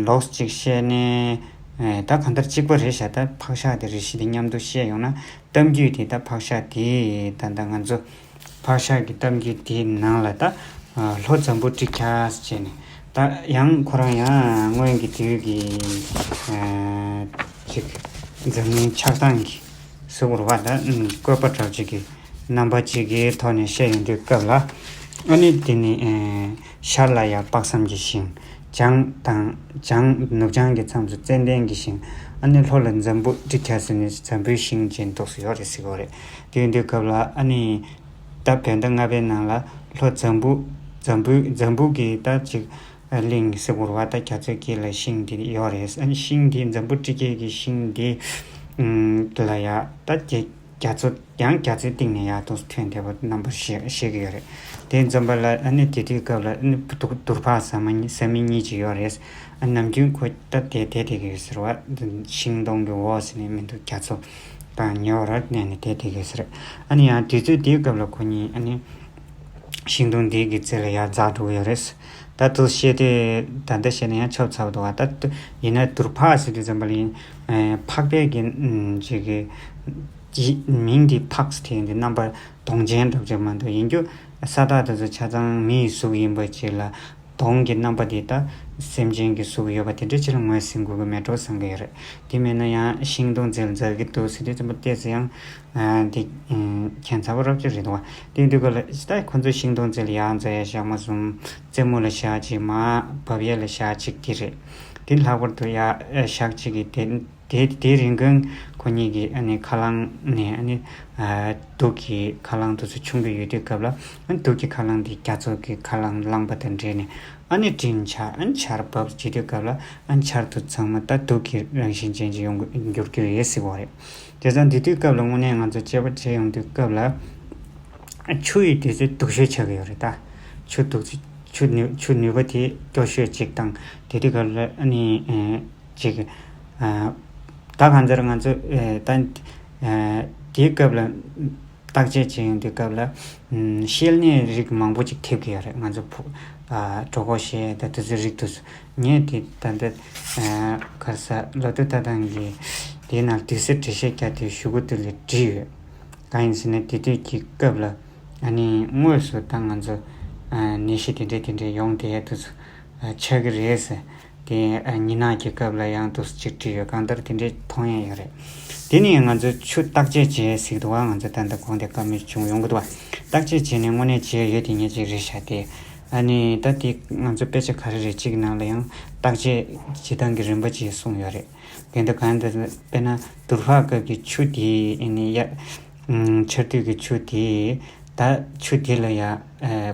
ལོགས་ཅིག་བཤད་ནས། ད་གང་ལྟར་གཅིག་པ་རེད་ཤག་ད་ཕག་ཤ་དེ་རེ་ཞིག་དེ་མཉམ་དུ་བཤད་ཡོང་ན། གཏམ་རྒྱུད་དེ་ད་ཕག་ཤ་དེ་ད་ལྟ་ང་ཚོ་ཕག་ཤ་གི་གཏམ་རྒྱུད་དེའི་ནང་ལ་ད་ཨ། ལྷོ་འཛམ་བུ་ཊི་ཁྱ་ཟེར་བྱས་ནས། ད་ཡང་ཁོ་རང་ཡང་སྔོན་གྱི་དུས་ཀྱི་ཨ། ཅིག་འཛམ་གླིང་ཆགས་སྟངས་ཀྱི་ཟེར་དགོས་རེད་བ། ད་བཀོད་པ་འདྲ་ཅིག་གི་རྣམ་པ་ཅིག་གི་ཐོག་ནས་བཤད་ཡོང་དུས་སྐབས་ལ། ཨ་ནི་དེ་ནི་ཨ། ཤར་ལ་ཡ་དཔག་བསམ་གྱི་ཤིང་། བྱང་དང་བྱང་ནུབ་བྱང་གི་མཚམས་སུ་ཙན་དན་གྱི་ཤིང་། ཨ་ནི་ལྷོ་ལ་འཛམ་བུ་ཊི་ཁྱ་ཟེར་ནས་འཛམ་བུའི་ཤིང་ཅན་ཏོག་ཙམ་ཡོད་རེད་ཟེར་གི་ཡོད་རེད། དེ་ཡིན་དུས་སྐབས་ལ་ཨ་ནི་ད་བོད་ཟླ་ལྔ་པའི་ནང་ལ་ལྷོ་འཛམ་བུ་འཛམ་བུ་འཛམ་བུ་གི་ད་ཅིག་གླིང་ཟེར་དགོས་རེད་བ། ད་རྒྱ་མཚོའི་དཀྱིལ་ལ་ཤིང་འདི་ཡོད་རེད། ཨ་ནི་ཤིང་འདི་འཛམ་བུ་ཊི་ཁྱའི་གི་ཤིང་འདི་ལ་ཡ་ད་རྒྱ་རྒྱ་མཚོ་ཡང་རྒྱ་མཚོའི་གཏིང་ནས་ཡར་ཏོག་ཙམ་ཐོན་བསྡད་པ་རྣམ་པར་ཤེས་ཤེས་ཀྱི་ཡོད་རེད། དེ་འཛོམས་པ་ལ་ཨ་ནི་དེ་དུས་སྐབས་ལ་ཨ་ནི་དུར་དུར་ཕག་ཟ་མ་ཟ་མི་གཉིས་ཅིག་ཡོད་རེད། ཨ་ནམ་རྒྱུན་ཁོ་ད་དེ་དེ་དེ་གི་ཡོད་ཟེར་བ། ཤིང་སྡོང་གི་འོག་ཟེར་ནས་མི་འདུག་རྒྱ་མཚོ་དང་ཉེ་བར་གནས་ནས་དེ་དེ་གི་ཟེར། ཨ་ནི་ཡང་དུས་ཚོད་དེའི་སྐབས་ལ་ཁོ་གཉིས་ཨ་ནི་ཤིང་སྡོང་དེ་གི་རྩེ་ལ་ཡར་འཛེགས་འགྲོ་གི་ཡོད་རེད། ད་དུ་བཤད་དུས་ད་ལྟ་བཤད་ན་ཡང་ཆོབ་ཚ་བ་འདུག་བ། ད་ཡིན་ན་དུར་ཕག་ཟེར་དུས་ཙམ་པ་ལ་ཡིན། ཨ་ཕག་པའི་གི་ཅིག་གི་ཅི། མིང་འདི་ཕག་ཟེར་དེ་འདི་རྣམ་པ་གདོང་ཅན་འདྲ་པོ་ཅིག་མ་གཏོགས། ཡིན་རྒྱུ་ས་བདག་དེ་ཚོ་ཆ་ཚང་མི་ཡི་གཟུགས་ཡིན་པ་ཅིག་ལ། གདོང་གི་རྣམ་པ་དེ་ད་སེམས་ཅན་གྱི་གཟུགས་ཡོད་པ་དེ་འདྲ་ཅིག་ལ་ངོས་ཟིན་དགོས་ཀྱི་མེད་འགྲོ་བསམ་གྱི་ཡོད་རེད། དེ་མེད་ན་ཡང་ཤིང་སྡོང་རྩེ་ལ་འཛེགས་ཀྱི་འདུག་ཟེར་དུས་ཙམ་པ་ཏོག་ཙམ་ཡང་ཨ་འདི་ཁྱད་མཚར་པོ་རབ་ཅིག་རེད་འདུག་བ། དེ་འདུག་ག་ལ་ད་ཁོ་ཚོ་ཤིང་སྡོང་རྩེ་ལ་ཡར་འཛེགས་ཡ་ཞག་མ་གསུམ། རྩེ་མོ་ལ་ཞག་གཅིག། མར་བབས་ཡས་ལ་ཞག་གཅིག་དེ་རེད། དེ་ལྷག་པར་དུ་ཡ་ཞག་གཅིག་གི་དེ་དེ་དེའི་རིང་གང་ཁོ་གཉིས་ཀྱིས་ཨ་ནི་ཁ་རླངས་ནས་ཨ་ནི་ཨ་དུག་གི་ཁ་རླངས་དེ་ཚོ་མཆོང་གི་ཡོད་དུས་སྐབས་ལ། ཨ་ནི་དུག་གི་ཁ་རླངས་དེ་རྒྱ་མཚོ་གི་ཁ་རླངས་རླངས་པ་དང་འདྲེས་ནས་ཨ་ནི་སྤྲིན་ཆགས། ཨ་ནི་ཆར་བབས་བྱེད་དུས་སྐབས་ལ་ཨ་ནི་ཆར་དེ་ཚང་མ་ད་དུག་གི་རང་བཞིན་ཅན་ཅིག་ཡོང་གི་འགྱུར་གྱི་རེད་ཟེར་བ་རེད། དེ་ཙང་དེ་དུས་སྐབས་ལ་དངོས་གནས་ང་ཚོ་དཔྱད་པ་བྱེད་ཡོང་དུས་སྐབས་ལ། ཆུ་ཡི་དུས་ཚོད་སྡུག་ཤོས་ཆགས་ཀྱི་ཡོད་རེད་ད། ཆུ་སྡུག་ཆུ་ནུས་ཆུ་ནུས་པ་དེ་སྐྱོ་ཤོས་གཅིག་དང་། དེ་དུས་སྐབས་ལ་ཨ་ནི་ཨེ་གཅིག་ཨ་ད་གང་ལྟར་ང་ཚོ་ཨེ་ད་ཨེ་དེའི་སྐབས་ལ་བརྟག་དཔྱད་བྱེད་ཡོང་དུས་སྐབས་ལ་ཨམ་བཤལ་ནད་རིགས་མང་པོ་ཅིག་ཐེབས་ཀྱི་ཡོད་རེད། ང་ཚོ་ཕོ་ཨ་གྲོད་ཁོག་བཤལ་ད་དེ་ཚོའི་རིགས་དེ་ཚོ། ངས་དེ་ད་ལྟ་ཨ་ག་རེ་ཟ་ལོ་ཏོག་ལྟ་སྟངས་ཀྱི་དེའི་ནང་དུས་ཚོད་འགྲེལ་བཤད་རྒྱག་དུས་གཞུག་གུ་དེ་ལ་བྲིས་ཡོད། གང་ཡིན་ཟེར་ན་དེ་དུས་ཀྱི་སྐབས་ལ་ཨ་ནི་དངོས་སུ་ད་ང་ཚོ་ ནད་གཞི་དེ་འདྲས་དེ་འདྲས་ཡོང་བསྡད་ཡ་དུས་སུ་ཆགས་ཀྱི་རེད་ཟེར། དེ་ཉི་ནག་གི་སྐབས་ལ་ཡང་དུས་སུ་གཅིག་བྲིས་ཡོད། གང་ལྟར་དེ་འདྲས་མཐོང་ཡ་ཡོད་རེད། དེ་ནས་ང་ཚོས་ཆུ་བརྟག་དཔྱད་བྱེད་ཟེར་གྱི་འདུག་བ། ང་ཚོ་ད་ལྟ་གོང་དེ་བཀའ་མོལ་བྱུང་ཡོང་གི་འདུག་བ། བརྟག་དཔྱད་བྱས་ནས་དངོས་གནས་བྱས་ཡོད་དེ་ངེས་ཅིག་རེད་ཤག་དེ། ཨ་ནི་ད་དེ་ང་ཚོ་དཔེ་ཆ་ག་རེ་རེ་གཅིག་ནང་ལ་ཡང་བརྟག་དཔྱད་བྱེད་སྟངས་ཀྱི་རིམ་པ་ཅིག་གསུངས་ཡོད་རེད། དེ་འདྲ་གང་འདྲ་དཔེར་ན་དུར་ཕག་སྐབས་ཀྱི་ཆུ་དེ་ཨ་ནི་ཡ། ཆར་དུས་ཀྱི་ཆུ་དེ། ད་ཆུ་དེ་ལ་ཡ།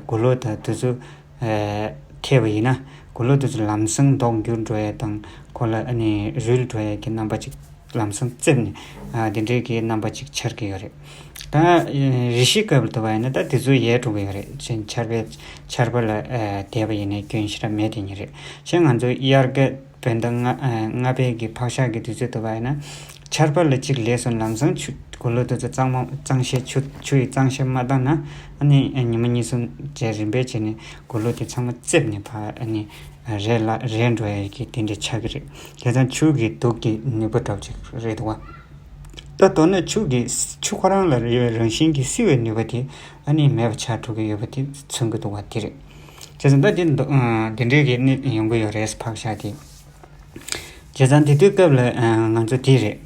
དགུང་ལོ་དང་དུས་ཚོད། ཐེབས་པ་ཡིན་ན། དགུང་ལོ་དུས་ཚོད་ལམ་སང་མདོག་འགྱུར་འགྲོ་ཡ་དང་ཁོ་ལ་ཨ་ནི་རུལ་འགྲོ་ཡ་གི་རྣམ་པ་ཅིག་ལམ་སང་བཙེམས་ནས། དེ་འདྲའི་གི་རྣམ་པ་ཅིག་འཆར་གི་ཡོད་རེད། ད་རི་ཤི་སྐབས་ལ་དུ་བ་ཡིན་ན་ད་དེ་ཚོ་ཡལ་འགྲོ་གི་ཡོད་རེད། ཆར་པའི་ཆར་པ་ལ་བསྡད་པ་ཡིན་ན་སྐྱོན་ཞེ་དྲག་མེད་དེ་ཉིད་རེད། ཞེས་ང་ཚོ་དབྱར་ཁ་བོད་ཟླ་ལྔ་ལྔ་པའི་གི་ཕག་ཤག་གི་དུས་ཚོད་དུ་བ་ཡིན་ན། ཆར་པ་ལ་གཅིག་ལས་སོང་ལམ་སང་ཆུ་དགུང་ལོ་དུས་ཚོད་གཙང་མ་གཙང་བཤེར་ཆུ་ཆུ་ཡི་གཙང་བཤེར་མ་བཏང་ན། ཨ་ནི་ཉི་མ་གཉིས་གསུམ་བྱས་རིམ་པས་བྱས་ནས་དགུང་ལོ་དེ་ཚང་མ་བཙེམས་ནས་ཕར་ཨ་ནི་རལ་ལ་རལ་འགྲོ་ཡ་གི་དེ་འདྲ་ཆགས་ཀྱི་རེད། དེ་ཙང་ཆུ་གི་དུག་གི་ནུས་པ་འདྲ་ཅིག་རེད་འདུག་བ། ད་མདོར་ན་ཆུ་གི་ཆུ་ཁོ་རང་ལ་ཡོད་པའི་རང་བཞིན་གྱི་བསིལ་བའི་ནུས་པ་དེ་ཨ་ནི་མེད་པ་ཆགས་འགྲོ་གི་ཡོད་པ་དེ་མཚོན་གྱི་འདུག་བ་དེ་རེད། བྱས་ཙང་ད་དེ་འདྲ་གི་གནས་ཡོང་གི་ཡོད་རེད་ཕག་ཤག་དེ། བྱས་ཙང་དེ་དུས་སྐབས་ལ་ང་ཚོ་དེ་རེད།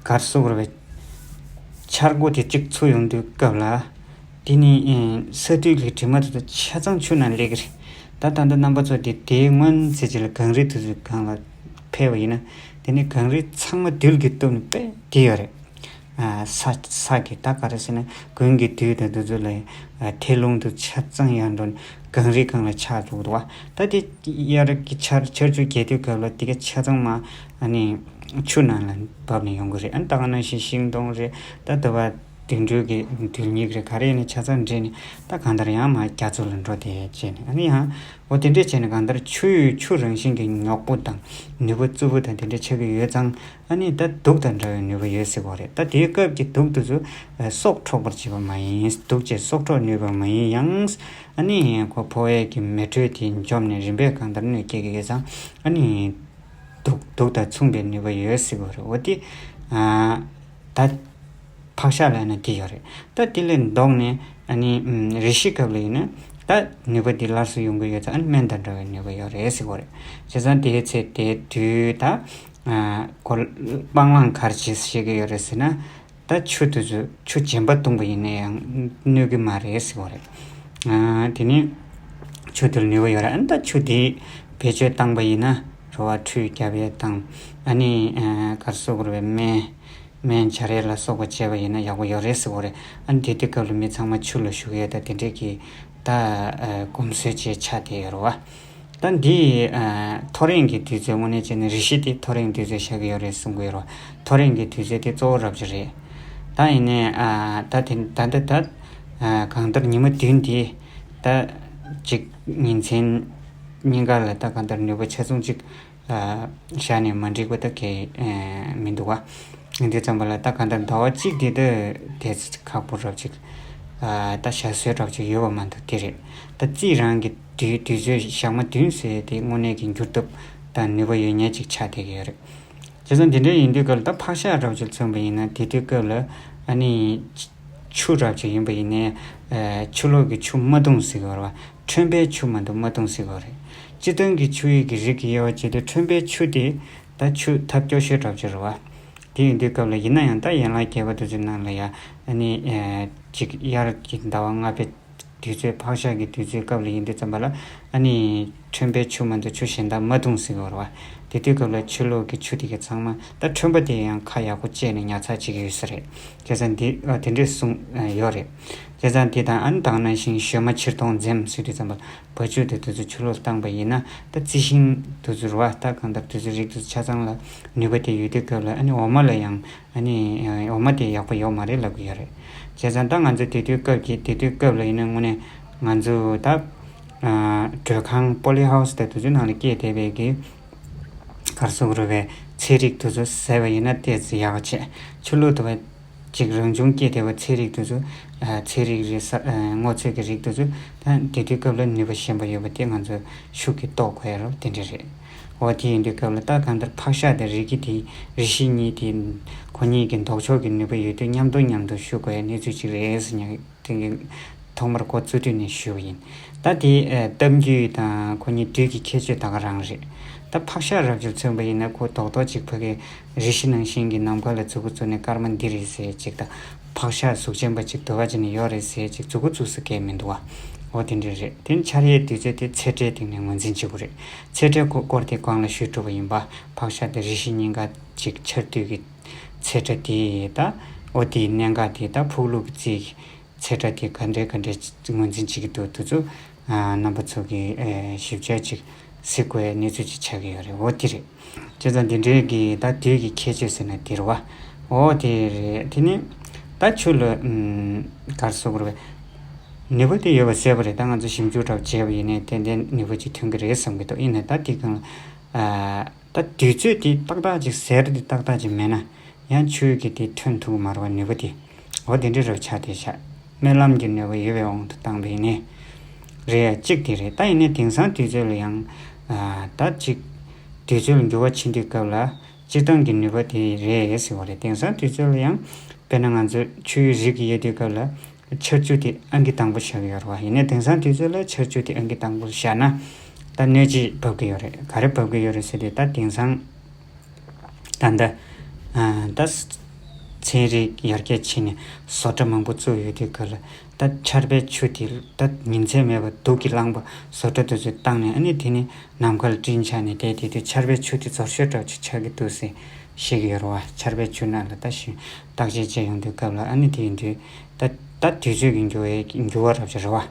གར་སོགས་རུ་བའི་འཆར་སྒོ་དེ་གཅིག་ཚུགས་ཡོང་དུས་སྐབས་ལ། དེ་ནི་ས་དུས་ཀྱི་དྲི་མ་དེ་ཚོ་ཆ་ཚང་ཆུ་ནང་སླེབས་ཀྱི་རེད། ད་ད་ལྟ་རྣམ་པ་ཚོ་དེ་དེའི་སྔོན་ཚེ་གཅིག་ལ་གངས་རི་དེ་ཚོའི་སྒང་ལ་ཕེབས་པ་ཡིན་ན། དེ་ནི་གངས་རི་ཚང་མ་རྡུལ་གྱིས་གཏུབས་ནས་དཔེ་དེ་ཡོད་རེད། ས་ས་གི་ད་ག་རེ་ཟེར་ན་དགུན་གྱི་དུས་དང་དུས་ཚོད་ལ་ཐལ་རླུང་དུ་ཆ་ཚང་ཡར་འགྲོ་ནས་གངས་རི་སྒང་ལ་ཆགས་འགྲོ་གི་འདུག་བ། ད་དེ་དབྱར་གྱི་ཆར་ཆར་ཆུ་རྒྱག་དུས་སྐབས་ལ་དེ་ག་ཆ་ཚང་མ་ཨ་ནི་ཆུ་ནང་ལ་བབས་ནས་ཡོང་གི་རེད། ཨ་ནི་ད་ག་ནང་བཞིན་ཤིང་སྡོང་རེད། ད་དུ་བ་དུད་འགྲོ་གི་དུད་སྨྱུག་རེད། ག་རེ་ཡིན་ན་ཆ་ཚང་འདྲེས་ནས་ད་གང་ལྟར་ཡང་མར་རྒྱ་མཚོ་ལ་འགྲོ་དེ་བྱས་ནས་ཨ་ནི་ཡང་འོ་དེ་འདྲས་བྱས་ནས་གང་ལྟར་ཆུ་ཡོད་ཆུ་རང་བཞིན་གྱི་ཉོག་པོ་དང་ནུས་པ་རྩུབ་པོ་དང་དེ་འདྲས་ཆགས་ཀྱི་ཡོད་ཙང་། ཨ་ནི་ད་དུག་དང་འདྲ་བའི་ནུས་པ་ཡོད་ཟེར་གོ་རེད། ད་དེའི་སྐབས་ཀྱི་དུག་དེ་ཚོ་སྲོག་འཕྲོག་པར་བྱེད་པ་མ་ཡིན། དུག་ཅེས་སྲོག་འཕྲོག་ནུས་པ་མ་ཡིན་ཡང་། ཨ་ནི་ཁོ་ཕོ་བའི་གི་མེ་དྲོད་དེ་འཇོམས་ནས་རིམ་པས་གང་ལྟར་གནོད་སྐྱེལ་གྱི་ཡོད་ཙང་ཨ་ནི་དུག་དུག་དང་མཚུངས་པའི་ནུས་པ་ཡོད་ཟེར་གོ་རེད། འོ་དེ་ད། ཕག་ཤག་ལ་ནི་དེ་ཡོད་རེད། ད་དེ་ལས་ལྡོག་ནས་ཨ་ནི་རི་ཤི་སྐབས་ལ་ཡིན་ན་ད་ནུས་པ་དེ་སླར་གསོ་ཡོང་གི་ཡོད་ཙང་ཨ་ནི་སྨན་དང་འདྲ་བའི་ནུས་པ་ཡོད་རེད་ཟེར་གོ་རེད། བྱས་ཙང་དེའི་ཚེ་དེའི་དུས་ད་ཁོ་སྤང་རླངས་གར་བྱེད་ཤེས་ཀྱི་ཡོད་རེད་ཟེར་ན། ད་ཆུ་དེ་ཚོ་ཆུ་རྗེན་པ་བཏུང་པ་ཡིན་ན་ཡང་གནོད་ཀྱི་མ་རེད་ཟེར་གོ་རེད། དེ་ནི་ཆུ་དེར་ནུས་པ་ཡོད་རེད། ཨ་ནི་ད་ཆུ་དེ་བེད་སྤྱོད་བཏང་པ་ཡིན་ན་རོ་བ་ཁྲུས་རྒྱབ་ཡས་དང་ཨ་ནི་གར་སོགས་རོ་བའི་སྨན། སྨན་སྦྱར་ཡས་ལ་སོགས་པ་བྱས་པ་ཡིན་ན་ཡག་པོ་ཡོད་རེད་ཟེར་གོ་རེད། ཨ་ནི་དེ་དུས་སྐབས་ལ་མི་ཚང་མ་ཆུ་ལ་ཞུགས་ཡས་དང་དེ་འདྲས་ཀྱི་ད་གོམས་སྲོལ་བཅས་ཆགས་བསྡད་ཡོད་རེད་བ། ད་འདི་ཐོ་རེངས་ཀྱི་དུས་ཚོད་དངོས་གནས་བྱས་ན་རི་ཤི་དེ་ཐོ་རེངས་དུས་ཚོད་ཤར་གྱི་ཡོད་རེད་གསུང་གི་ཡོད་རེད་བ། ཐོ་རེངས་ཀྱི་དུས་ཚོད་དེ་གཙོ་བོ་རབ་ཅིག་རེད། ད་ཡིན་ནའི་ད་དེ་ད་ལྟ་ད་གང་ལྟར་ཉི་མ་བདུན་དེ་ད་ཅིག་ཉིན་མཚན་གཉིས་ཀ་ལ་ད་གང་ལྟར་ནུས་པ་ཆ་ཚང་ཅིག་བཞག་ནས་མ་འགྲིག་པ་ད་གས་མི་འདུག་བ། འདི་ཙམ་པ་ལ་ད་གང་ལྟར་ཟླ་བ་གཅིག་དེ་ད་དེ་ཁག་པོ་རབ་ཅིག་ད་བཞག་སྲོལ་རབ་ཅིག་ཡོད་པ་མ་གཏོགས་དེ་རེད། ད་རྩིས་རང་གི་དུས་དུས་ཚོད་ཞག་མ་བདུན་ཟེར་དེ་དངོས་གནས་ཀྱི་འགྱུར་ཐབས་དང་ནུས་པ་ཡོད་ཉེན་ཅིག་ཆགས་བསྡད་ཀྱི་ཡོད་རེད། བྱས་ཙང་དེ་འདྲ་ཡིན་དུས་སྐབས་ལ་ད་ཕག་ཤག་རབ་ཅིག་མཚོན་པ་ཡིན་ན་དེ་དུས་སྐབས་ལ་ཨ་ནི་ཆུ་རབ་ཅིག་ཡིན་པ་ཡིན་ནའི་ཆུ་ལོག་གི་ཆུ་མ་བཏུང་ཟེར་གི་ཡོད་རེད་བ། ཁྲོན་པའི་ཆུ་མ་གཏོགས་མ་བཏུང་ཟེར་གི་ཡོད་རེད། སྤྱིར་བཏང་གི་ཆུ་ཡི་གི་རིགས་ཀྱི་དབྱེ་བ་བྱེད་དུས་ཁྲོན་པའི་ཆུ་དེ་ད་ཆུ་ཐབས་སྐྱོ་ཤོས་རབ་ཅིག་རེད་བ། དེ་ཡིན་དུས་སྐབས་ལ་ཡིན་ན་ཡང་ད་ཡན་ལག་བརྒྱད་པ་དེ་ཚོའི་ནང་ལ་ཡ་ཨ་ནི་ཅིག་དབྱར་གྱི་ཟླ་བ་ལྔ་པའི་དུས་ཚོད་ཕག་ཤག་གི་དུས་ཚོད་སྐབས་ལ་ཡིན་དུས་ཙམ་པ་ལ་ཨ་ནི་ཁྲོན་པའི་ཆུ་མ་གཏོགས་ཆུ་གཞན་དག་མ་བཏུང་ཟེར་གི་ཡོད་རེད་བ། དེ་དུས་སྐབས་ལ་ཆུ་ལོག་གི་ཆུ་དེ་ག་ཚང་མ་ད་ཁྲོན་པ་དེ་ཡང་ཁ་ཡག་པོ་བཅད་ནས་ཉར་ཚགས་བྱེད་ཀྱི་ཡོད་ས་རེད། བྱས་ཙང་འདི་ཨ་དེ་འདྲས་གསུངས་ཨ་ཡོད་རེད། བྱས་ཙང་འདི་དང་ཨ་ནི་དེ་ནང་བཞིན་ཞོལ་མ་ཕྱིར་གཏོང་འཛེམ་ཟེར་དུས་ཙམ་པ་བ་ཕྱུགས་དེ་དུས་ཚོད་ཆུ་ལོག་བཏང་པ་ཡིན་ན་ད་རྩི་ཤིང་དུས་ཚོད་རེད་བ། ད་གང་ལྟར་དུས་ཚོད་རིགས་དུས་ཚོད་ཆ་ཚང་ལ་ནུས་པ་དེ་ཡོད་དུས་སྐབས་ལ་ཨ་ནི་འོ་མ་ལ་ཡང་ཨ་ནི་འོ་མ་དེ་ཡག་པོ་ཡོད་མ་རེད་ལབ་ཀྱི་ཡོད་རེད། བྱས་ཙང་ད་ང་ཚོ་དེ་དུས་སྐབས་ཀྱི་དེ་དུས་སྐབས་ལ་ཡིན་ན་དངོས་གནས་ང་ཚོ་ད་དྲོད་ཁང་པོ་ལི་ཧའུ་སི་དེ་དུས་ཚོད་ནང་ལ་སྐྱེས་བསྡད་པའི་གི་གར་སོགས་རུ་བའི་ཚན་རིག་དེ་ཚོ་ཟས་པ་ཡིན་ན་ཏོག་ཙམ་ཡག་བྱས། ཆུ་ལོག་དུ་བ་ཅིག་རང་བྱུང་སྐྱེས་བསྡད་པ་ཚན་རིག་དེ་ཚོ། ཚན་རིག་རེད་ས། སྔོ་ཚོད་ཀྱི་རིགས་དེ་ཚོ། ད་དེ་དུས་སྐབས་ལ་ནུས་པ་ཞན་པ་ཡོད་པ་དེ་ང་ཚོ་ཤུགས་ཀྱིས་རྟོགས་དགོས་ཡ་རོ་དེ་འདྲ་རེད། འོ་དེ་ཡིན་དུས་སྐབས་ལ་ད་གང་ལྟར་ཕག་ཤག་དང་རི་སྐྱེས་དེ་རི་ཤི་གཉིས་དེ། ཁོ་གཉིས་ཀྱི་ལྡོག་ཕྱོགས་ཀྱི་ནུས་པ་ཡོད་དུས་མཉམ་དུ་མཉམ་དུ་ཤུགས་དགོས་ཡ་གནས་ཚུལ་ཅིག་རེད་ཟེར་ཉག་དེ་གི་ ཐོག་མར་འགོ་བཙུགས་དུས་ནས་ཞུས་པ་ཡིན། ད་དེ་ཨ་གཏམ་རྒྱུད་དང་ཁོ་གཉིས་དུས་ཀྱི་ཁྱད་ཆོས་ད་ག་རང་རེད། ད་ཕག་ཤ་རབ་ཅིག་མཚོན་པ་ཡིན་ན་ཁོ་རྡོག་རྡོག་ཅིག་ཕ་གི་རི་ཤི་ནང་བཞིན་གྱི་ནམ་མཁའ་ལ་མཛུབ་གུ་བཙུགས་ནས་སྐར་མ་འདི་རེད་ཟེར་ཅིག་དང་། ཕག་ཤ་གཟུགས་ཅན་པ་ཅིག་དུ་བ་ཅིག་ནས་ཡོད་རེད་ཟེར་ཅིག་མཛུབ་གུ་བཙུགས་ས་གང་ཡང་མི་འདུག་བ། འོ་དེ་འདྲ་རེད། དེ་ནི་འཆར་ཡའི་དུས་ཚོད་དེ་ཚེས་གྲངས་སྟེང་ནས་ངོས་འཛིན་བྱེད་དགོས་རེད། ཚེས་གྲངས་སྐོར་དེ་གོང་ལ་ཞུས་གྲུབ་པ་ཡིན་པ། ཕག་ཤ་དེ་རི་ཤི་གཉིས་ཀ་ཅིག་འཆར་དུས་ཀྱི་ཚེས་གྲངས་དེ་ད། འོ་དེའི་གནད་འགག་དེ་ད་ཕུག་ལུག་གི་རྩིས་ཀྱི་ཚེས་གྲངས་དེ་ག་འདྲས་ག་འདྲས་ངོས་འཛིན་བྱེད་ཀྱི་འདུག་དེ་ཚོ་ཨ་རྣམ་པ་ཚོ་གིས་ཨེ་ཞིབ་དཔྱད་ཅིག་གཟིགས་དགོས་གནས་ཚུལ་ཅིག་ཆགས་ཀྱི་ཡོད་རེད། འོ་དེ་རེད། བྱས་ཙང་འདི་འདྲའི་གི་ད་དུས་ཀྱི་ཁྱད་ཆོས་ཟེར་ན་འདི་རེད་བ། འོ་དེ་རེད། དེ་ནི་ད་ཆུ་ལ་ཨམ་ག་རེ་ཟེར་དགོས་རེད། ནུས་པ་དེ་ཡོད་པ་གསལ་པོ་རེད། ད་ང་ཚོ་ཞིབ་འཇུག་འདྲ་བོ་བྱས་པ་ཡིན་ནའི་ཏན་ཏན་ནུས་པ་ཅིག་ཐོན་གྱི་རེད་བསམ་གྱི་འདུག་ཡིན་ནའི་ད་དེ་གང་ལ་ཨ་ད་དུས་ཚོད་དེ་ཏག་ཏག་ཅིག་ཟེར་དེ་ཏག་ཏག་ཅིག་མེད་ན་ཡང་ཆུ་གི་དེ་ཐོན་ཐུབ་ཀྱི་མ་རེད་བ། ནུས་པ་དེ། འོ་དེ་འདྲ་རུ་ཆགས་བསྡད་ཤག་སྨོན་ལམ་གྱི་ནུས་པ་ཡོད་པའི་དབང་དུ་བཏང་བ་ཡིན་ནའི། རེད་ཡ། གཅིག་དེ་རེད། ད་ཡིན་ནའི་དེང་སང་དུས་ཚོད་ལ་ཡང་ཨ་ད་གཅིག་དུས་ཚོད་ལ་འགྱུར་བ་ཕྱིན་དུས་སྐབས་ལ་སྤྱིར་བཏང་གི་ནུས་པ་དེ་རེད་ཟེར་བ་རེད། དེང་སང་དུས་ཚོད་ལ་ཡང་དཔེར་ན་ང་ཚོ་ཆུའི་རིགས་ཀྱི་ཡོད་དུས་སྐབས་ལ་ཆར་ཆུ་དེ་ཨང་ཀི་དང་པོ་བཞག་གི་ཡོད་རེད་བ། ཡིན་ནའི་དེང་སང་དུས་ཚོད་ལ་ཆར་ཆུ་དེ་ཨང་ཀི་དང་པོ་བཞག་ན་ད་སྣོད་ཅིག་འབབ་ཀྱི་ཡོད་རེད། ག་རེ་འབབ་ཀྱི་ཡོད་རེད་ཟེར་དུས་ད་དེང་སང་ད་ལྟ་ཨ་ད་ཚན་རིག་ཡར་རྒྱས་ཕྱིན་ནས་བཟོ་གྲྭ་མང་པོ་བཙུགས་ཡོད་དུས་སྐབས་ལ་ད་ཆར་པའི་ཆུ་དེ་ད་ཉིན་མཚན་མེད་པར་དུག་གི་རླངས་པ་བཟོ་གྲྭ་དེ་ཚོས་བཏང་ནས་ཨ་ནི་དེ་ནི་ནམ་མཁའ་ལ་སྤྲིན་ཆགས་ནས་བསྡད་དེ་དུས་ཆར་པའི་ཆུ་དེ་རྫོགས་ཤོས་འདྲ་བོ་ཅིག་ཆགས་ཀྱི་འདུག་ཟེར་བཤད་ཀྱི་ཡོད་རེད་བ། ཆར་པའི་ཆུ་ནང་ལ་ད་ཞིང་བརྟག་དཔྱད་བྱས་ཡོང་དུས་སྐབས་ལ་ཨ་ནི་དེ་ཡིན་དུས་ད་ད་དུས་ཚོད་ཀྱི་འགྱུར་བའི་འགྱུར་བ་འདྲ་བོ་ཅིག་རེད་བ།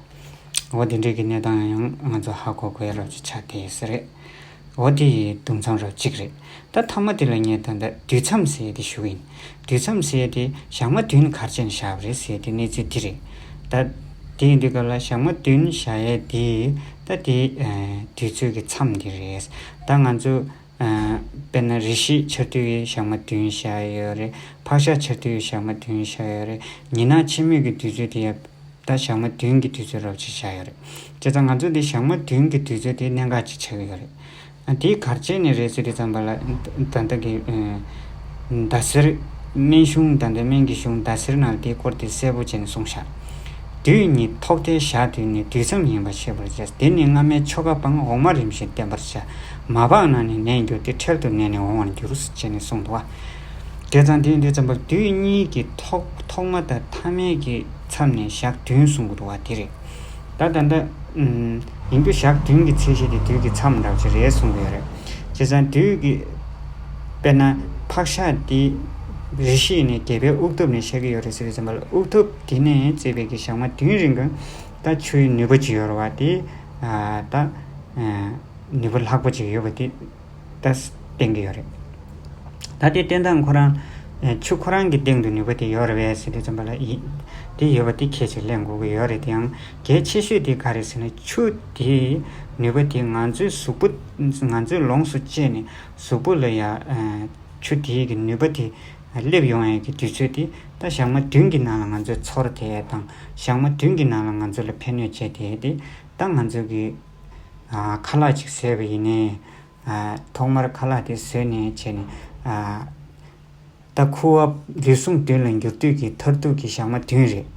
འོ་དེ་འདྲའི་གི་གནས་སྟངས་ཡང་ང་ཚོ་ཧ་གོ་དགོས་ཡ་འདྲ་བོ་ཅིག་ཆགས་བསྡད་ཡོད་ས་རེད། འོ་དེ་ཡི་དུམ་མཚམས་རབ་གཅིག་རེད། ད་མཐའ་མ་དེ་ལ་ངས་ད་ལྟ་དུས་མཚམས་ཟེར་ཡས་དེ་ཞུ་གི་ཡིན། དུས་མཚམས་ཟེར་ཡས་དེ་ཞག་མ་བདུན་ག་རེ་བྱས་ནས་བཞག་པ་རེད་ཟེར་ཡས་དེ་གནས་ཚུལ་འདི་རེད། ད་དེ་ཡིན་དུས་སྐབས་ལ་ཞག་མ་བདུན་བཞག་ཡས་དེ་ད་དེ་ཨ་དུས་ཚོད་ཀྱི་མཚམས་འདི་རེད། ད་ང་ཚོ་ཨ་དཔེར་ན་རེ་ཞིག་ཆར་དུས་ཀྱི་ཞག་མ་བདུན་བཞག་ཡོད་རེད། ཕག་ཤ་ཆར་དུས་ཀྱི་ཞག་མ་བདུན་བཞག་ཡོད་རེད། ཉི་ནག་ཕྱི་མོད་ཀྱི་དུས་ཚོད་དེ་ཡ། ད་ཞག་མ་བདུན་གྱི་དུས་ཚོད་རབ་ཅིག་བཞག་ཡོད་རེད། བྱས་ཙང་ང་ཚོ་འདི་ཞག་མ་བདུན་གྱི་དུས་ཚོད་དེ་གནད་འགག་ཅིག་ཆགས་ཀྱི་ཡོད་རེད། ཨ་དེ་ག་རེ་བྱས་ནས་རེད་ཟེར་དུས་ཙམ་པ་ལ་ད་ལྟ་གི་ཨ་ཟླ་ཟེར། སྨན་གཞུང་ད་ལྟ་སྨན་གྱི་གཞུང་ཟླ་ཟེར་ནང་ལ་དེའི་སྐོར་དེ་གསལ་པོ་བྱས་ནས་གསུངས་ཤག་དུས་ཉིད་ཐོག་མཐའི་ཞག་དུས་ནི་དུས་མཚམས་ཡིན་པར་ཤེས་པར་བྱ། དེ་ནི་སྔ་མའི་ཆོ་ག་སྤངས། འོག་མ་རིམ་བཞིན་བསྟེན་པར་བྱ། མ་སྤངས་ན་ནི་ནད་འགྱུར་ཏེ། འཕྲལ་དུ་ནད་ནི་འོང་བར་འགྱུར། ཟེར་བྱས་ནས་གསུངས་འདུག་བ། བྱས་ཙང་དེ་ཡིན་དུས་ཙམ་པར་དུས་གཉིས་ཀྱི་ཐོག་ཐོག་མ་དང་མཐའ་མའི་གི་མཚམས་ནས་ཞག་བདུན་གསུང་གི་འདུག་བ་དེ་རེད། ད་ད་ལྟ་ཨུམ་ཡིན་རྒྱུ་ཞག་བདུན་གྱི་ཚད་གཞི་དེ་དུས་ཀྱི་མཚམས་འདྲ་བོ་ཅིག་རེད་གསུང་གི་ཡོད་རེད། བྱས་ཙང་དུས་ཀྱི་དཔེར་ན་ཕག་ཤ་དེ་རེ་ཞིག་ནས་རྒྱལ་པོའི་དབུ་ཐོབ་ནས་བཤད་ཀྱི་ཡོད་རེད་ཟེར་དུས་ཙམ་པར་དབུ་ཐོབ་དེ་ནས་བརྩིས་པའི་གི་ཞག་མ་བདུན་རིང་གི་ད་ཆུའི་ནུས་པ་ཅིག་ཡོད་རེད་བ། དེ་ཨ་ད་ཨ་ནུས་པ་ལྷག་པོ་ཅིག་ཡོད་པ་དེ། ད་བསྟན་གྱི་ཡོད་རེད། ད་དེ་བསྟན་སྟངས་ཁོ་རང་ཆུ་ཁོ་རང་གི་སྟེང་དུ་ནུས་པ་དེ་ཡོད་རེད་པས་ཟེར་དུས་ཙམ་པ་ལ་ཡིན། དེ་ཡོད་པ་དེ་ཁས་ཅིག་ལེན་དགོས་ཀྱི་ཡོད་རེད། དེ་ཡང་གལ་ཆེ་ཤོས་དེ་ག་རེ་ཟེར་ན་ཆུ་དེའི་ནུས་པ་དེ་ང་ཚོའི་གཟུགས་པོ་ང་ཚོའི་ལོངས་སུ་སྤྱད་ནས་གཟུགས་པོ་ལ་ཡ་ཆུ་དེའི་གི་ནུས་པ་དེ་སླེབས་ཡོང་ཡས་ཀྱི་དུས་ཚོད་དེ་ད་ཞག་མ་བདུན་གྱི་ནང་ལ་ང་ཚོས་ཚོར་བསྡད་ཡས་དང་ཞག་མ་བདུན་གྱི་ནང་ལ་ང་ཚོ་ལ་ཕན་གནོད་བྱས་བསྡད་ཡས་དེ་ད་ང་ཚོ་གི་ཨ་ཁ་ལག་ཅིག་བཟས་པ་ཡིན་ནའི། ཨ་ཐོག་མར་ཁ་ལག་དེ་བཟོས་ནས་བྱས་ནས་ཨ་ད་ཁུ་བ་ལུས་ཟུངས་བདུན་ལ་འགྱུར་དུས་ཀྱི་མཐར་ཐུག་གི་ཞག་མ་བདུན་རེད།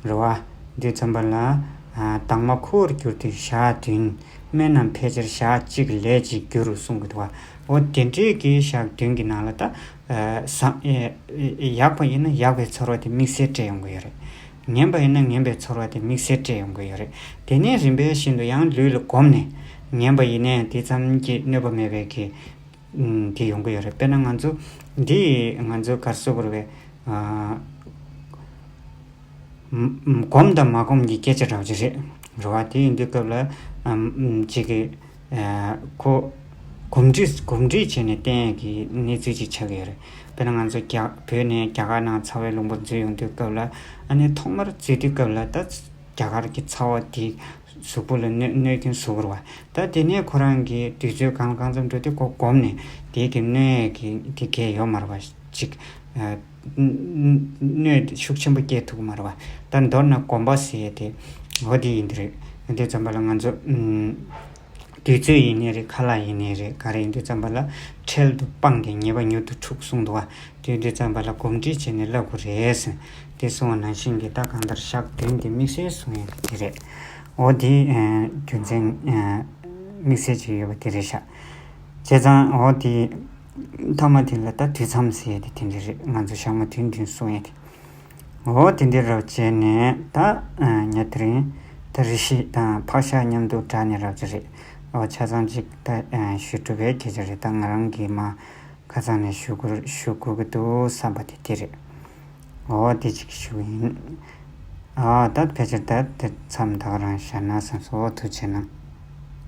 རེད་བ། དུས་ཙམ་པ་ལ་ཨ་དྭངས་མ་ཁུ་བར་གྱུར་དུས་ཞག་བདུན། སྨན་རྣམས་ཕལ་ཆེར་ཞག་གཅིག་ལས་ཅིག་འགྱུར་གསུང་གི་འདུག་བ། འོ་དེ་འདྲའི་གི་ཞག་བདུན་གྱི་ནང་ལ་ད་ཨ་བཟང་ཨེ་ཨེ་ཡག་པ་ཡིན་ན་ཡག་པའི་ཚོར་བ་དེ་དམིགས་བསལ་སྤྲད་ཡོང་གི་ཡོད་རེད། ངན་པ་ཡིན་ན་ངན་པའི་ཚོར་བ་དེ་དམིགས་བསལ་སྤྲད་ཡོང་གི་ཡོད་རེད། དེ་ནས་རིམ་པས་བཞིན་དུ་ཡང་ལུས་ལ་གོམས་ནས་ངན་པ་ཡིན་ནའི་དེ་ཙམ་གྱི་གནོད་པ་མེད་པའི་གི་ཨུམ་དེ་ཡོང་གི་ཡོད་རེད། དཔེར་ན་ང་ཚོ་འདི་ང་ཚོ་ག་རེ་ཟེར་དགོས་རེད་པས། ཨ་ཨུམ་གོམས་དང་མ་གོམས་ཀྱི་སྐད་ཆ་འདྲ་བོ་ཅིག་རེད། རེད་བ། དེ་ཡིན་དུས་སྐབས་ལ་ཨམ་ཅིག་གི་ཨ་ཁོ་གོམས་འདྲིས་གོམས་འདྲིས་བྱས་ནས་བསྟན་ཡས་ཀྱི་གནས་ཚུལ་ཅིག་ཆགས་ཀྱི་ཡོད་རེད། དཔེར་ན་ང་ཚོ་རྒྱ་བོད་ནས་རྒྱ་གར་ནང་ཚ་བའི་ལུང་པར་འཛུལ་ཡོང་དུས་སྐབས་ལ་ཨ་ནི་ཐོག་མར་འཛུལ་དུས་སྐབས་ལ་ད་རྒྱ་གར་གྱི་ཚ་བ་དེ་གཟུགས་པོ་ལ་གནོད་གནོད་སྐྱོན་བཟོ་གི་རེད་བ། ད་དེ་ནས་ཁོ་རང་གི་དུས་ཚོད་གང་ལ་གང་འཚམ་འགྲོ་དུས་ཁོ་གོམས་ནས་དེ་གི་གནོད་ཡས་ཀྱི་དེ་གས་ཡོད་མ་རེད་བ། ཅིག་ཨ་གནོད་ཤུགས་ཆེན་པོ་སྐྱེལ་ཐུབ་ཀྱི་མ་རེད་བ། ད་མདོར་ན་གོམས་པ་ཟེར་ཡས་དེ་འོ་དེ་ཡིན་དེ་རེད། དེ་ཙམ་པ་ལ་ང་ཚོ་ཨུམ། དུས་ཚོད་ཡིན་ནའི་རེད། ཁ་ལག་ཡིན་ནའི་རེད། ག་རེ་ཡིན་དུས་ཙམ་པ་ལ་འཕྲལ་དུ་སྤང་གི་ཉེས་པ་མྱུར་དུ་འཁྲུགས་གསུངས་འདུག་བ། དེ་དུས་ཙམ་པ་ལ་གོམས་འདྲིས་བྱས་ནས་བསླབ་དགོས་རེད་ཟེར། དེ་གསུངས་པ་ནང་བཞིན་གྱི་ད་གང་ལྟར་ཞག་བདུན་དེ་དམིགས་བསལ་གསུང་ཡ་གི་དེ་རེད། འོ་དེ་རྒྱུ་མཚན་དམིགས་བསལ་ཅིག་ཡོད་པ་དེ་རེད་ཤག་བྱས་ཙང་འོ་དེ་མཐའ་མ་དེ་ལ་ད་དུས་མཚམས་ཟེར་ཡ་དེ་དེ་འདྲ་རེད། ང་ཚོ་ཞག་མ་བདུན་བདུན་གསུང་ཡ་དེ། འོ་དེ་འདྲ་རབ་བྱས་ནས་ད་ཉ་དེ་རིང་ད་རེ་ཞིག་དང་ཕག་ཤ་མཉམ་དུ་སྦྲགས་ནས་རབ་ཅིག་རེད། འོ་ཆ་ཚང་ཅིག་ད་ཞུ་གྲུབ་པའི་སྐད་ཆ་རེད། ད་ང་རང་གིས་མ་ཁ་སང་ནས་ཞུ་དགོས་ཞུ་དགོས་ཀྱི་འདུག་བསམ་པ་དེ་དེ་རེད། འོ་དེ་ཅིག་ཞུ་གི་ཡིན། ཨ་ད་ཕལ་ཆེར་ད་དེ་མཚམས་ད་ག་རང་བཞག་ན་བསམ་སོང་། འོ་ཐུགས་རྗེ་གནང་།